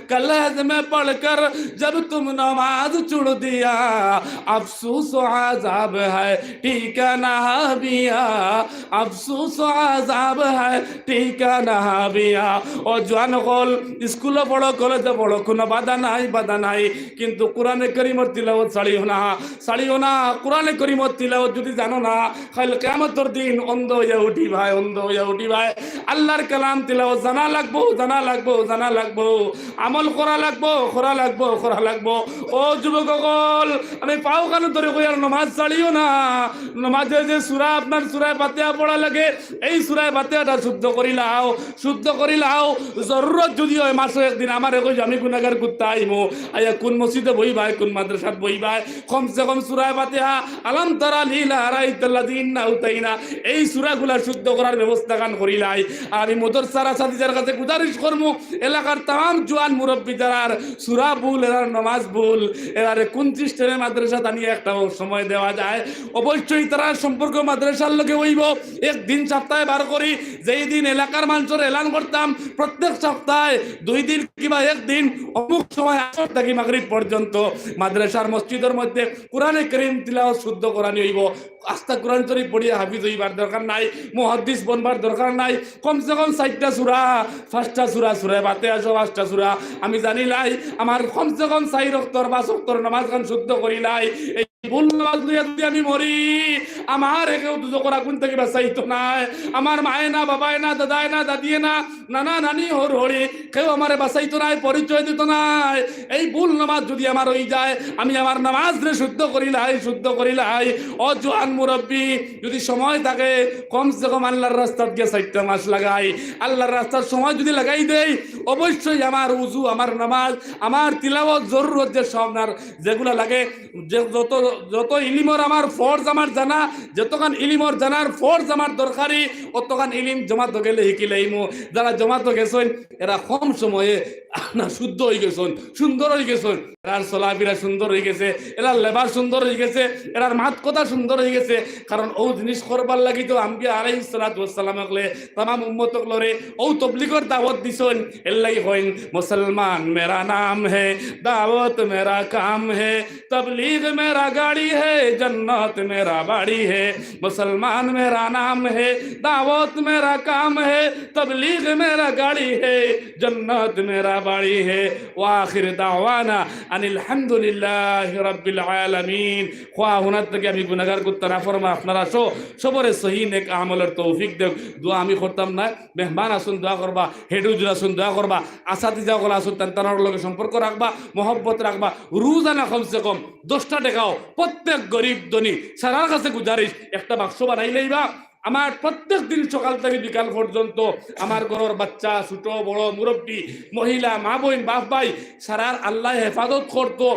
কলেজ মে পড়কর জব তুম নমাজ ছোড় দিয়া, আফসোস আযাব হ্যায় ঠিকানা হাবিয়া, আফসোস আযাব হ্যায় ঠিকানা হাবিয়া। ও জোয়ান অকল, স্কুলো পড়ো, কলেজো পড়ো, কুনু বাধা নাই, বাধা নাই, কিন্তু কোরআনে করিমর তিলাওয়াত ছাড়িও না, ছাড়িও না। কোরআনে করিমর তিলাওয়াত যদি জানো না, কাইল কিয়ামতর দিন অন্ধ অইয়া উঠিবায়, অন্ধ অইয়া উঠিবায়। আল্লার কালাম তিলাওয়াত জানা লাগবো, জানা লাগবো, জানা লাগবো। আমল করা লাগবো, করা লাগবো, করা লাগবো। ও যুবক অকল, আমি পাও কানো ধরি কইয়ার নমাজ ছাড়িও না। নমাজে যে সূরা, আপনার সূরায়ে ফাতিহা পড়া লাগে, এই সূরায়ে ফাতিহাটা শুদ্ধ করিলাও, শুদ্ধ করিলাও। জরুরত যদি অয় মাসো একদিন আমারে কইও, আমি গুনাগার কুত্তা আইমু, আইয়া কুন মসজিদো বইবায়, কুন মাদ্রাসাত বইবায়, কমসে কম সূরায়ে ফাতিহা, আলাম তারা ইলা রাআইতাল্লাযিনা আউতাইনা, এই সূরাগুলা শুদ্ধ করার ব্যবস্থা খান করিলাই। আর আমি মাদ্রাসার আসাতিজার কাছে গুজারিশ করমু, এলাকার তামাম জোয়ান মুরব্বি যারার সূরা ভুল, এরার নমাজ ভুল, এরারে কুন সিস্টেমে মাদ্রাসাত আনিয়া একটা সময় দেওয়া যায়, অবশ্যই তারার সম্পর্ক মাদ্রাসার লগে অইবো। একদিন সপ্তাহে বার করি, যেই দিন এলাকার মানষরে এলান করতাম, প্রত্যেক সপ্তাহে দুই দিন কিবা একদিন অমুক সময় আসর থাকি মাগরিব পর্যন্ত মাদ্রাসার মসজিদর মধ্যে কোরআনে করিম তিলাওয়াত শুদ্ধ করানি অইবো। আস্তা কোরআন শরীফ পড়িয়া হাফিজ অইবার দরকার নাই, মুহাদ্দিস বনবার দরকার নাই। কমসে কম চাইরটা সূরা, পাঁচটা সূরা, সূরায়ে ফাতিহা সহ পাঁচটা সূরা আমি জানিলাই। আমার কমসে কম চাইর অক্তর, পাঁচ অক্তর নমাজ খান শুদ্ধ করিলাই। এই ভুল নমাজ লইয়া যদি আমি মরি, আমারে কেউ দুজখর আগুন থাকি বাঁচাইতো নায়। আমার মায়ে না, বাবায় না, দাদায় না, দাদিয়ে না, নানা, নানি, হর হরি, কেউ আমারে বাঁচাইতো নায়, পরিচয় দিতো নায়। এই ভুল নমাজ যদি আমার অই যায়, আমি আমার নমাজরে শুদ্ধ করিলাই, শুদ্ধ করিলাই। ও জোয়ান মুরব্বি, যদি সময় থাকে, কমসে কম আল্লার রাস্তাত গিয়া চাইরটা মাস লাগাই। আল্লার রাস্তাত সময় যদি লাগাই দেই, অবশ্যই আমার উজু, আমার নমাজ, আমার তিলাওয়াত, জরুরত যে সবনার যেগুলা লাগে, যে যত, যত ইলিমর আমার ফরজ আমার জানা, যতখান ইলিমর জানার ফরজ আমার দরকারি, অতখান ইলিম জমাতো গেলে হিকিলাইমু। যারা জমাতো গেছইন, এরা কম সময়ে না শুদ্ধ অই গেছইন, সুন্দর অই গেছইন, এরার চলাফিরা সুন্দর অই গেছে, এরার লেবাস সুন্দর অই গেছে, এরার মাত কথা সুন্দর অই গেছে। কারণ অউ জিনিস করবার লাগি তো আম্বিয়া আলাইহিস সালাতু ওয়াস সালাম অকলে তামাম উম্মত অকলরে অউ তবলিগর দাওয়াত দিছইন। এর লাগি কইন, মুসলমান মেরা নাম হে, দাওয়াত মেরা কাম হে, তবলিগ মেরা गाड़ी है, जन्नत मेरा बाड़ी है, मुसलमान मेरा नाम है, दावत मेरा काम है, तबलीग मेरा गाड़ी है, जन्नत मेरा बाड़ी है। वा আখির দাওয়ানা আনিল হামদুলিল্লাহি রাব্বিল আলামিন। খোয়া হুনার থেকে আমি গুনাহগার করতে না ফরমা, আপনারা সহ সবরে সহি নেক আমলের তৌফিক দেও। দোয়া আমি করতাম না, মেহমান আছইন দোয়া করবা, হেড হুজুর আছইন দোয়া করবা, আসাতিজা অকল আছইন তান তানর লগে সম্পর্ক রাখবা, মহব্বত রাখবা। রোজানা কমসে কম দশটা টেকাও প্রত্যেক গরিব ধনী সারার কাছে গুজারিশ, একটা বাক্স বানাই লইবা। আমার প্রত্যেক দিন সকাল থেকে বিকাল পর্যন্ত আমার ঘরর বাচ্চা, ছোট বড়, মুরব্বি, মহিলা, মা বইন, বাপ ভাই, সারার আল্লায় হেফাজত করতো।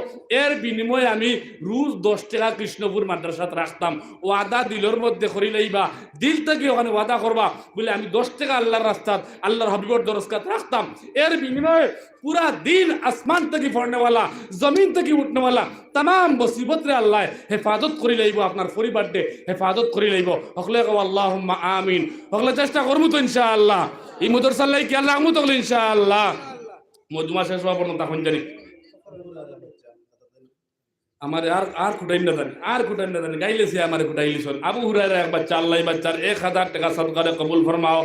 এর বিনিময়ে আমি রোজ দশ টেকা কৃষ্ণপুর মাদ্রাসাত রাখতাম। ওয়াদা দিলর মধ্যে করি লইবা, দিল থাকি অখান ওয়াদা করবা, বুলে আমি দশ টেকা আল্লার রাস্তাত, আল্লার হাবিবর দরসগাত রাখতাম। এর বিনিময়ে পুরা দিন আসমান থাকি পড়নেওয়ালা, জমিন থাকি উঠনেওয়ালা তামাম মুসিবতরে আল্লায় হেফাজত করি লইবো, আপনার পরিবাররে হেফাজত করি লইবো। হকলে কও আল্লাহুম্মা আমিন। হকলে চেষ্টা করমু তো ইনশাআল্লাহ। ই মাদ্রাসার লাগি খেয়াল রাখমু তো হকলে ইনশাআল্লাহ। মজমা শেষ হওয়া পর্যন্ত তখন জানি। আমারে আর, আর কুটাইন না জানি, আর কুটাইন না জানি, গাইলে সে আমারে কুটাইলি শোন। আবু হুরায়রা এক বাচ্চা, আল্লাহ ই বাচ্চার এক হাজার টেকা সদকারে কবুল ফরমাও,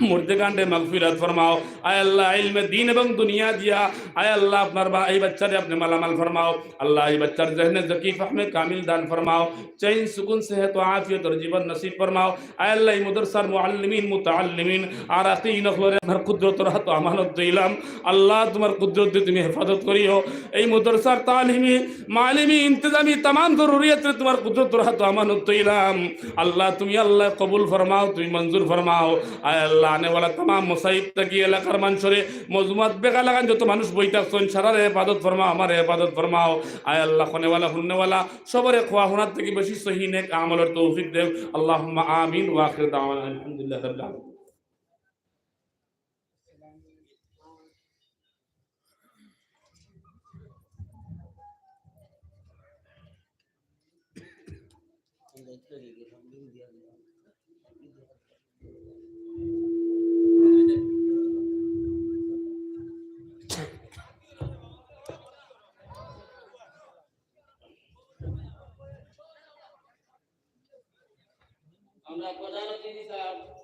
মুর্দেগানরে মাগফিরাত ফরমাও। আয় আল্লাহ, ইলমে দ্বীন এবং দুনিয়া দিয়া, আয় আল্লাহ, আপনার বা-, এই বাচ্চারে আপনে মালামাল ফরমাও। আল্লাহ, এই বাচ্চার জেহনে জকি, ফাহমে কামিল দান ফরমাও। চইন, সুকুন, সেহত ও আফিয়তর জীবন নসিব ফরমাও। আয় আল্লাহ, এই মাদ্রাসার মুআল্লিমিন, মুতাআল্লিমিন, আরাকিন অকলরে আপনার কুদরতর হাতো আমানত দিলাম। আল্লাহ, তোমার কুদরত দিয়া তুমি হেফাজত করিও। এই মাদ্রাসার তালিমি, মালিমি, ইন্তেজামি তামাম জরুরিয়াতরে তোমার কুদরতর হাতো আমানত দিলাম। আল্লাহ, তুমি আল্লাহ কবুল ফরমাও, তুমি মঞ্জুর ফরমাও। আয় আল্লাহ, আনেওয়ালা তামাম মুসাইব থাকি এলাকার মানষরে, মজমুয়াত বেগা লাগান যত মানুষ বই থাকছইন, সারারে হেফাজত ফরমাও, আমারে হেফাজত ফরমাও। আয় আল্লাহ, কনেওয়ালা, হুননেওয়ালা, সবরে খোয়া হুনার থাকি বেশি সহি নেক আমলর তৌফিক দেও। আল্লাহুম্মা আমিন। ওয়া আখির দাওয়ানা আলহামদুলিল্লাহি রাব্বিল আলামিন। আমরা প্রধান অতিথি স্যার